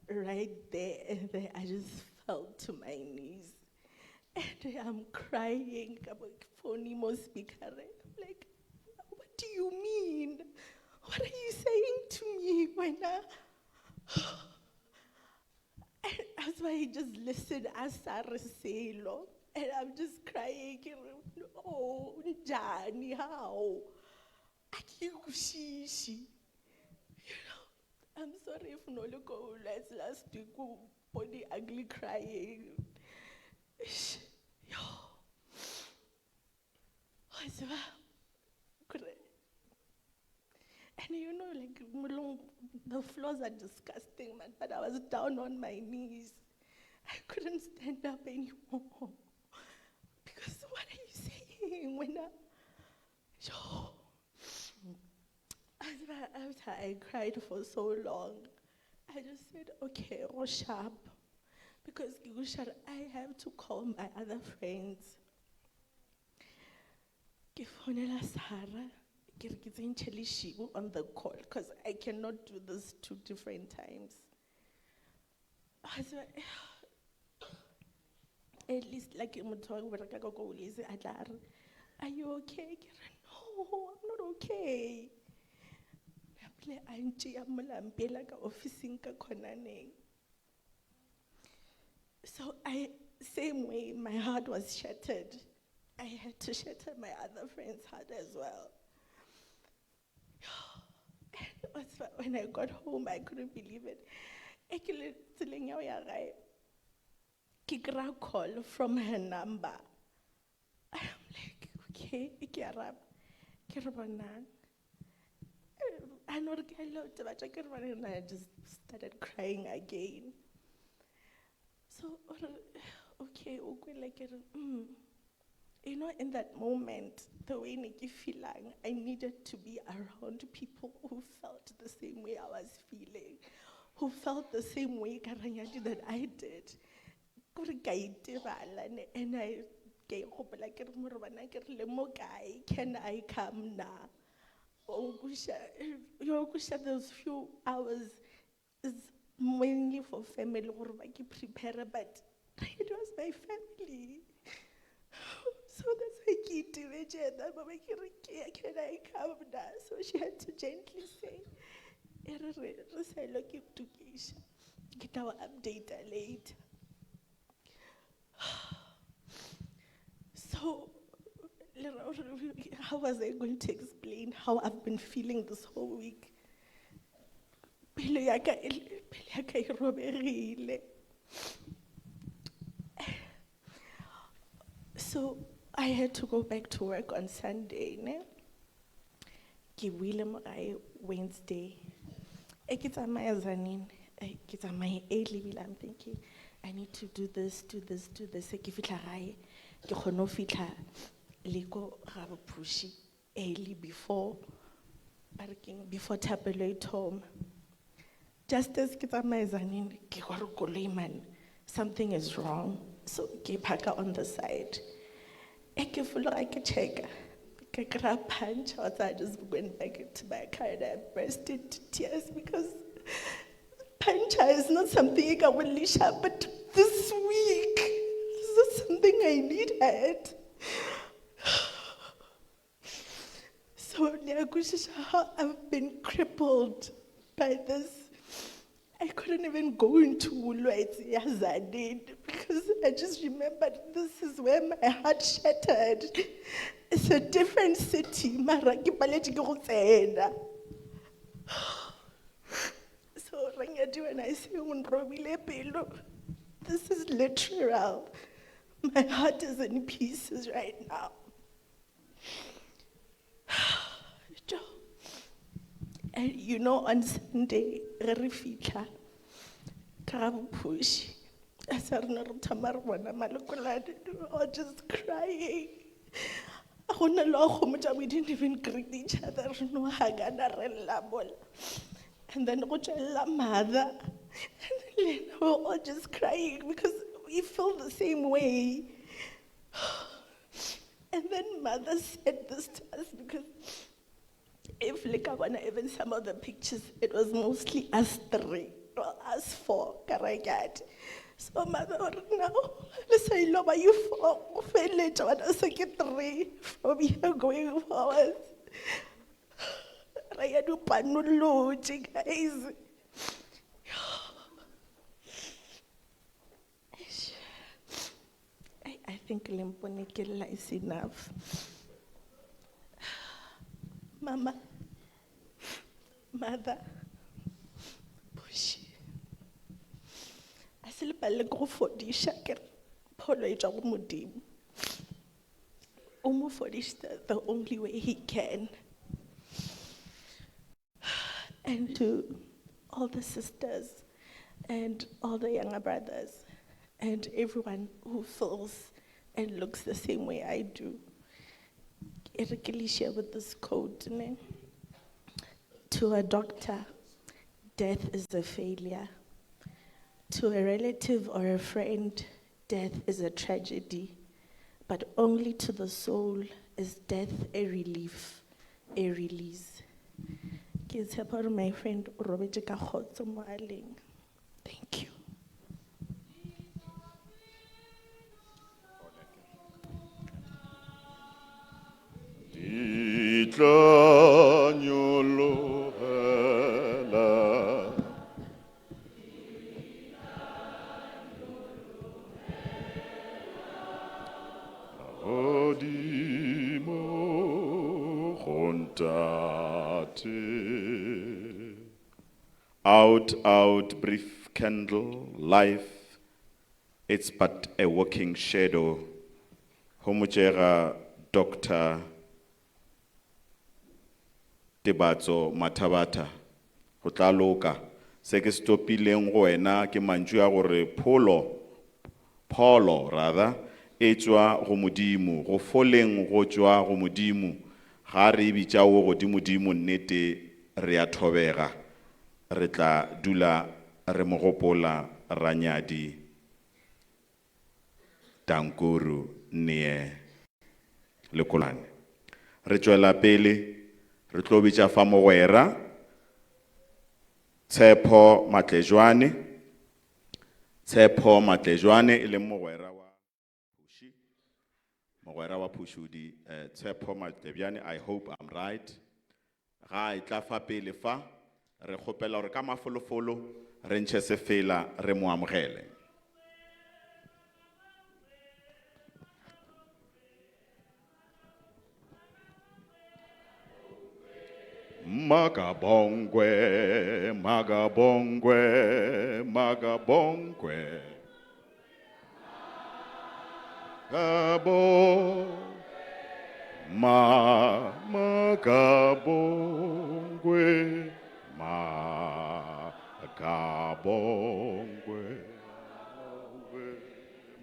Right there and there, I just fell to my knees. And I'm crying. I'm like, phone mo speaker. I'm like, what do you mean? What are you saying to me when I... And that's why he just listened as Saraselo. And I'm just crying. Oh, Njani, how? Akikushi. You know, I'm sorry if Noloko last week, body ugly crying. Yo. And you know, like, the floors are disgusting, man, but I was down on my knees. I couldn't stand up anymore. Because what are you saying when I... Yo. After I cried for so long, I just said, okay, go sharp. Because I have to call my other friends. Ke founela Sarah, ke re ke tsentšhe lešilo on the call, because I cannot do this 2 different times. I said, at least like motho wa go bereka ka ko Ulezi, a tla re, are you okay? Ke re, no, I'm not okay. Napile a ntšea molampela ka ofising ka khonaneng. So I, same way, my heart was shattered. I had to shatter my other friend's heart as well. And when I got home, I couldn't believe it. E ke le tseleng ya ho ya gae, ke kry-a call from her number. I'm like, okay, e ke araba. Ke re bonang. I know ke a lo teba tša ke re bonang, and I just started crying again. So, okay, o kwele ke re, You know, in that moment, the way ne ke feelang, I needed to be around people who felt the same way I was feeling, who felt the same way ka Ranyadi that I did. Kore ka itebala ne, and I ke gopola ke re morobana ke re le mo kae, can I come now? O kusha, yo kusha those few hours is mainly for family gore ba ke prepare, but it was my family. So that's why ke itebetse that mama ke re ke, can I come now? So she had to gently say, e re re, re sa ilo ke itokiša. Ke tla o update later. So, le re, How was I going to explain how I've been feeling this whole week? Pelo ya ka e pelo ya ka e robegile. So I had to go back to work on Sunday, ne? Ke boile mo gae Wednesday. E ke tsamaya Tzaneen, ke tsamaya early ebile I'm thinking I need to do this, do this, do this. E ke fihla gae, ke kgone ho fihla le ko ga bophushi early before, ba re keng, before thapelo e thoma. Just as ke tsamaya Tzaneen, ke kwa re koloi man, something is wrong. So ke parka on the side. E ke fologa ke checka, ke kry-a punch. I just went back into my car and I burst into tears because puncture is not something you can unleash, but this week, this is something I needed. So, how I've been crippled by this. I couldn't even go into Woolworths, Tzaneen, because I just remembered this is where my heart shattered. It's a different city. Mara ke paletswe ke go tsena. So, Rangadi, when I say o nrobile pelo, this is literal. My heart is in pieces right now. And on Sunday, re re fitlha ka ga bophushi. A sa re ne re thoma re bona malokolane, we were all just crying. A go na le wa gomotsa, we didn't even greet each other. Re no hagana re lla mola. And then go tswelela mother. And then le ena, we were all just crying because we feel the same way. And then mother said this to us because if le ka bona even some of the pictures, it was mostly us three, or us four, Karayad. So mother, now, let's say, Loba, you four, fele, wa se ke three from here going forward. Raya do panolotše, guys. I think le mpone ke lla is enough. Mama, mother, Pushi. A se le palele ke go fodiša, ke re pholo e tšwa go Modimo. O mo fodišitše the only way he can. And to all the sisters and all the younger brothers and everyone who feels and looks the same way I do. E re ke le share with this quote, ne? To a doctor, death is a failure. To a relative or a friend, death is a tragedy. But only to the soul is death a relief, a release. Ke tshepa hore my friend o robetse ka kgotso mo a leng. Thank you. Di tla nyolohela. Godimo go Ntate. Out, out, brief candle, life, it's but a walking shadow. Homotšega Doctor Tebatso Mathabatha, go tla loka. Se ke se topileng go wena ke mantšu a gore pholo, pholo rather, e tšwa go Modimo, go foleng go tšwa go Modimo. Ga re e bitša wo godimodimo nnete re a thobega. Re tla dula re mo gopola Ranyadi Tankuru Nee Lekolwane. Re tšwela pele, re tlo bitša fa mogwera Tshepo Matlejwane. Tshepo Matlejwane e leng mogwera wa Phuši. Mogwera wa Phušudi, Tshepo Matlejwane, I hope I'm right. Ga e tla fa pele fa, re kgopela hore ka mafolofolo re ntšhe sefela re mo amogele. Makabongwe, Makabongwe, Makabongwe. Kabo, ma, Makabongwe, Makabongwe,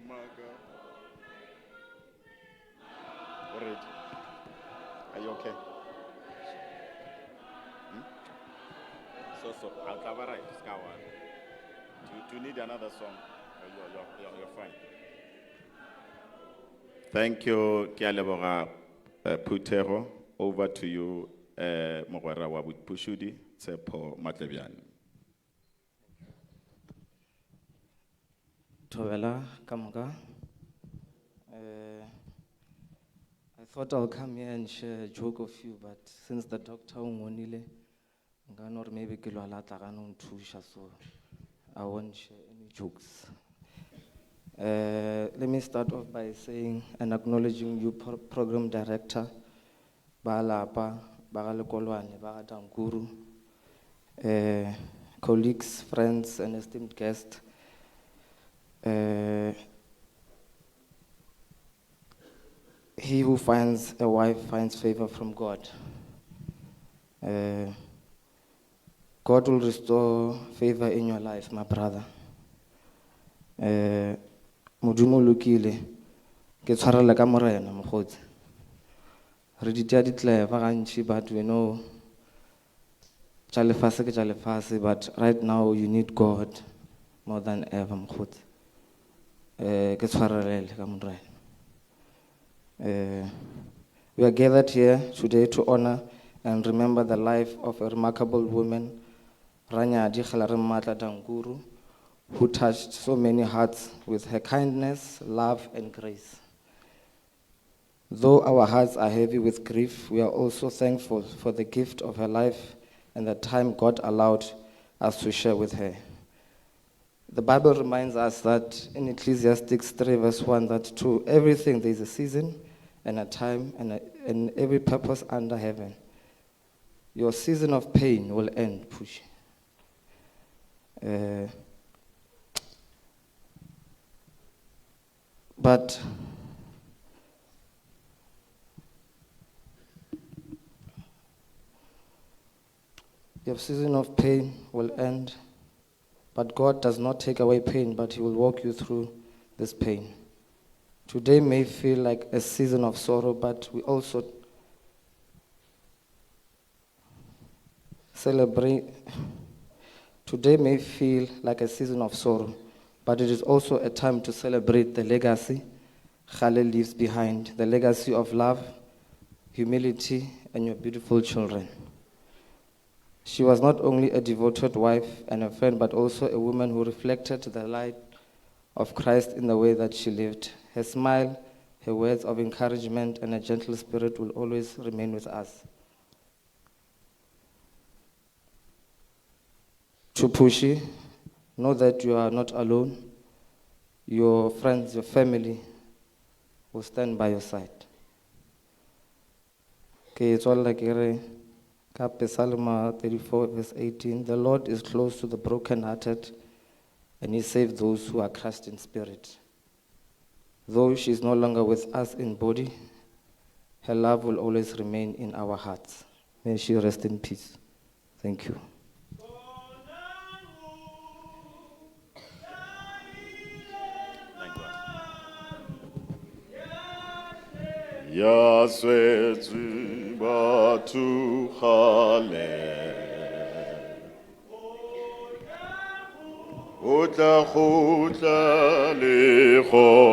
Maka. Already. Are you okay? Hmm? So, so, I'll cover right. Ska worry. Do you need another song? Or you're fine. Thank you, ke a leboga, phuthego. Over to you, mogwera wa Bopushudi, Tshepo Matlebiane. Thobela ka moka. I thought I'll come here and share a joke of you, but since the doctor o ngonile, nka no re maybe ke lwala tla gana o nthuša, so I won't share any jokes. Let me start off by saying and acknowledging you, program director, ba lapa, ba ga Lekolwane, ba ga Dankuru, colleagues, friends, and esteemed guests. He who finds a wife finds favor from God. God will restore favor in your life, my brother. Modimo o lokile, ke tshwarela ka Morena, mokgotsi. Re di tea ditleva gantši, but we know tša lefase ke tša lefase, but right now you need God more than ever, mokgotsi. Ke tshwarelele ka Morena. We are gathered here today to honor and remember the life of a remarkable woman, Ranyadi Kgalaremmatla Dankuru, who touched so many hearts with her kindness, love, and grace. Though our hearts are heavy with grief, we are also thankful for the gift of her life and the time God allowed us to share with her. The Bible reminds us that in Ecclesiastes 3 verse 1, that to everything there is a season and a time and every purpose under heaven. Your season of pain will end, Push. But your season of pain will end, but God does not take away pain, but He will walk you through this pain. Today may feel like a season of sorrow, but we also celebrate. Today may feel like a season of sorrow, but it is also a time to celebrate the legacy Khale leaves behind, the legacy of love, humility, and your beautiful children. She was not only a devoted wife and a friend, but also a woman who reflected the light of Christ in the way that she lived. Her smile, her words of encouragement, and a gentle spirit will always remain with us. Chupushi, know that you are not alone. Your friends, your family will stand by your side. Ke tswalla ke re, ka Psalm 34, verse 18, the Lord is close to the brokenhearted, and He saves those who are crushed in spirit. Though she is no longer with us in body, her love will always remain in our hearts. May she rest in peace. Thank you. Ya swetswe batho kgale. O tla kgutla legodimo.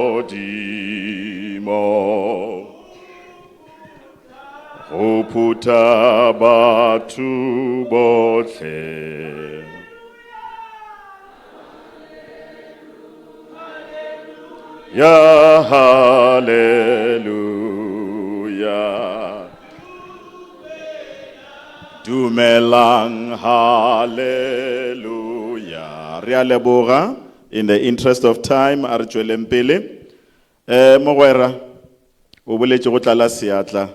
Go phutha batho botlhe. Ya hallelujah. Dumelang hallelujah. Re a leboga. In the interest of time, a re tšweleng pele. Mogwera, o boletše go tlala seatla.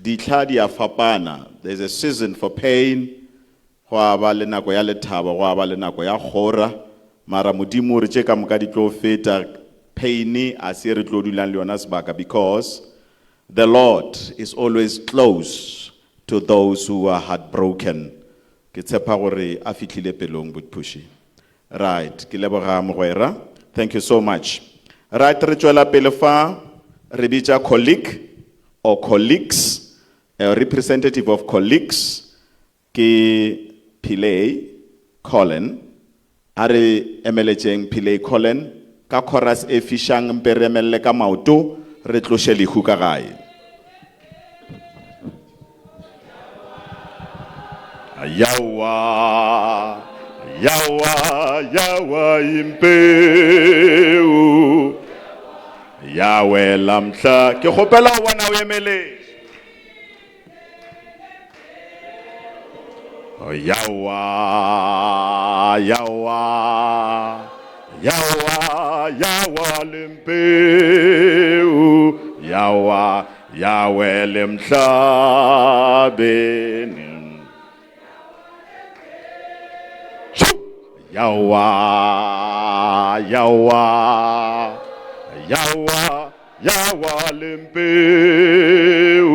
Dihla di a fapana. There's a season for pain, gwa ba le nako ya lethabo, gwa ba le nako ya kgora. Mara Modimo o re tše ka moka di tlo feta, pain a se re tlo dulang le yona sebaka, because the Lord is always close to those who are heartbroken. Ke tshepa gore a fihlile pelong Butphushi. Right, ke leboga mogwera. Thank you so much. Right, re tšwela pele fa re bitša colleague or colleagues, a representative of colleagues ke Pillay Colin. A re emeletšeng Pillay Colin ka chorus e fišang, mpe re emelle ka maoto re tloše lehu ka gae. Yawa, yawa, yawa impeu. Ya wela mhla. Ke kgopela go bona o emeletše. Yawa, yawa, yawa, yawa lempeu. Yawa, yawele mhlabeni. Yawa, yawa, yawa, yawa lempeu.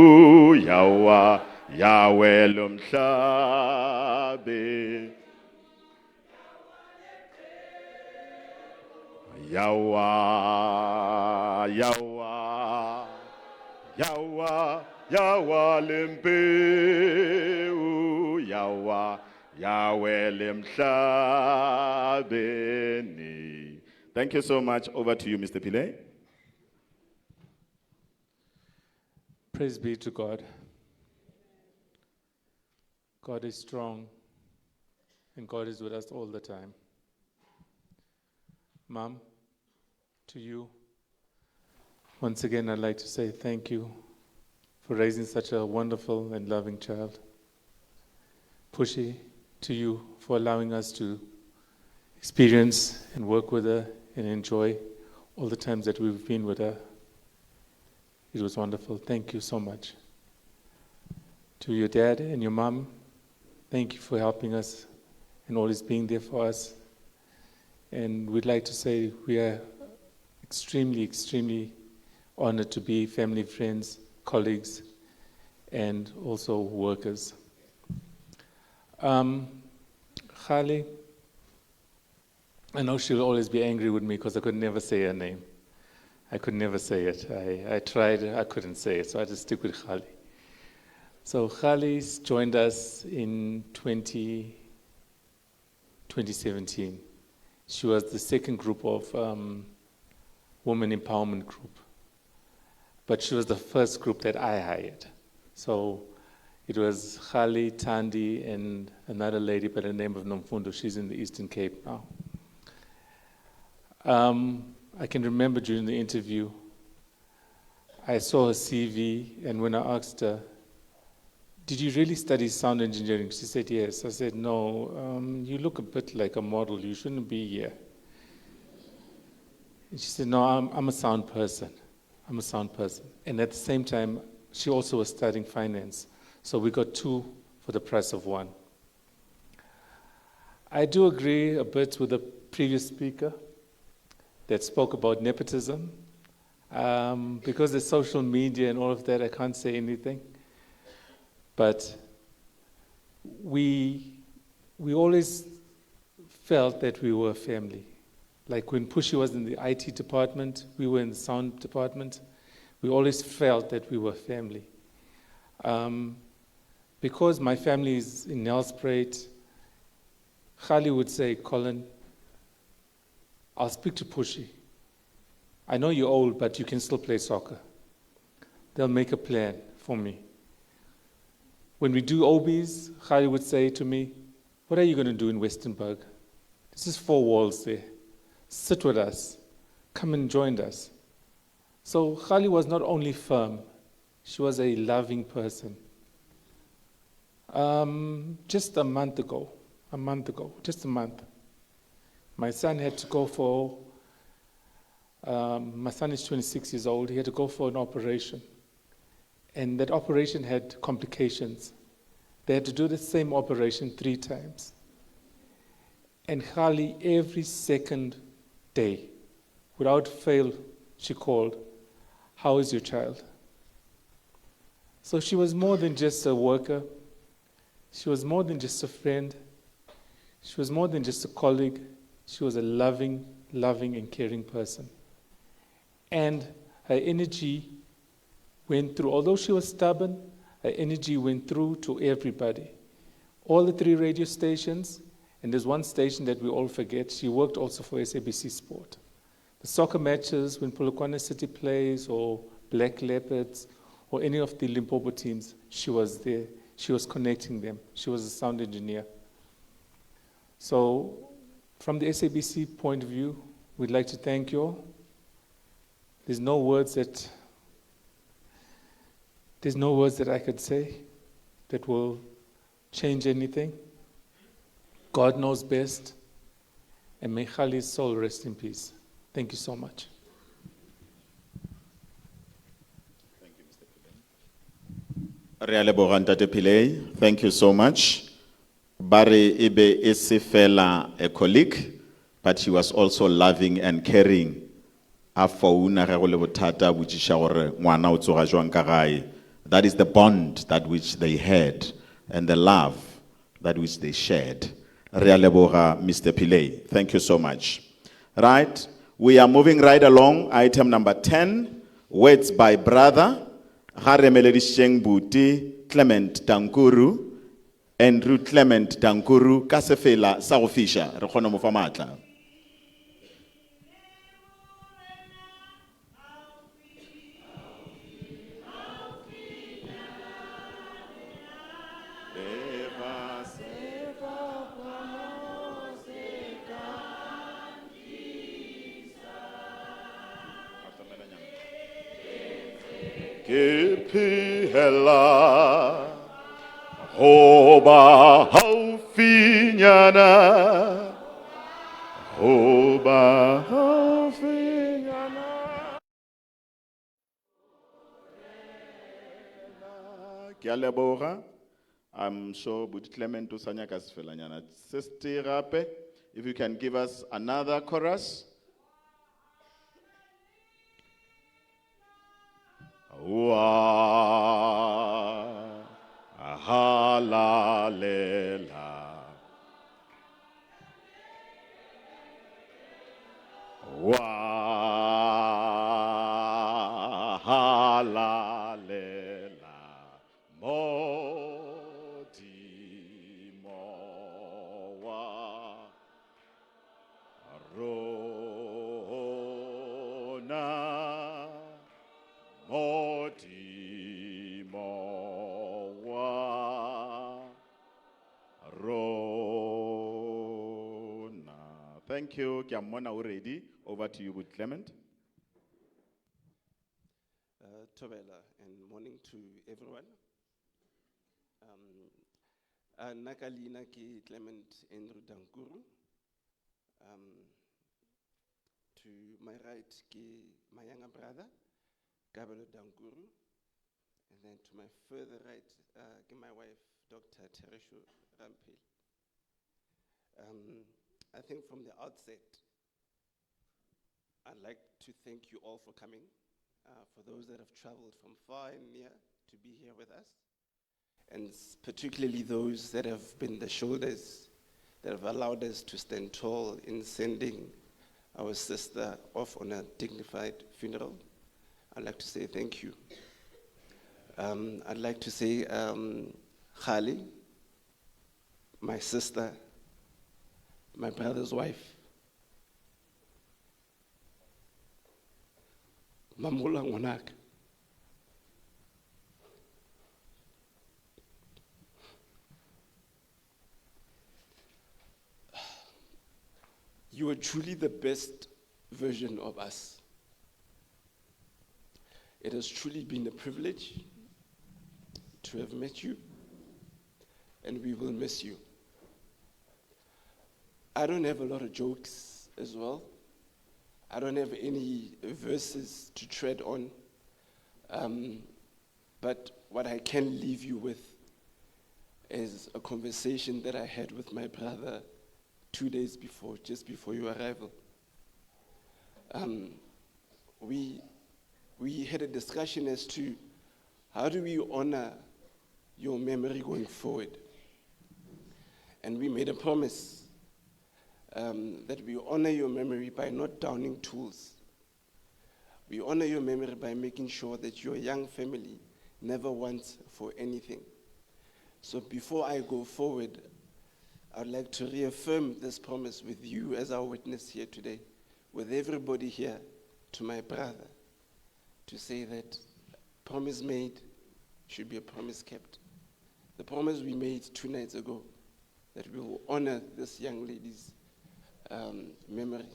Yawa, yawele mhlabeni. Yawa, yawa, yawa, yawa lempeu. Yawa, yawele mhlabeni. Thank you so much. Over to you, Mr. Pillay. Praise be to God. God is strong, and God is with us all the time. Mom, to you, once again, I'd like to say thank you for raising such a wonderful and loving child. Pushy, to you for allowing us to experience and work with her and enjoy all the times that we've been with her. It was wonderful. Thank you so much. To your dad and your mom, thank you for helping us and always being there for us. And we'd like to say we are extremely, extremely honored to be family, friends, colleagues, and also workers. Khali, I know she'll always be angry with me because I could never say her name. I could never say it. I tried, I couldn't say it, so I just stick with Khali. So Khali's joined us in 2017. She was the second group of Women Empowerment Group. But she was the first group that I hired. So it was Khali, Thandi, and another lady by the name of Nomfundo. She's in the Eastern Cape now. I can remember during the interview, I saw her CV, and when I asked her, did you really study sound engineering? She said, yes. I said, no, you look a bit like a model. You shouldn't be here. And she said, no, I'm a sound person. I'm a sound person. And at the same time, she also was studying finance. So we got two for the price of one. I do agree a bit with the previous speaker that spoke about nepotism. Because there's social media and all of that, I can't say anything. But we always felt that we were a family. Like when Pushy was in the IT department, we were in the sound department. We always felt that we were family. Because my family is in Nelspruit, Khali would say, Colin, I'll speak to Pushy. I know you're old, but you can still play soccer. They'll make a plan for me. When we do OBs, Khali would say to me, what are you going to do in Westenburg? This is four walls there. Sit with us. Come and join us. So Khali was not only firm, she was a loving person. Just a month ago, just a month, my son had to go for, my son is 26 years old, he had to go for an operation. And that operation had complications. They had to do the same operation 3 times. And Khali, every second day, without fail, she called, How is your child? So she was more than just a worker. She was more than just a friend. She was more than just a colleague. She was a loving, loving and caring person. And her energy went through. Although she was stubborn, her energy went through to everybody. All the 3 radio stations, and there's one station that we all forget, she worked also for SABC Sport. The soccer matches, when Polokwane City plays, or Black Leopards, or any of the Limpopo teams, she was there. She was connecting them. She was a sound engineer. So from the SABC point of view, we'd like to thank you all. There's no words that, there's no words that I could say that will change anything. God knows best, and may Khali's soul rest in peace. Thank you so much. Thank you, Mr. Pillay. Re a leboga, Ntate Pillay. Thank you so much. Bare e be e se fela a colleague, but he was also loving and caring. A founa ge go le bothata, a botšiša gore ngwana o tsoga jwang ka gae. That is the bond that which they had and the love that which they shared. Re a leboga, Mr. Pillay. Thank you so much. Right, we are moving right along. Item number 10, words by brother. Ga re emeledišeng buti Clement Dankuru, Andrew Clement Dankuru, ka sefela sa go fiša, re kgone mo fa maatla. Ke phela go ba haufinyana, go ba haufinyana. Ke a leboga. I'm sure Buti Clement o sa nyaka sefelanyana se se tee gape. If you can give us another chorus. Wa halalela. Wa halalela. Modimo wa rona. Modimo wa rona. Thank you. Ke a mmona o ready. Over to you, Buti Clement. Thobela, and morning to everyone. Nna ka leina ke Clement Andrew Dankuru. To my right ke my younger brother, Kabelo Dankuru. And then to my further right, ke my wife, Dr. Teresho Rampel. I think from the outset, I'd like to thank you all for coming. For those that have traveled from far and near to be here with us, and particularly those that have been the shoulders that have allowed us to stand tall in sending our sister off on a dignified funeral. I'd like to say thank you. I'd like to say, Khali, my sister, my brother's wife, Mamola Ngwanaka. You are truly the best version of us. It has truly been a privilege to have met you, and we will miss you. I don't have a lot of jokes as well. I don't have any verses to tread on. But what I can leave you with is a conversation that I had with my brother 2 days before, just before your arrival. We had a discussion as to how do we honor your memory going forward. And we made a promise that we honor your memory by not downing tools. We honor your memory by making sure that your young family never wants for anything. So before I go forward, I'd like to reaffirm this promise with you as our witness here today, with everybody here, to my brother, to say that promise made should be a promise kept. The promise we made 2 nights ago, that we will honor this young lady's memory.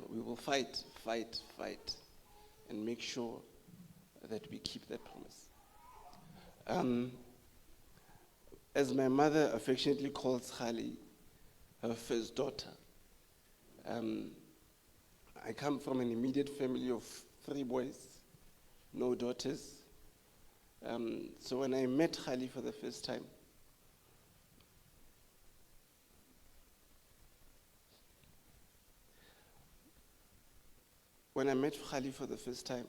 We will fight, fight, fight, and make sure that we keep that promise. As my mother affectionately calls Khali, her first daughter, I come from an immediate family of 3 boys, no daughters. So when I met Khali for the first time, when I met Khali for the first time,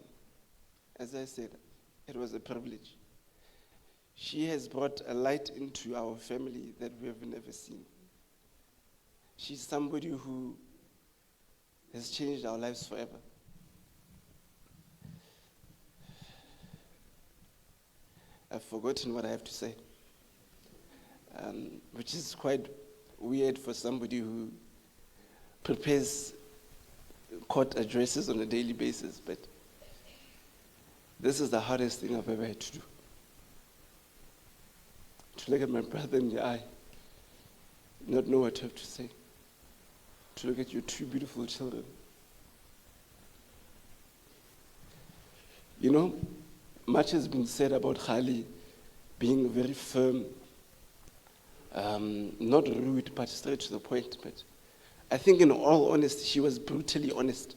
as I said, it was a privilege. She has brought a light into our family that we have never seen. She's somebody who has changed our lives forever. I've forgotten what I have to say, which is quite weird for somebody who prepares court addresses on a daily basis, but this is the hardest thing I've ever had to do. To look at my brother in the eye, not know what to have to say. To look at your 2 beautiful children. Much has been said about Khali being very firm, not rude, but straight to the point. But I think in all honesty, she was brutally honest.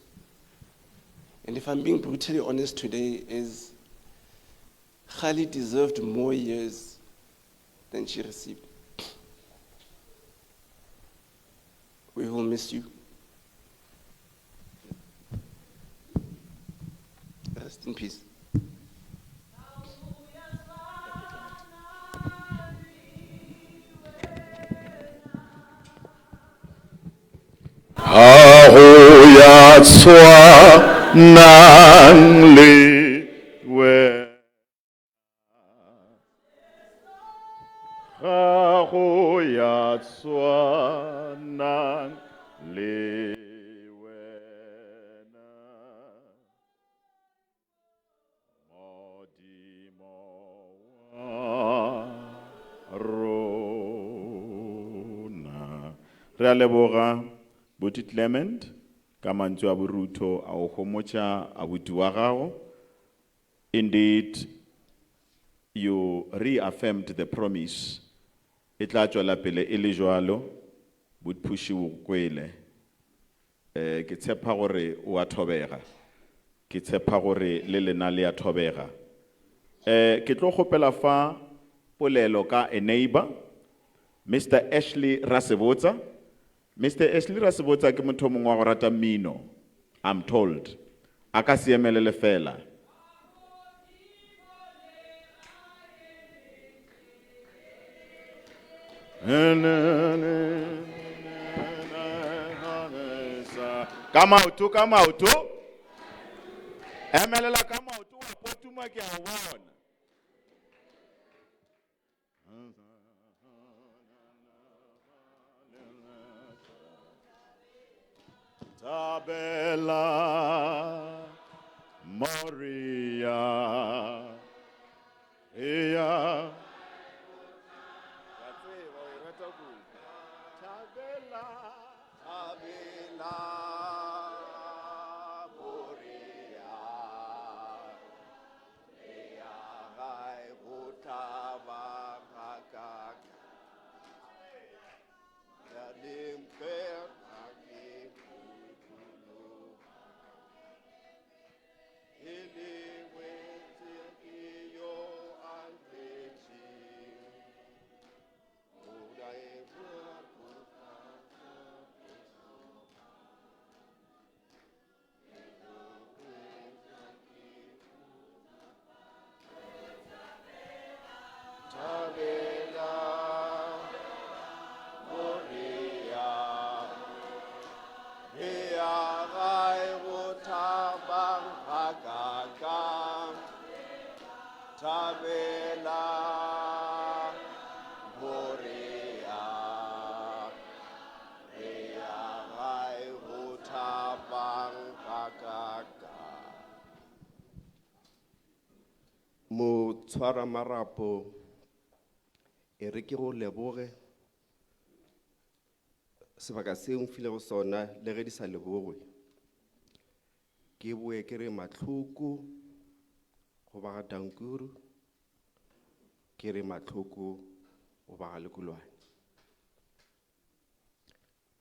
And if I'm being brutally honest today, is Khali deserved more years than she received. We will miss you. Rest in peace. Ha ho ya tshwanang le wena. Ga go ya tshwanang le wena. Modimo wa rona. Re a leboga Buti Clement ka mantswe a borutho a o homotša abuti wa gago. Indeed, you reaffirmed the promise. E tla tšwela pele e le jwalo, Botphuši o kwele. Ke tshepa gore o a thobega. Ke tshepa gore le lena le a thobega. Ke tlo kgopela fa polelo ka a neighbor, Mister Ashley Rasebotsa. Mister Ashley Rasebotsa ke motho o mongwe wa go rata mmino, I'm told. A ka se emelele fela. Ka maoto, ka maoto. Emelela ka maoto, wa potuma ke a o bona. Tabela Moria. Ea. Tabela. Tabela Moria. Ea gae go thaba ga ka. Ya lempe ga ke phuthuloga. E le wetse ke ga ka thabela borea re ya gae go thabang ga ka ka. Motshwaramarapo, e re ke go leboge sebaka seo mfilego sona le ge di sa lebogwe. Ke boe ke re mahloko go ba ga Dankuru, ke re mahloko go ba ga Lekolwane.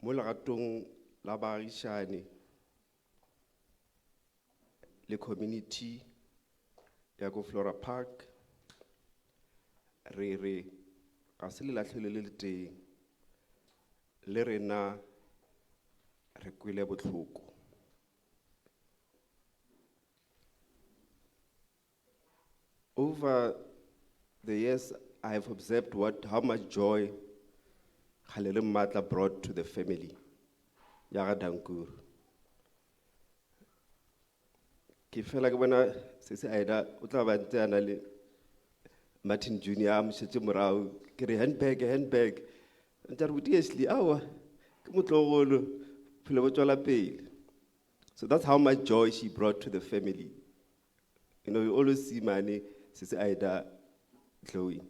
Mo legatong la baagišane le community ya ko Flora Park, re re ga se le lahlelwe le le tee, le rena re kwele bohloko. Over the years, I have observed how much joy Kgalere Mmatla brought to the family ya ga Dankuru. Ke fela ke bona sesi Aida o tla ba ntse a na le Martin Junior a mo šetše morago, ke re handbag, handbag. Ntse a re, Buti Ashley, aowa, ke motlogolo, bophelo bo tšwela pele. So that's how much joy she brought to the family. You always see mane sesi Aida glowing.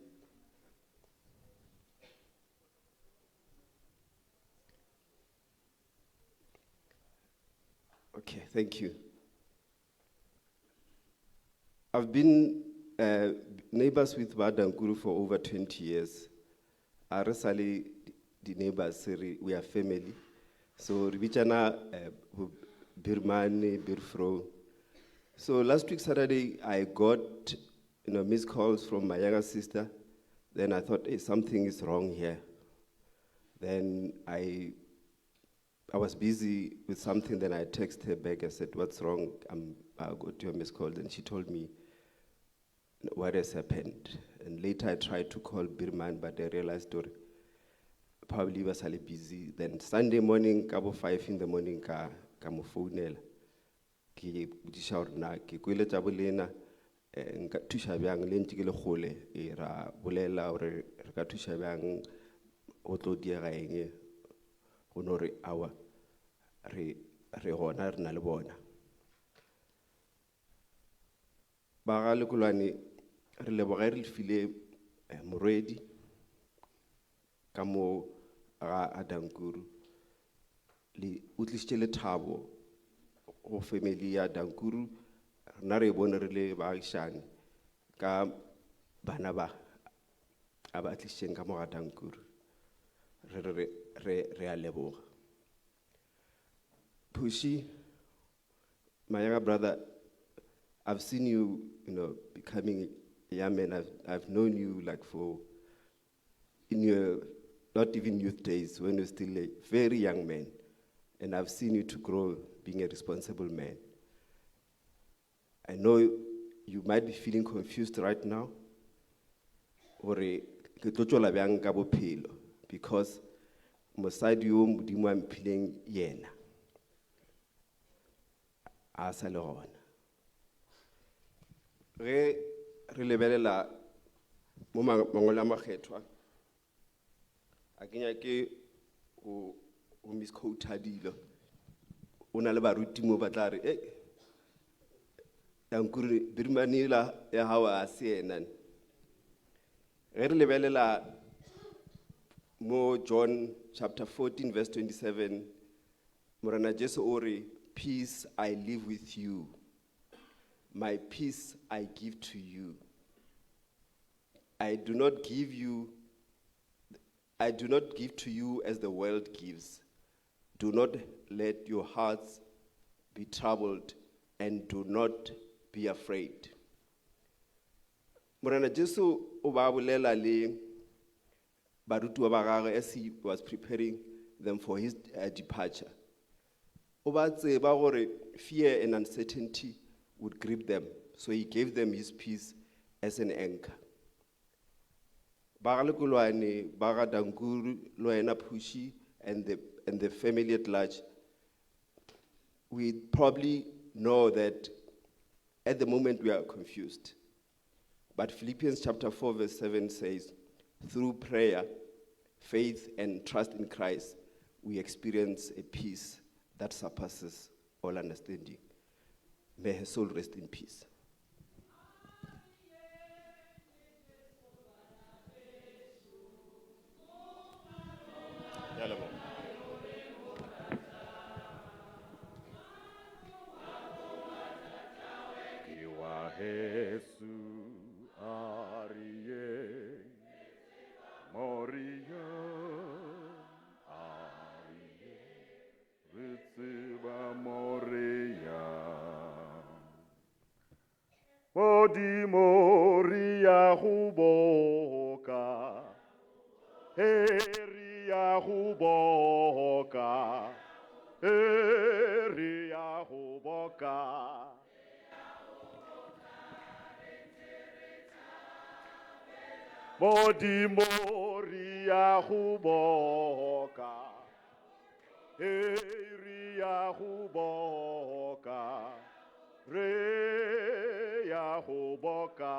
Okay, thank you. I've been neighbors with ba Dankuru for over 20 years. A re sa le di neighbors, we are family. So re bitsana bo Birmane, Birfro. So last week Saturday, I got missed calls from my younger sister. Then I thought, hey, something is wrong here. Then I was busy with something. Then I texted her back. I said, what's wrong? I got your missed call. Then she told me what has happened. And later I tried to call Birman, but I realized or probably was a little busy. Then Sunday morning, kabo 5 in the morning, ka mo founela. Ke botšiša gore na ke kwele tša bolena, nka thuša bjang, le ntše ke le kgole, e ra bolela gore re ka thuša bjang, go tlo diega eng, go no re aowa, re gona, re na le bona. Ba ga Lekolwane, re leboga re le file morwedi ka mo ga a Dankuru. Le o tlišitše lethabo go family ya Dankuru. Rena re bone re le baagišane ka bana ba a ba tlišitšeng ka mo ga Dankuru. Re re, re, re a leboga. Pushi, my younger brother, I've seen you becoming a young man. I've known you like for, in your, not even youth days, when you're still a very young man. And I've seen you to grow being a responsible man. I know you might be feeling confused right now. Hore ke tlo tšwela bjang ka bophelo, because mosadi yo Modimo a mphileng yena a sa le gona. Ge re lebelela mo mangwalo a makgethwa, a ke nyake go misquote dilo. O na le baruti mo ba tla re, Dankuru, Birmane la ya hao a se yena. Ge re lebelela mo John chapter 14 verse 27, Morena Jesu o re, Peace I leave with you, my peace I give to you. I do not give you, I do not give to you as the world gives. Do not let your hearts be troubled and do not be afraid. Morena Jesu o ba bolela le barutiwa ba gagwe as he was preparing them for his departure. O ba tseba gore fear and uncertainty would grip them, so he gave them his peace as an anchor. Ba ga Lekolwane, ba ga Dankuru, le wena Phushi, and the family at large, we probably know that At the moment, we are confused. But Philippians chapter 4, verse 7 says, through prayer, faith, and trust in Christ, we experience a peace that surpasses all understanding. May her soul rest in peace. Ke a leboga. Ke wa hesu arie, Moria arie, re tseba Moria. Modimo re ya go boka, he re ya go boka, he re ya go boka. Modimo re ya go boka, he re ya go boka, re ya go boka.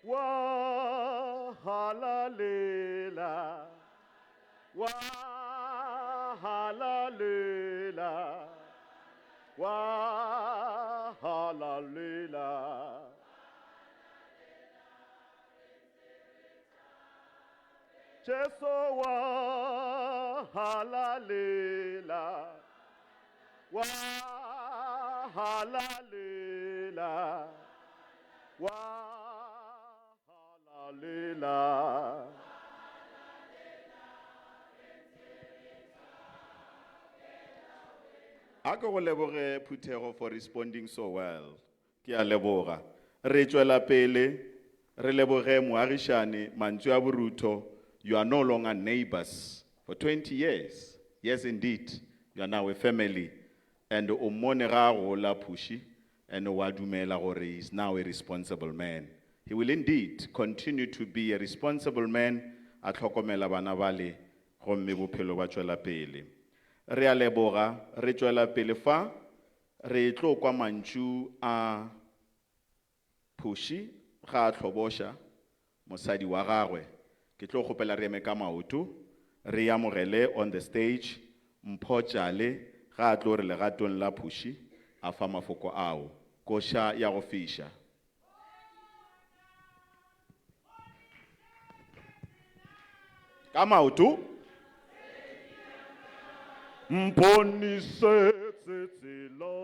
Wa halalela, wa halalela, wa halalela. Jesu wa halalela, wa halalela, wa halalela. A ke go leboge phuthego for responding so well. Ke a leboga. Re tšwela pele, re leboge moagišane mantswe a borutho. You are no longer neighbors for 20 years. Yes, indeed, you are now a family. And o mmone ga a gola Phushi, and wa dumela gore he is now a responsible man. He will indeed continue to be a responsible man, a tlhokomela bana bale, gomme bophelo ba tšwela pele. Re a leboga, re tšwela pele fa, re tlo kwa mantšu a Phushi ga a hlobosha mosadi wa gagwe. Ke tlo kgopela re eme ka maoto, re amogele on the stage Mpho Tjale ga a tlo re legatong la Phushi a fa mafoko ao. Koša ya go fiša. Ka maoto. Mponisetse tsela,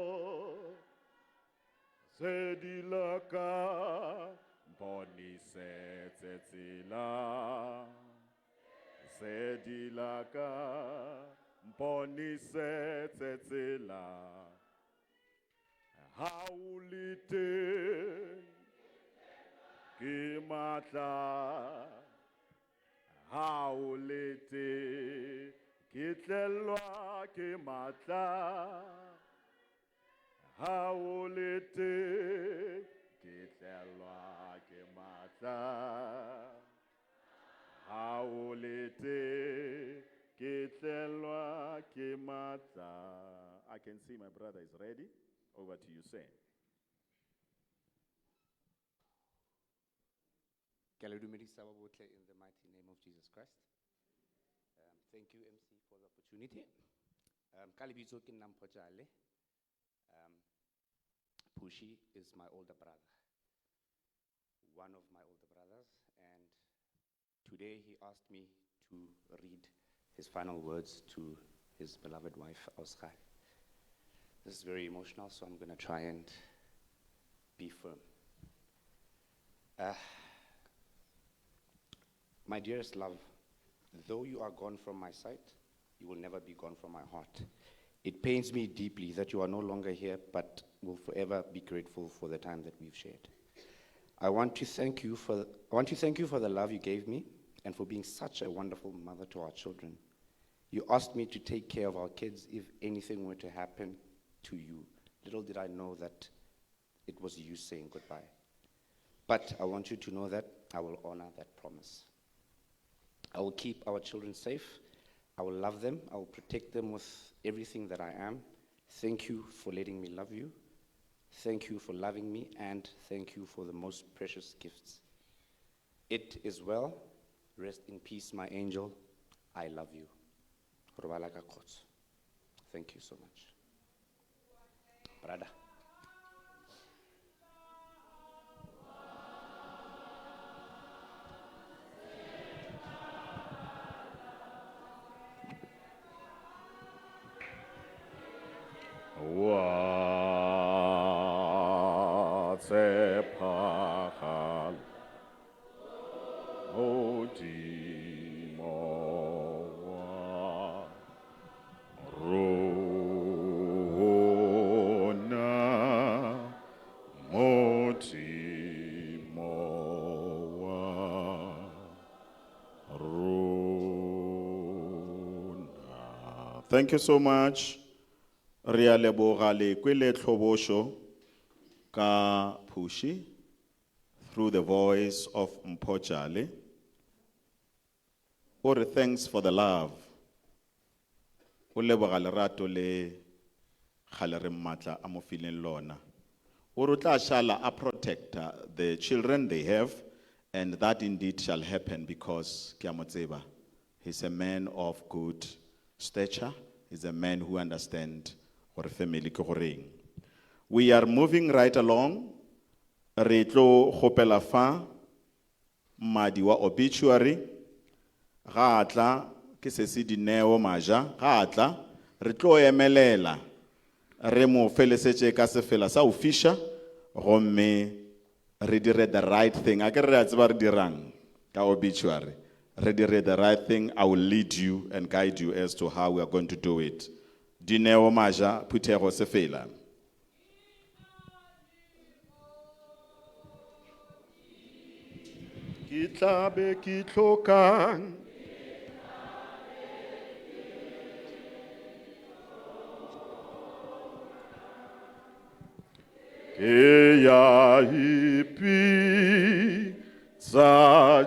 sedi la ka, mponisetse tsela, sedi la ka, mponisetse tsela. Ha o le teng, ke matla. Ha o le teng, ke tlelwa ke matla. Ha o le teng, ke tlelwa ke matla. Ha o le teng, ke tlelwa ke matla. I can see my brother is ready. Over to you, sir. Ke a le dumedisa ba botle in the mighty name of Jesus Christ. Thank you, MC, for the opportunity. Ka lebitso ke nna Mpho Tjale. Phushi is my older brother, one of my older brothers, and today he asked me to read his final words to his beloved wife, Oscar. This is very emotional, so I'm going to try and be firm. My dearest love, though you are gone from my sight, you will never be gone from my heart. It pains me deeply that you are no longer here, but will forever be grateful for the time that we've shared. I want to thank you for, I want to thank you for the love you gave me and for being such a wonderful mother to our children. You asked me to take care of our kids if anything were to happen to you. Little did I know that it was you saying goodbye. But I want you to know that I will honor that promise. I will keep our children safe. I will love them. I will protect them with everything that I am. Thank you for letting me love you. Thank you for loving me, and thank you for the most precious gifts. It is well. Rest in peace, my angel. I love you. Robala ka khotso. Thank you so much. Brother. Wa tshepagala Modimo wa rona, Modimo wa rona. Thank you so much. Re a leboga le kwele tlhobošo ka Phuši through the voice of Mpho Tjale. O re thanks for the love. O leboga lerato le kgale re mmatla a mo fileng lona. O re o tla šala a protecta the children they have, and that indeed shall happen because ke a mo tseba. He's a man of good stature. He's a man who understands gore family ke goreng. We are moving right along. Re tlo kgopela fa mmadi wa obituary. Ga a tla, ke se se Dineo Maja, ga a tla, re tlo emelela. Re mo felesetše ka sefela sa ho fiša, gomme re dire the right thing. A ke re a tseba re dirang ka obituary. Re dire the right thing. I will lead you and guide you as to how we are going to do it. Dineo Maja, phuthego sefela. Ke tla be ke hlokang. Ke ya ipitsa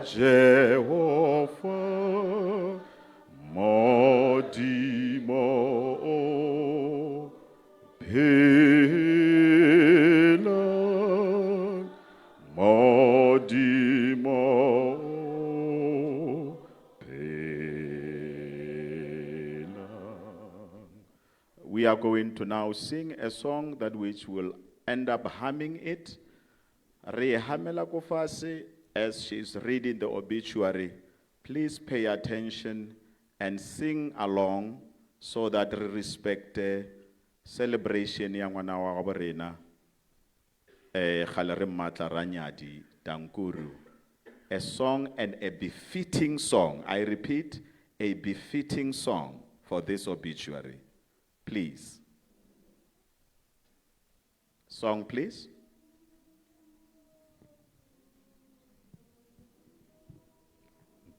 Jehova, Modimo o phelang, Modimo o phelang. We are going to now sing a song that which will end up humming it. Re hamela ko fase as she is reading the obituary. Please pay attention and sing along so that we respect the celebration ya ngwana wa gabo rena. Kgale re mmatla Ranyadi Dankuru. A song and a befitting song. I repeat, a befitting song for this obituary. Please. Song, please.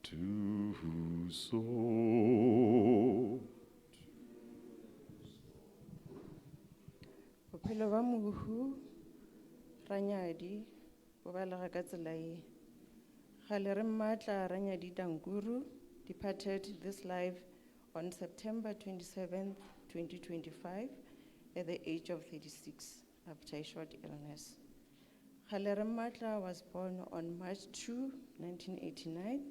Thuso. Bophelo ba mohu Ranyadi bo balega ka tsela ye. Kgale re mmatla Ranyadi Dankuru departed this life on September 27th, 2025, at the age of 36 after a short illness. Kgale re mmatla was born on March 2, 1989,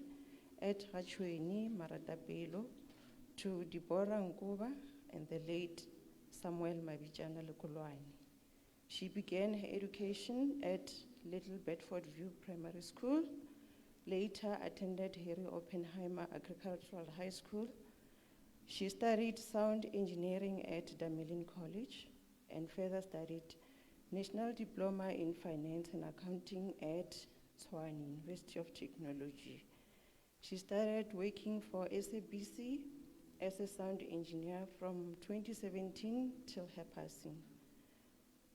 at Gachueni, Maratapelo, to Deborah Nkuba and the late Samuel Mabijana Lekolwane. She began her education at Little Bedford View Primary School, later attended Harry Oppenheimer Agricultural High School. She studied sound engineering at Damelin College and further studied National Diploma in Finance and Accounting at Tshwane University of Technology. She started working for SABC as a sound engineer from 2017 till her passing.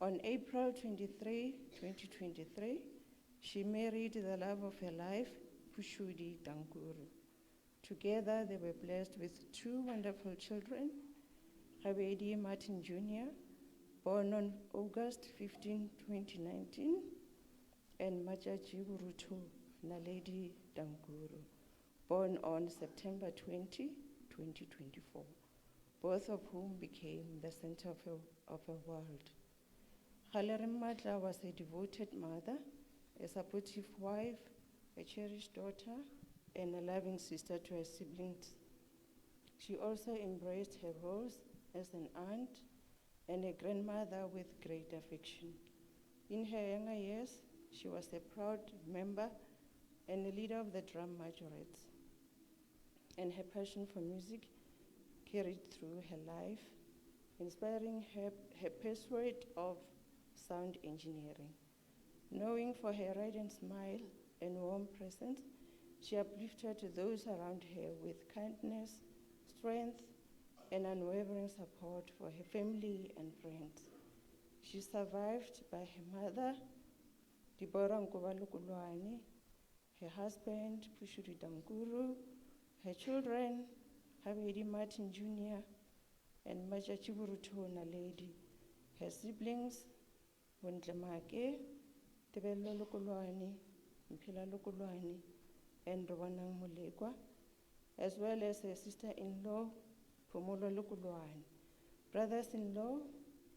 On April 23, 2023, she married the love of her life, Pushudi Dankuru. Together, they were blessed with two wonderful children, Rabedi Martin Jr., born on August 15, 2019, and Machachi Burutu Naledi Dankuru, born on September 20, 2024, both of whom became the center of her, of her world. Kgaleremmatla was a devoted mother, a supportive wife, a cherished daughter, and a loving sister to her siblings. She also embraced her roles as an aunt and a grandmother with great affection. In her younger years, she was a proud member and a leader of the drum majorettes. And her passion for music carried through her life, inspiring her, her pursuit of sound engineering. Knowing for her radiant smile and warm presence, she uplifted those around her with kindness, strength, and unwavering support for her family and friends. She survived by her mother, Deborah Nkoba her husband, Pushuri Dankuru, her children, Habedi Martin Jr., and Machachi Buruto Naledi, her siblings, Bontle Maake, Tebello Lekolwane, Mphela Lekolwane, and Rowanang Molekwa, as well as her sister-in-law, Phomolo Lekolwane, brothers-in-law,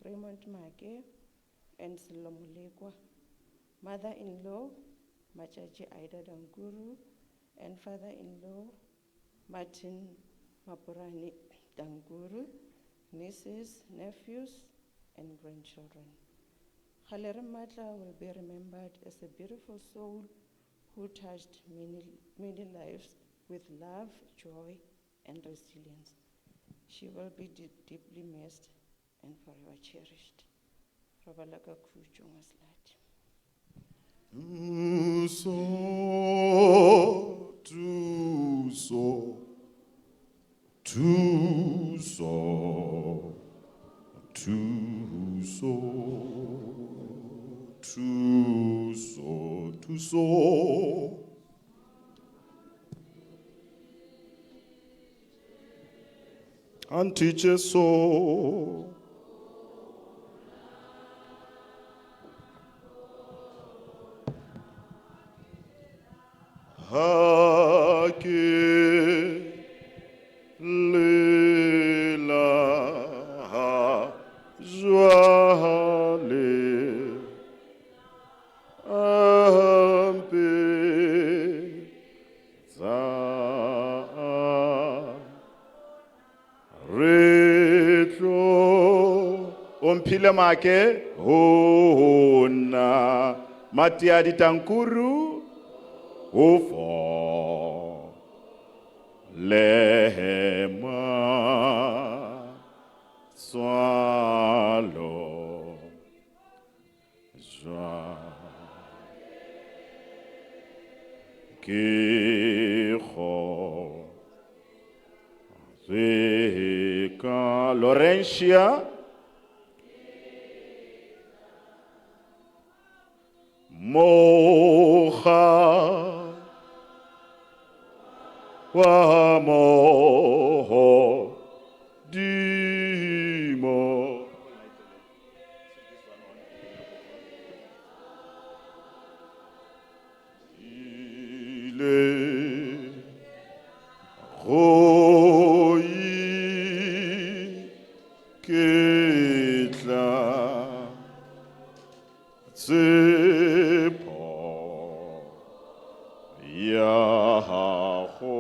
Raymond Maake and Sello Molekwa, mother-in-law, Machachi Ida Dankuru, and father-in-law, Martin Mapurani Dankuru, nieces, nephews, and grandchildren. Kgaleremmatla will be remembered as a beautiful soul who touched many, many lives with love, joy, and resilience. She will be deep, deeply missed and forever cherished. Robala ka khutšo, Ngwaselati. Thuso, thuso, thuso, thuso, thuso, thuso. Auntie Jesu. Ha ke lela ha jwale a mpetsa re tlo o mphile make ho nna matia ditankuru ho fo lehema tswalo jwa ke go re ka Laurentia Moga wa moho dimo. Ile go iketla tshepo ya gago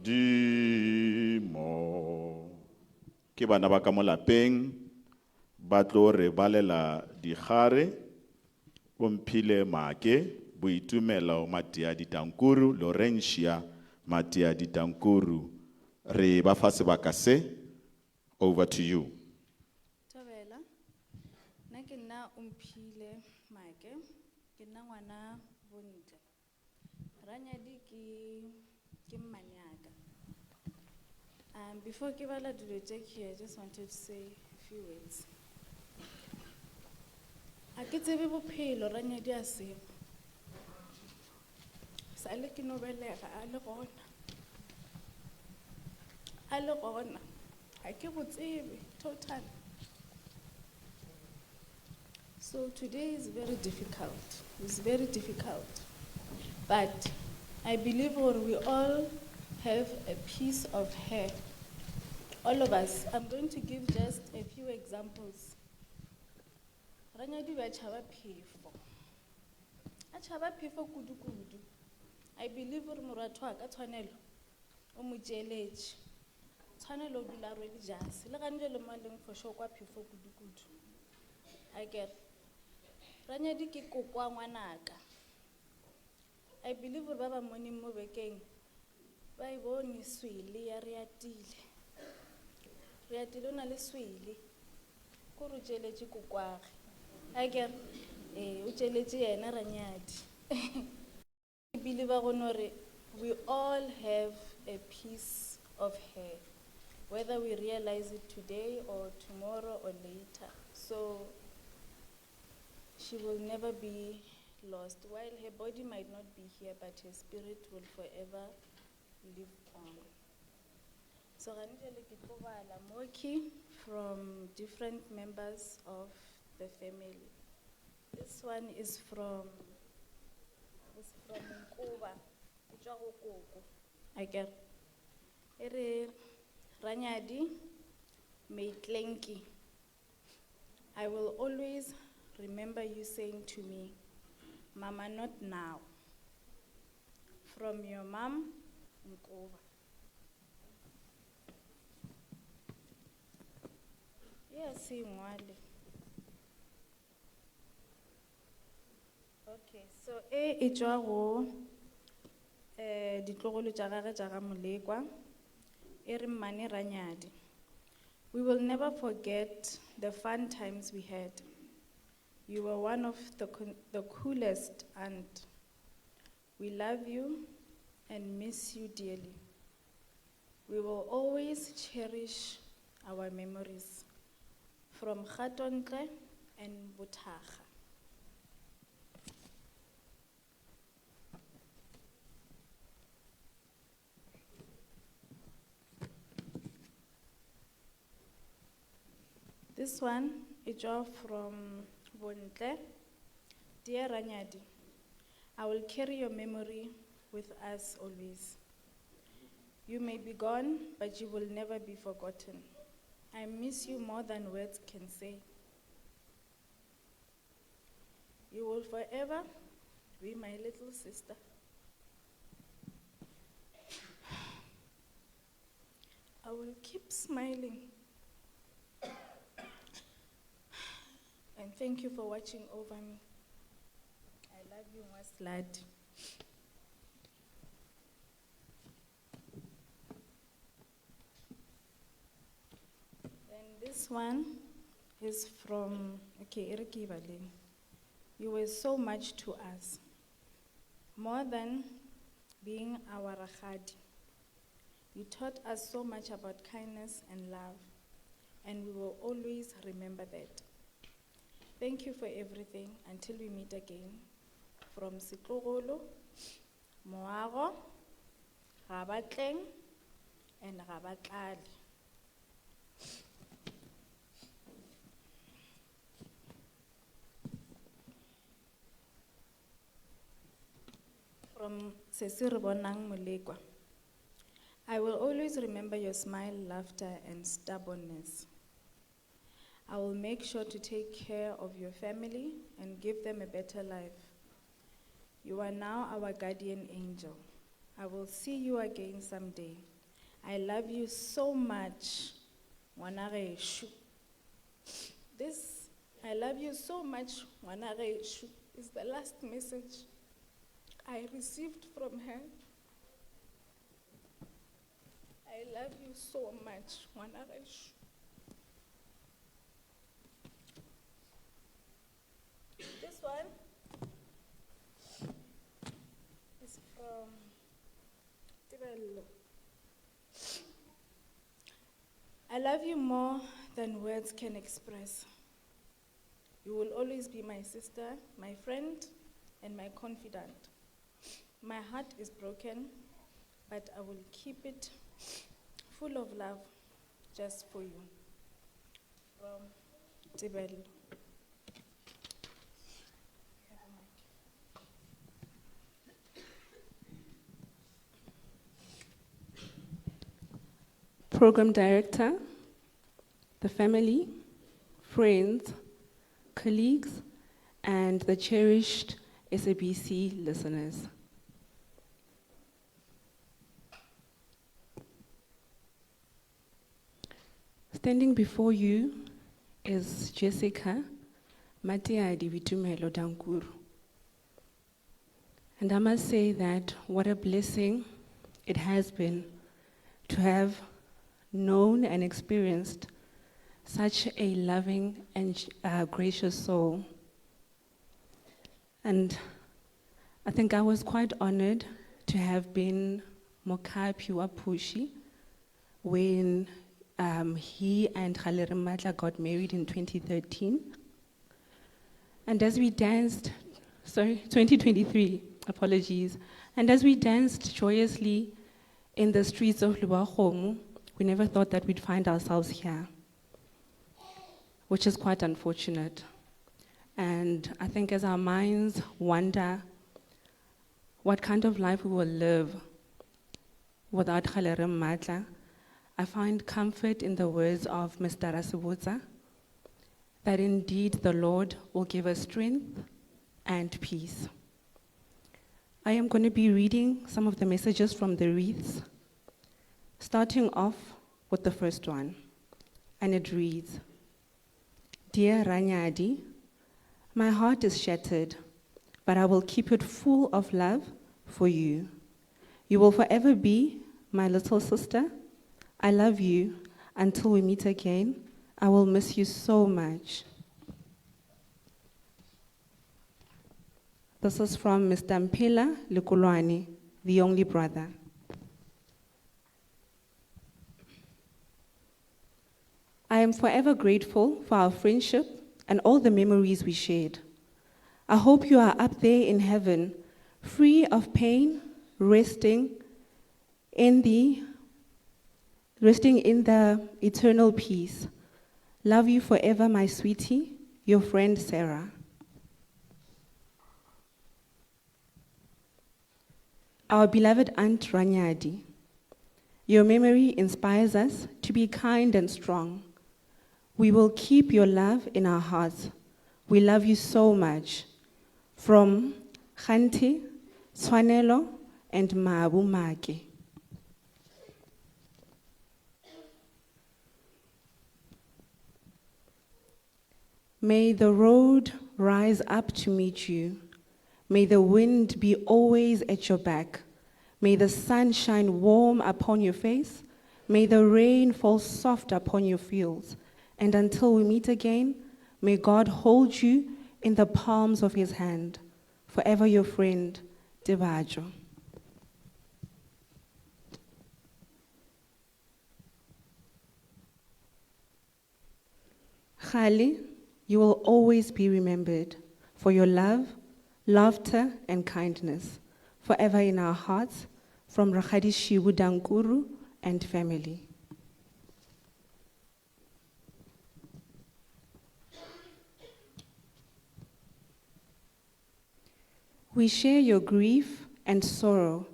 dimo. Ke bana ba ka mo lapeng ba tlo re balela dikgare o mphile make boitumelo Matia Ditankuru Laurentia Matia Ditankuru re ba fa sebaka se over to you. Thobela, nna ke nna Omphile Maake, ke nna ngwana Bontle. Ranyadi ke ke mmane ya ka. Before ke bala dilo tše ke, I just wanted to say a few words. A ke tsebe bophelo Ranyadi a sego. Sa le ke no belega a le gona. A le gona. Ha ke bo tsebe total. So today is very difficult. It's very difficult. But I believe we all have a piece of her. All of us. I'm going to give just a few examples. Ranyadi o be a tšhaba phefo. A tšhaba phefo kudu-kudu. I believe gore moratho wa ka Tshwanelo o mo tšeeletše. Tshwanelo o dula a rwele jase. Le gane jwale mo a leng for sure kwa phefo kudu-kudu. Akere. Ranyadi ke koko wa ngwanaka. I believe gore ba ba mmoneng mo bekeng ba e bone swele ya Reatile. Reatile o na le swele. Ke gore o tšeeletše kokwage. Akere. O tšeeletše yena Ranyadi. Ke believe go no re we all have a piece of her, whether we realize it today or tomorrow or later. So she will never be lost. While her body might not be here, but her spirit will forever live on. So gane jwale ke tlo bala Moki from different members of the family. This one is from Nkuba, e tšwa go koko. Akere. E re Ranyadi Meitlenki. I will always remember you saying to me, Mama, not now. From your mom, Nkuba. Yes, ngwale. Okay, so e e tšwa go ditlogolo tša gagwe tša ga Molekwa, e re Mmane Ranyadi. We will never forget the fun times we had. You were one of the coolest aunt. We love you and miss you dearly. We will always cherish our memories from Kgatontle and Bothaga. This one is all from Bontle. Dear Ranyadi, I will carry your memory with us always. You may be gone, but you will never be forgotten. I miss you more than words can say. You will forever be my little sister. I will keep smiling. And thank you for watching over me. I love you, Mwaslad. Then this one is from, okay, Eriki Baleng. You were so much to us, more than being our Rakgadi. You taught us so much about kindness and love, and we will always remember that. Thank you for everything. Until we meet again. From Setlogolo, Moago, Gabatleng, and Gabatlali. From Sesi Rebonang Molekwa. I will always remember your smile, laughter, and stubbornness. I will make sure to take care of your family and give them a better life. You are now our guardian angel. I will see you again someday. I love you so much, Ngwanageshu. This, I love you so much, Ngwanageshu, is the last message I received from her. I love you so much, Ngwanageshu. This one is from Tebello. I love you more than words can express. You will always be my sister, my friend, and my confidant. My heart is broken, but I will keep it full of love just for you. From Tebello. Program Director, the family, friends, colleagues, and the cherished SABC listeners. Standing before you is Jessica Matiadi Vitumelo Dankuru. And I must say that what a blessing it has been to have known and experienced such a loving and gracious soul. And I think I was quite honored to have been Mokapi wa Pushi when he and Khalere Matla got married in 2013. And as we danced, sorry, 2023, apologies. And as we danced joyously in the streets of Lebowakgomo, we never thought that we'd find ourselves here, which is quite unfortunate. And I think as our minds wonder what kind of life we will live without Khalere Matla, I find comfort in the words of Mr. Rasebotsa, that indeed the Lord will give us strength and peace. I am going to be reading some of the messages from the wreaths, starting off with the first one, and it reads, Dear Ranyadi, my heart is shattered, but I will keep it full of love for you. You will forever be my little sister. I love you. Until we meet again, I will miss you so much. This is from Mr. Mpila Lukulwani, the only brother. I am forever grateful for our friendship and all the memories we shared. I hope you are up there in heaven, free of pain, resting in the eternal peace. Love you forever, my sweetie, your friend Sarah. Our beloved Aunt Ranyadi, your memory inspires us to be kind and strong. We will keep your love in our hearts. We love you so much. From Khanti, Tshwanelo, and Mabu Make. May the road rise up to meet you. May the wind be always at your back. May the sun shine warm upon your face. May the rain fall soft upon your fields. And until we meet again, may God hold you in the palms of his hand. Forever your friend, Debajo. Khali, you will always be remembered for your love, laughter, and kindness. Forever in our hearts, from Rakgadi Shibu Dankuru and family. We share your grief and sorrow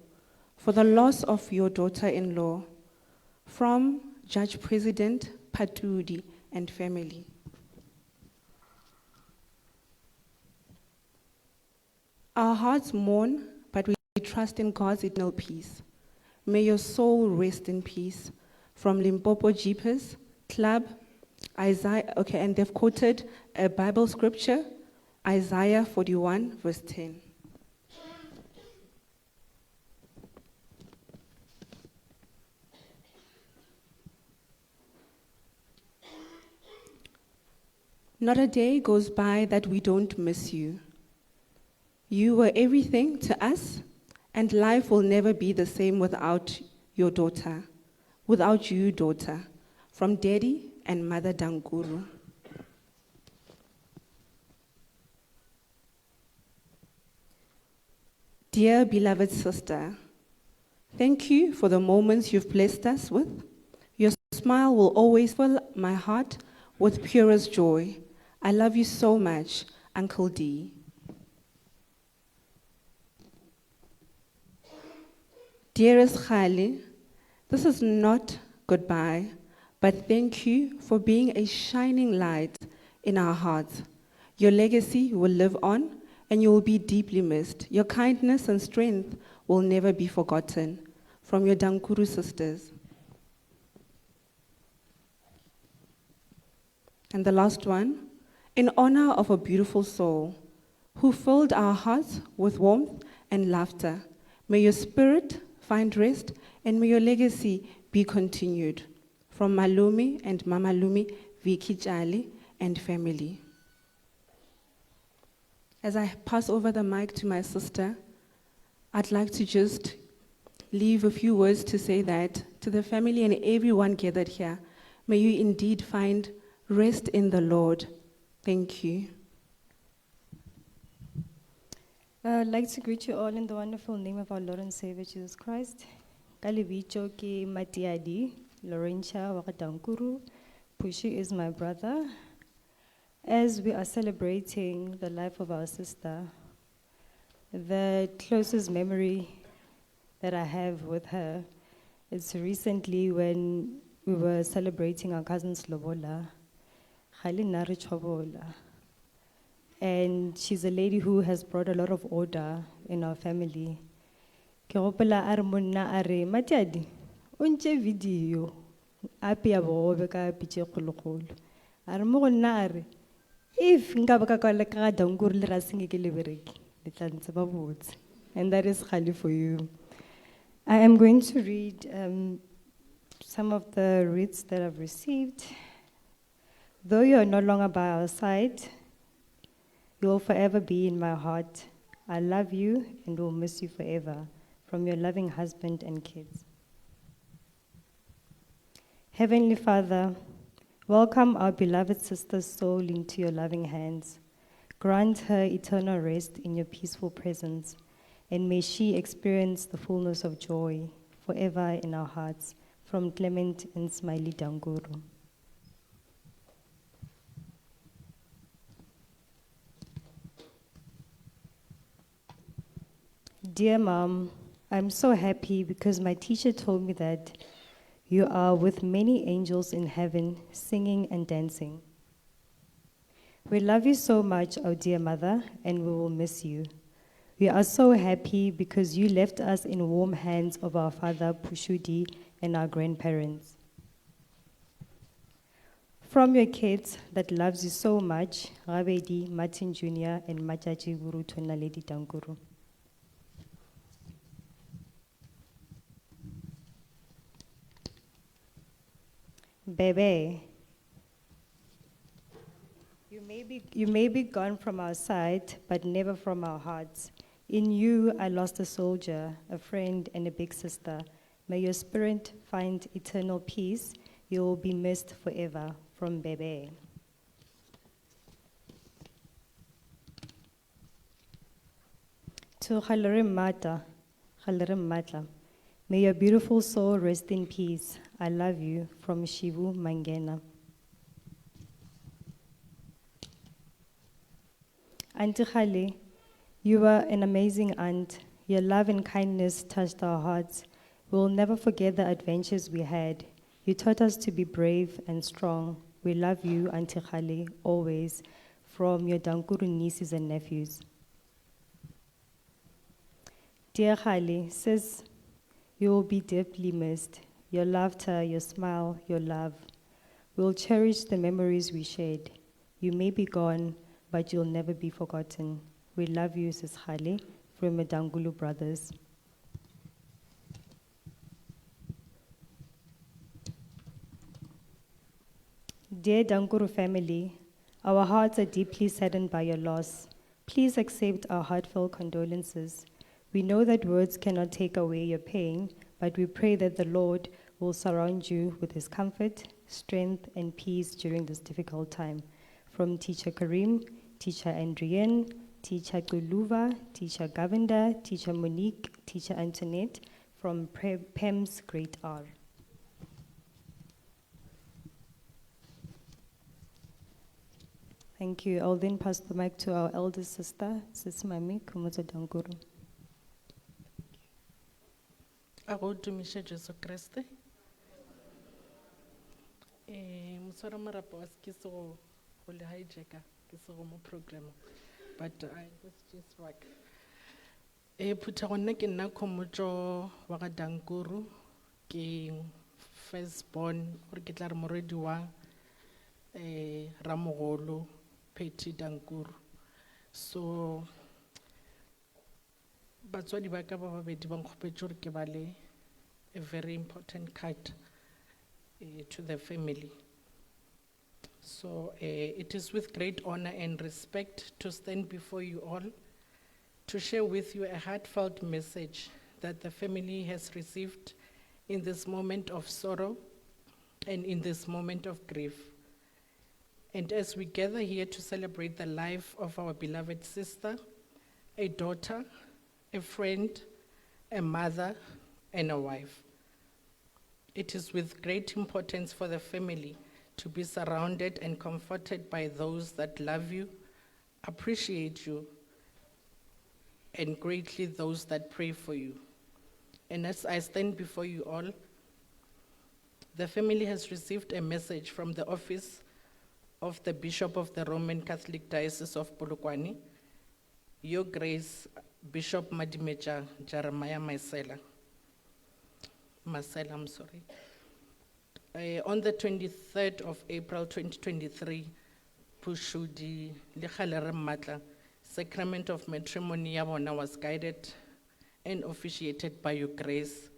for the loss of your daughter-in-law, from Judge President Patudi and family. Our hearts mourn, but we trust in God's eternal peace. May your soul rest in peace. From Limpopo Jeepers Club, Isaiah, okay, and they've quoted a Bible scripture, Isaiah 41, verse 10. Not a day goes by that we don't miss you. You were everything to us, and life will never be the same without your daughter, without you, daughter, from Daddy and Mother Dankuru. Dear beloved sister, thank you for the moments you've blessed us with. Your smile will always fill my heart with purest joy. I love you so much, Uncle D. Dearest Khali, this is not goodbye, but thank you for being a shining light in our hearts. Your legacy will live on and you will be deeply missed. Your kindness and strength will never be forgotten. From your Dankuru sisters. And the last one, in honor of a beautiful soul who filled our hearts with warmth and laughter. May your spirit find rest and may your legacy be continued. From Malumi and Mama Lumi, Vicky Jali and family. As I pass over the mic to my sister, I'd like to just leave a few words to say that to the family and everyone gathered here, may you indeed find rest in the Lord. Thank you. I'd like to greet you all in the wonderful name of our Lord and Savior Jesus Christ. Ka lebitso ke Matiadi Laurentia wa ga Dankuru. Pushi is my brother. As we are celebrating the life of our sister, the closest memory that I have with her is recently when we were celebrating our cousin's lobola, Gale nna re tshobola. And she's a lady who has brought a lot of order in our family. Ke gopola a re monna a re, Matiadi, o ntše video, a apea bogobe ka pitša e kgolokgolo. A re mo go nna a re, if nka ba ka kwa le ka ga Dankuru le ra senge ke le bereke, le tla ntseba botse. And that is Gale for you. I am going to read some of the writs that I've received. Though you are no longer by our side, you will forever be in my heart. I love you and will miss you forever. From your loving husband and kids. Heavenly Father, welcome our beloved sister's soul into your loving hands. Grant her eternal rest in your peaceful presence, and may she experience the fullness of joy forever in our hearts. From Clement and Smiley Dankuru. Dear Mom, I'm so happy because my teacher told me that you are with many angels in heaven, singing and dancing. We love you so much, our dear mother, and we will miss you. We are so happy because you left us in warm hands of our father, Pushudi, and our grandparents. From your kids that loves you so much, Rabedi, Martin Jr., and Machachi Guru Naledi Dankuru. Bebe, you may be gone from our sight, but never from our hearts. In you, I lost a soldier, a friend, and a big sister. May your spirit find eternal peace. You will be missed forever. From Bebe. To Kgalere Mata, Kgalere Matla, may your beautiful soul rest in peace. I love you. From Shivu Mangena. Auntie Khale, you were an amazing aunt. Your love and kindness touched our hearts. We will never forget the adventures we had. You taught us to be brave and strong. We love you, Auntie Khale, always. From your Dankuru nieces and nephews. Dear Khale, sis, you will be deeply missed. Your laughter, your smile, your love. We'll cherish the memories we shared. You may be gone, but you'll never be forgotten. We love you, Sis Khale, from the Dangulu brothers. Dear Dankuru family, our hearts are deeply saddened by your loss. Please accept our heartfelt condolences. We know that words cannot take away your pain, but we pray that the Lord will surround you with his comfort, strength, and peace during this difficult time. From Teacher Karim, Teacher Andrienne, Teacher Guluva, Teacher Govender, Teacher Monique, Teacher Antoinette, from PEMS Great R. Thank you. I'll then pass the mic to our elder sister, Sis Mami Khomotso Dankuru. A go tumiše Jesu Kriste. Ke marapo a se ke se go go le hijacka ke se go mo program but I just just work. E phuthego nna ke nna Khomotšo wa ga Dankuru ke first born gore ke tla re morwedi wa eh ramogolo Patty Dankuru. So batswadi ba ka ba babedi ba nkgopetše gore ke bale a very important card to the family. So it is with great honor and respect to stand before you all to share with you a heartfelt message that the family has received in this moment of sorrow and in this moment of grief. And as we gather here to celebrate the life of our beloved sister, a daughter, a friend, a mother, and a wife. It is with great importance for the family to be surrounded and comforted by those that love you, appreciate you, and greatly those that pray for you. And as I stand before you all, the family has received a message from the office of the Bishop of the Roman Catholic Diocese of Polokwane, Your Grace, Bishop Madimetja Jeremiah Maisela. Masela, I'm sorry. On the 23rd of April 2023, Phushudi le Kgalere Mmatla, Sacrament of Matrimony ya bona was guided and officiated by Your Grace,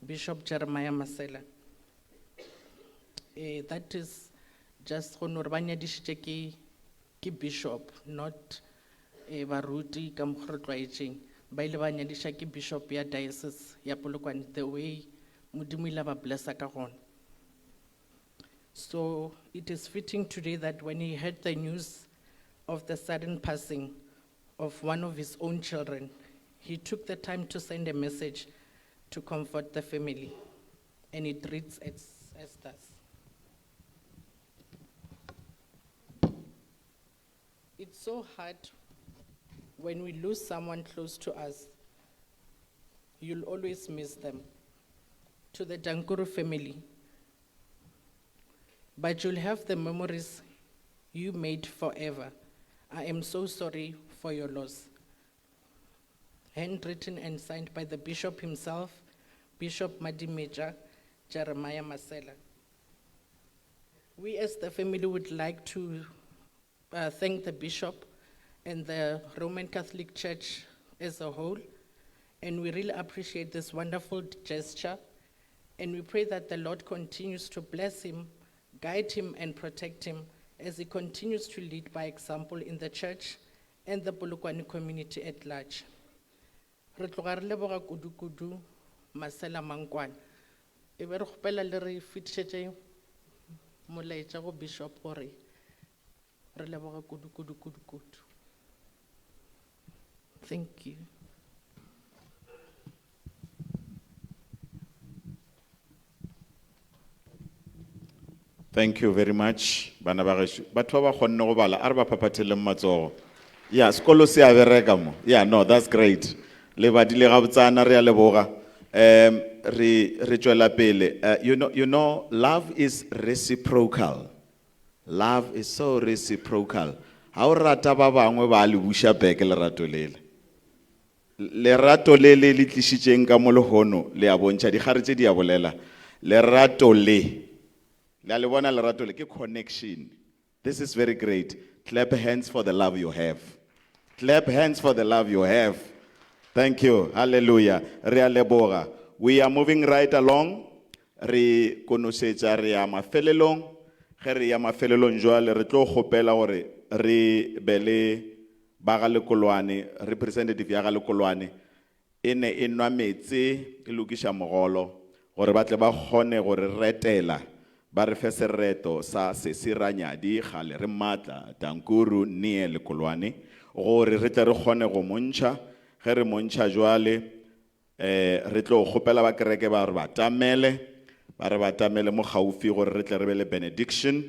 Bishop Jeremiah Masela. That is just go no re ba nyadišitše ke bishop, not baruti ka mokgwa re tlwaetšeng. Ba ile ba nyadiša ke bishop ya diocese ya Polokwane, the way Modimo ile a ba blessa ka gona. So it is fitting today that when he heard the news of the sudden passing of one of his own children, he took the time to send a message to comfort the family. And it reads as thus. It's so hard when we lose someone close to us. You'll always miss them. To the Dankuru family, but you'll have the memories you made forever. I am so sorry for your loss. Handwritten and signed by the bishop himself, Bishop Madimetja Jeremiah Masela. We as the family would like to thank the bishop and the Roman Catholic Church as a whole, and we really appreciate this wonderful gesture, and we pray that the Lord continues to bless him, guide him, and protect him as he continues to lead by example in the church and the Polokwane community at large. Re tloga re leboga kudu-kudu Masela Mankwane. E be re kgopela le re fetišetše molaetša go Bishop gore re leboga kudu-kudu, kudu-kudu. Thank you. Thank you very much, bana ba gešo. Batho ba ba kgonne go bala, a re ba phaphatheleng matsogo. Yeah, sekolo se a bereka mo. Yeah, no, that's great. Le badile gabotsana, re a leboga. Re tšwela pele. Love is reciprocal. Love is so reciprocal. Ha o rata ba bangwe ba le buša back lerato lele. Lerato le le le tlišitšeng ka mo lehono, le a bontšha, dikgare tše di a bolela. Lerato le. Le a le bona lerato le, ke connection. This is very great. Clap hands for the love you have. Clap hands for the love you have. Thank you. Hallelujah. Re a leboga. We are moving right along. Re konosetša re ya mafelelong. Ge re ya mafelelong jwale, re tlo kgopela gore re be le ba ga Lekolwane, representative ya ga Lekolwane, e ne e nwa meetse, e lokiša mogolo, gore ba tle ba kgone go re retela, ba re fe sereto sa Sesiranyadi, Kgale re Matla, Dankuru, Nee Lekolwane, gore re tle re kgone go montšha. Ge re montšha jwale, re tlo kgopela ba kereke ba re ba tamele, ba re ba tamele mo gaufi gore re tle re be le benediction.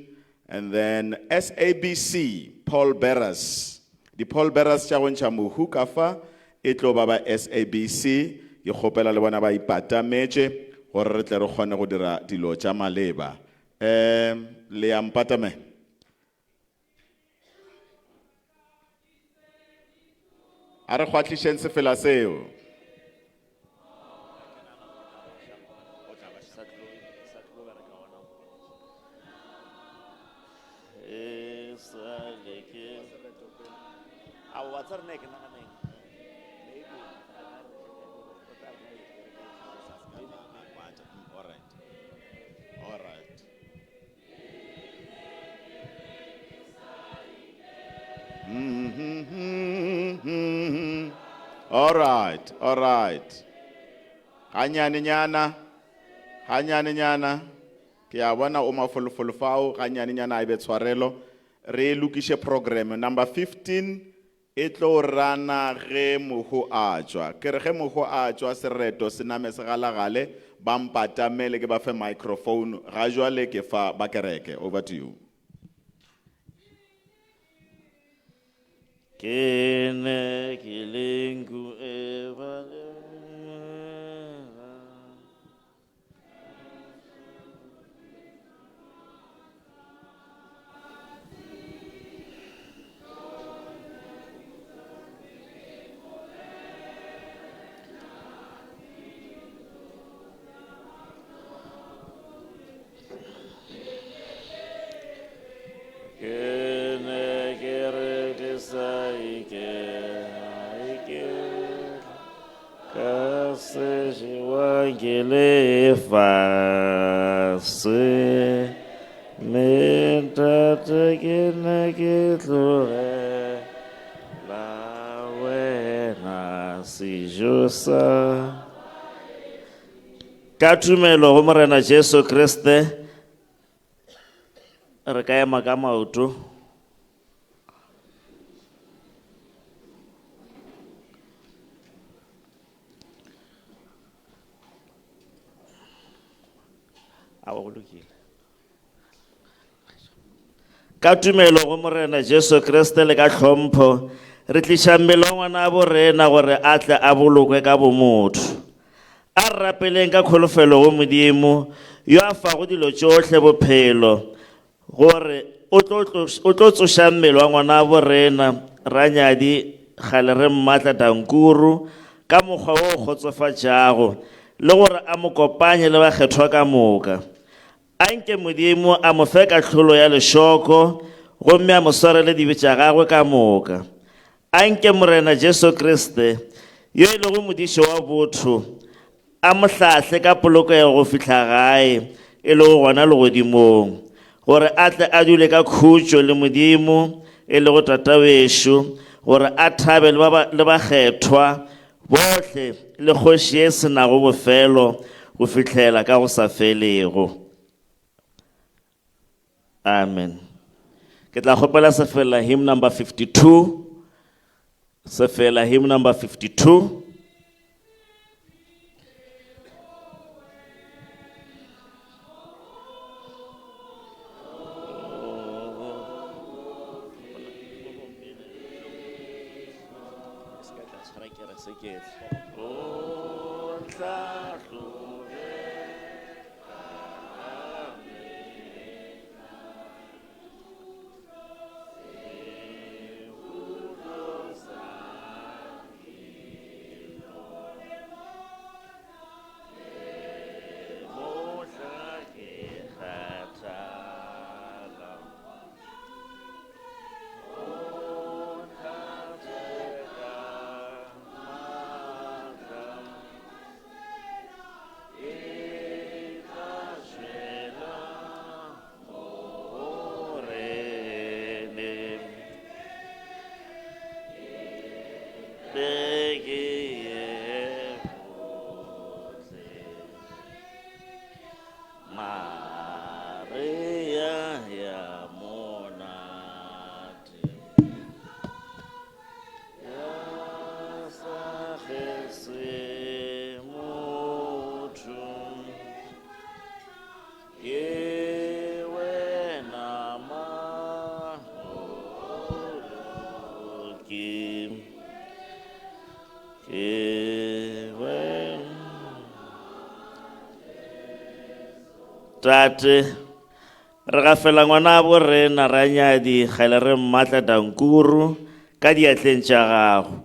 And then SABC, Paul Bearers. Di Paul Bearers tša go ntšha mohu ka fa, e tlo ba ba SABC, ke kgopela le bona ba ipatametše gore re tle re kgone go dira dilo tša maleba. Um le ya mpatame. A re kgwatlišeng sefela seo. E sa le ke. Aowa, tsa rena ke naganeng. All right. All right. All right, all right. Ganyane nyana, ganyane nyana. Ke a bona o mafolofolo fao, ganyane nyana a be tshwarelo. Re lokiše program number 15 e tlo rana ge mohu a tšwa. Ke re ge mohu a tšwa sereto se name se galagale, ba mpatamele ke ba fe microphone. Ga jwale ke fa ba kereke. Over to you. Ke ne ke le nku e ba le Ke ne ke re ke sa ike, ka se jewa ke lefase. Mme ntate ke ne ke tlogela wena sejo sa. Ka tumelo go Morena Jesu Kriste, re ka ema ka maoto. Aowa, go lokile. Ka tumelo go Morena Jesu Kriste le ka tlhompho, re tliša mmele wa ngwana bo rena gore a tle a bolokwe ka bomotho. A re rapeleng ka kholofelo go Modimo, yo a fago dilo tšohle bophelo, gore o tlo o tlo tsoša mmele wa ngwana bo rena Ranyadi Kgale re Mmatla Dankuru ka mokgwa wo o kgotsofatšago, le gore a mo kopanye le bakgethwa ka moka. Anke Modimo a mo fe kahlolo ya lešoko, gomme a mo swarele dibe tša gagwe ka moka. Anke Morena Jesu Kriste, yo e lego modiši wa botho, a mo hlahle ka polokego go fihla gae, e lego gona legodimong, gore a tle a dule ka khutšo le Modimo, e lego Tatawešo, gore a thabe le ba le bakgethwa bohle le kgoši ye se nago bofelo go fihlela ka go sa felego. Amen. Ke tla kgopela sefela hymn number 52. Sefela hymn number 52. Tate, Re gafela ngwanabo rena Ranyadi Kgaleremmatla Dankuru ka diatleng tša gago.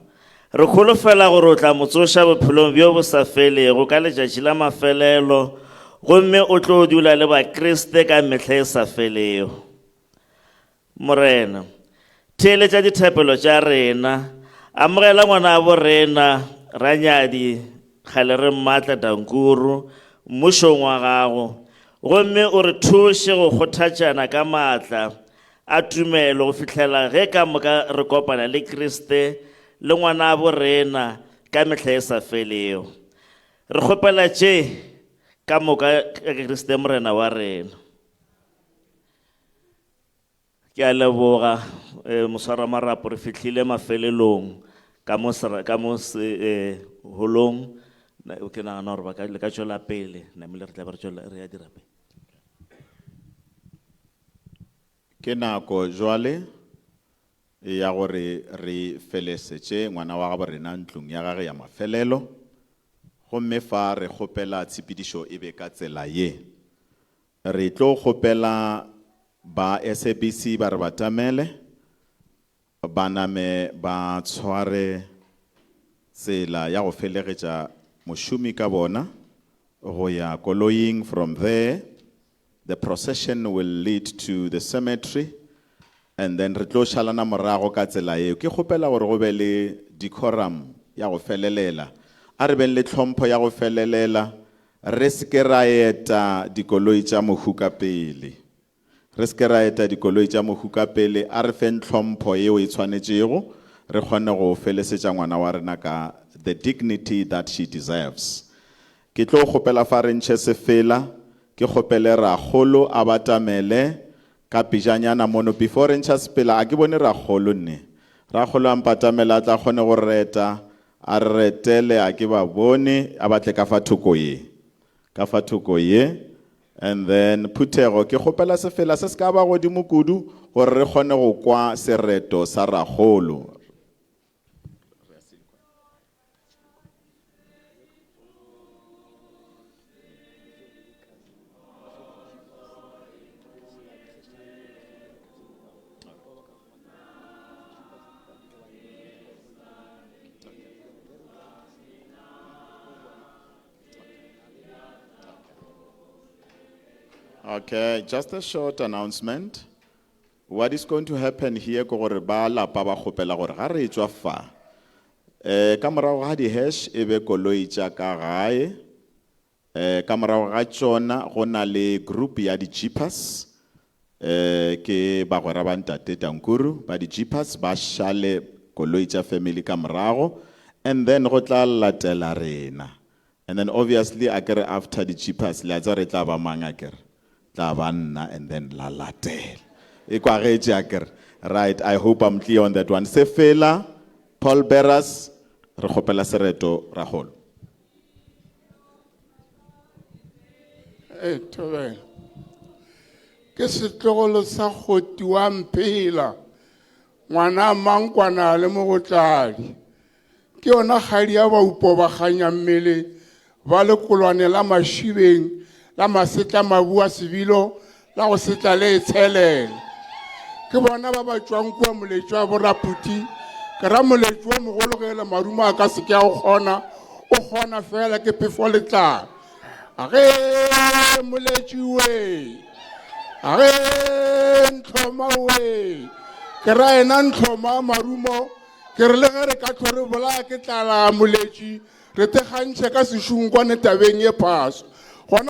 Re kholofela gore o tla mo tsoša bophelong bjo bo sa felego ka letšatši la mafelelo gomme o tlo dula le Bakriste ka mehla e sa felego. Morena, theeletša dithapelo tša rena, amogela ngwanabo rena Ranyadi Kgaleremmatla Dankuru mmušong wa gago gomme o re thuše go kgothatšana ka maatla a tumelo go fihlela ge ka moka re kopana le Kriste le ngwanabo rena ka mehla e sa felego. Re kgopela tše ka moka ka Kriste Morena wa rena. Ke a leboga eh, moswaramarapo re fihlile mafelelong ka mo ka mo eh, holong ke nagana gore ba ka le ka tšwela pele namile re tla be re tšwela re ya dira pele. Ke nako jwale ya gore re felesetše ngwana wa gabo rena ntlong ya gage ya mafelelo gomme fa re kgopela tshepedišo e be ka tsela ye. Re tlo kgopela ba SABC ba re batamele ba name ba tshware tsela ya go felegetša mošomi ka bona go ya koloing. From there the procession will lead to the cemetery and then re tlo šalana morago ka tsela yeo. Ke kgopela gore go be le decorum ya go felelela, a re beng le tlhompho ya go felelela, re se ke ra eta dikoloi tša mohu ka pele, re se ke ra eta dikoloi tša mohu ka pele, a re feng tlhompho yeo e tshwanetšego, re kgone go felesetša ngwana wa rena ka the dignity that she deserves. Ke tlo kgopela fa re ntšhe sefela, ke kgopele rakgolo a batamele ka pejanyana mono before re ntšha sepela. A ke bone rakgolo nne, rakgolo a mpatamela a tla kgone go reta, a re retele. A ke ba bone, a batle ka fa thoko ye, ka fa thoko ye, and then phuthego ke kgopela sefela se se ka ba godimo kudu gore re kgone go kwa sereto sa rakgolo. Okay, just a short announcement. What is going to happen here ke gore ba lapa ba kgopela gore ga re tšwa fa ka morago ga di-hash e be koloi tša ka gae, ka morago ga tšona go na le group ya di-jeepers, ke bagwera ba ntate Dankuru ba di-jeepers, ba šale koloi tša family ka morago, and then go tla latela rena, and then obviously a kere after di-jeepers le a tseba re tla ba mang, a kere tla ba nna, and then la latela e kwagetše a kere. Right, I hope I'm clear on that one. Sefela, Paul Beras, re kgopela sereto ragolo. Ee, thobela. Ke setlogolo sa kgoti wa Mphela, ngwana mankwana le mogotladi. Ke yona kgadi ya baupo ba kganya mmele ba lekolwane la mašibeng la masetla mabu a sebilo la go setla le e tshelela. Ke bona ba ba tšwang kua moletši wa boraputi, ke ra moletši wa mogolo ge le marumo a ka se ke a o kgona, o kgona fela ke phefo le tlala. Ge moletši we, ge ntlhoma we, ke ra ena ntlhoma marumo, ke re le ge re ka tlo re bolaya ke tlala moletši, re tegantšhe ka sešungkwane tabeng ye phaso. Gona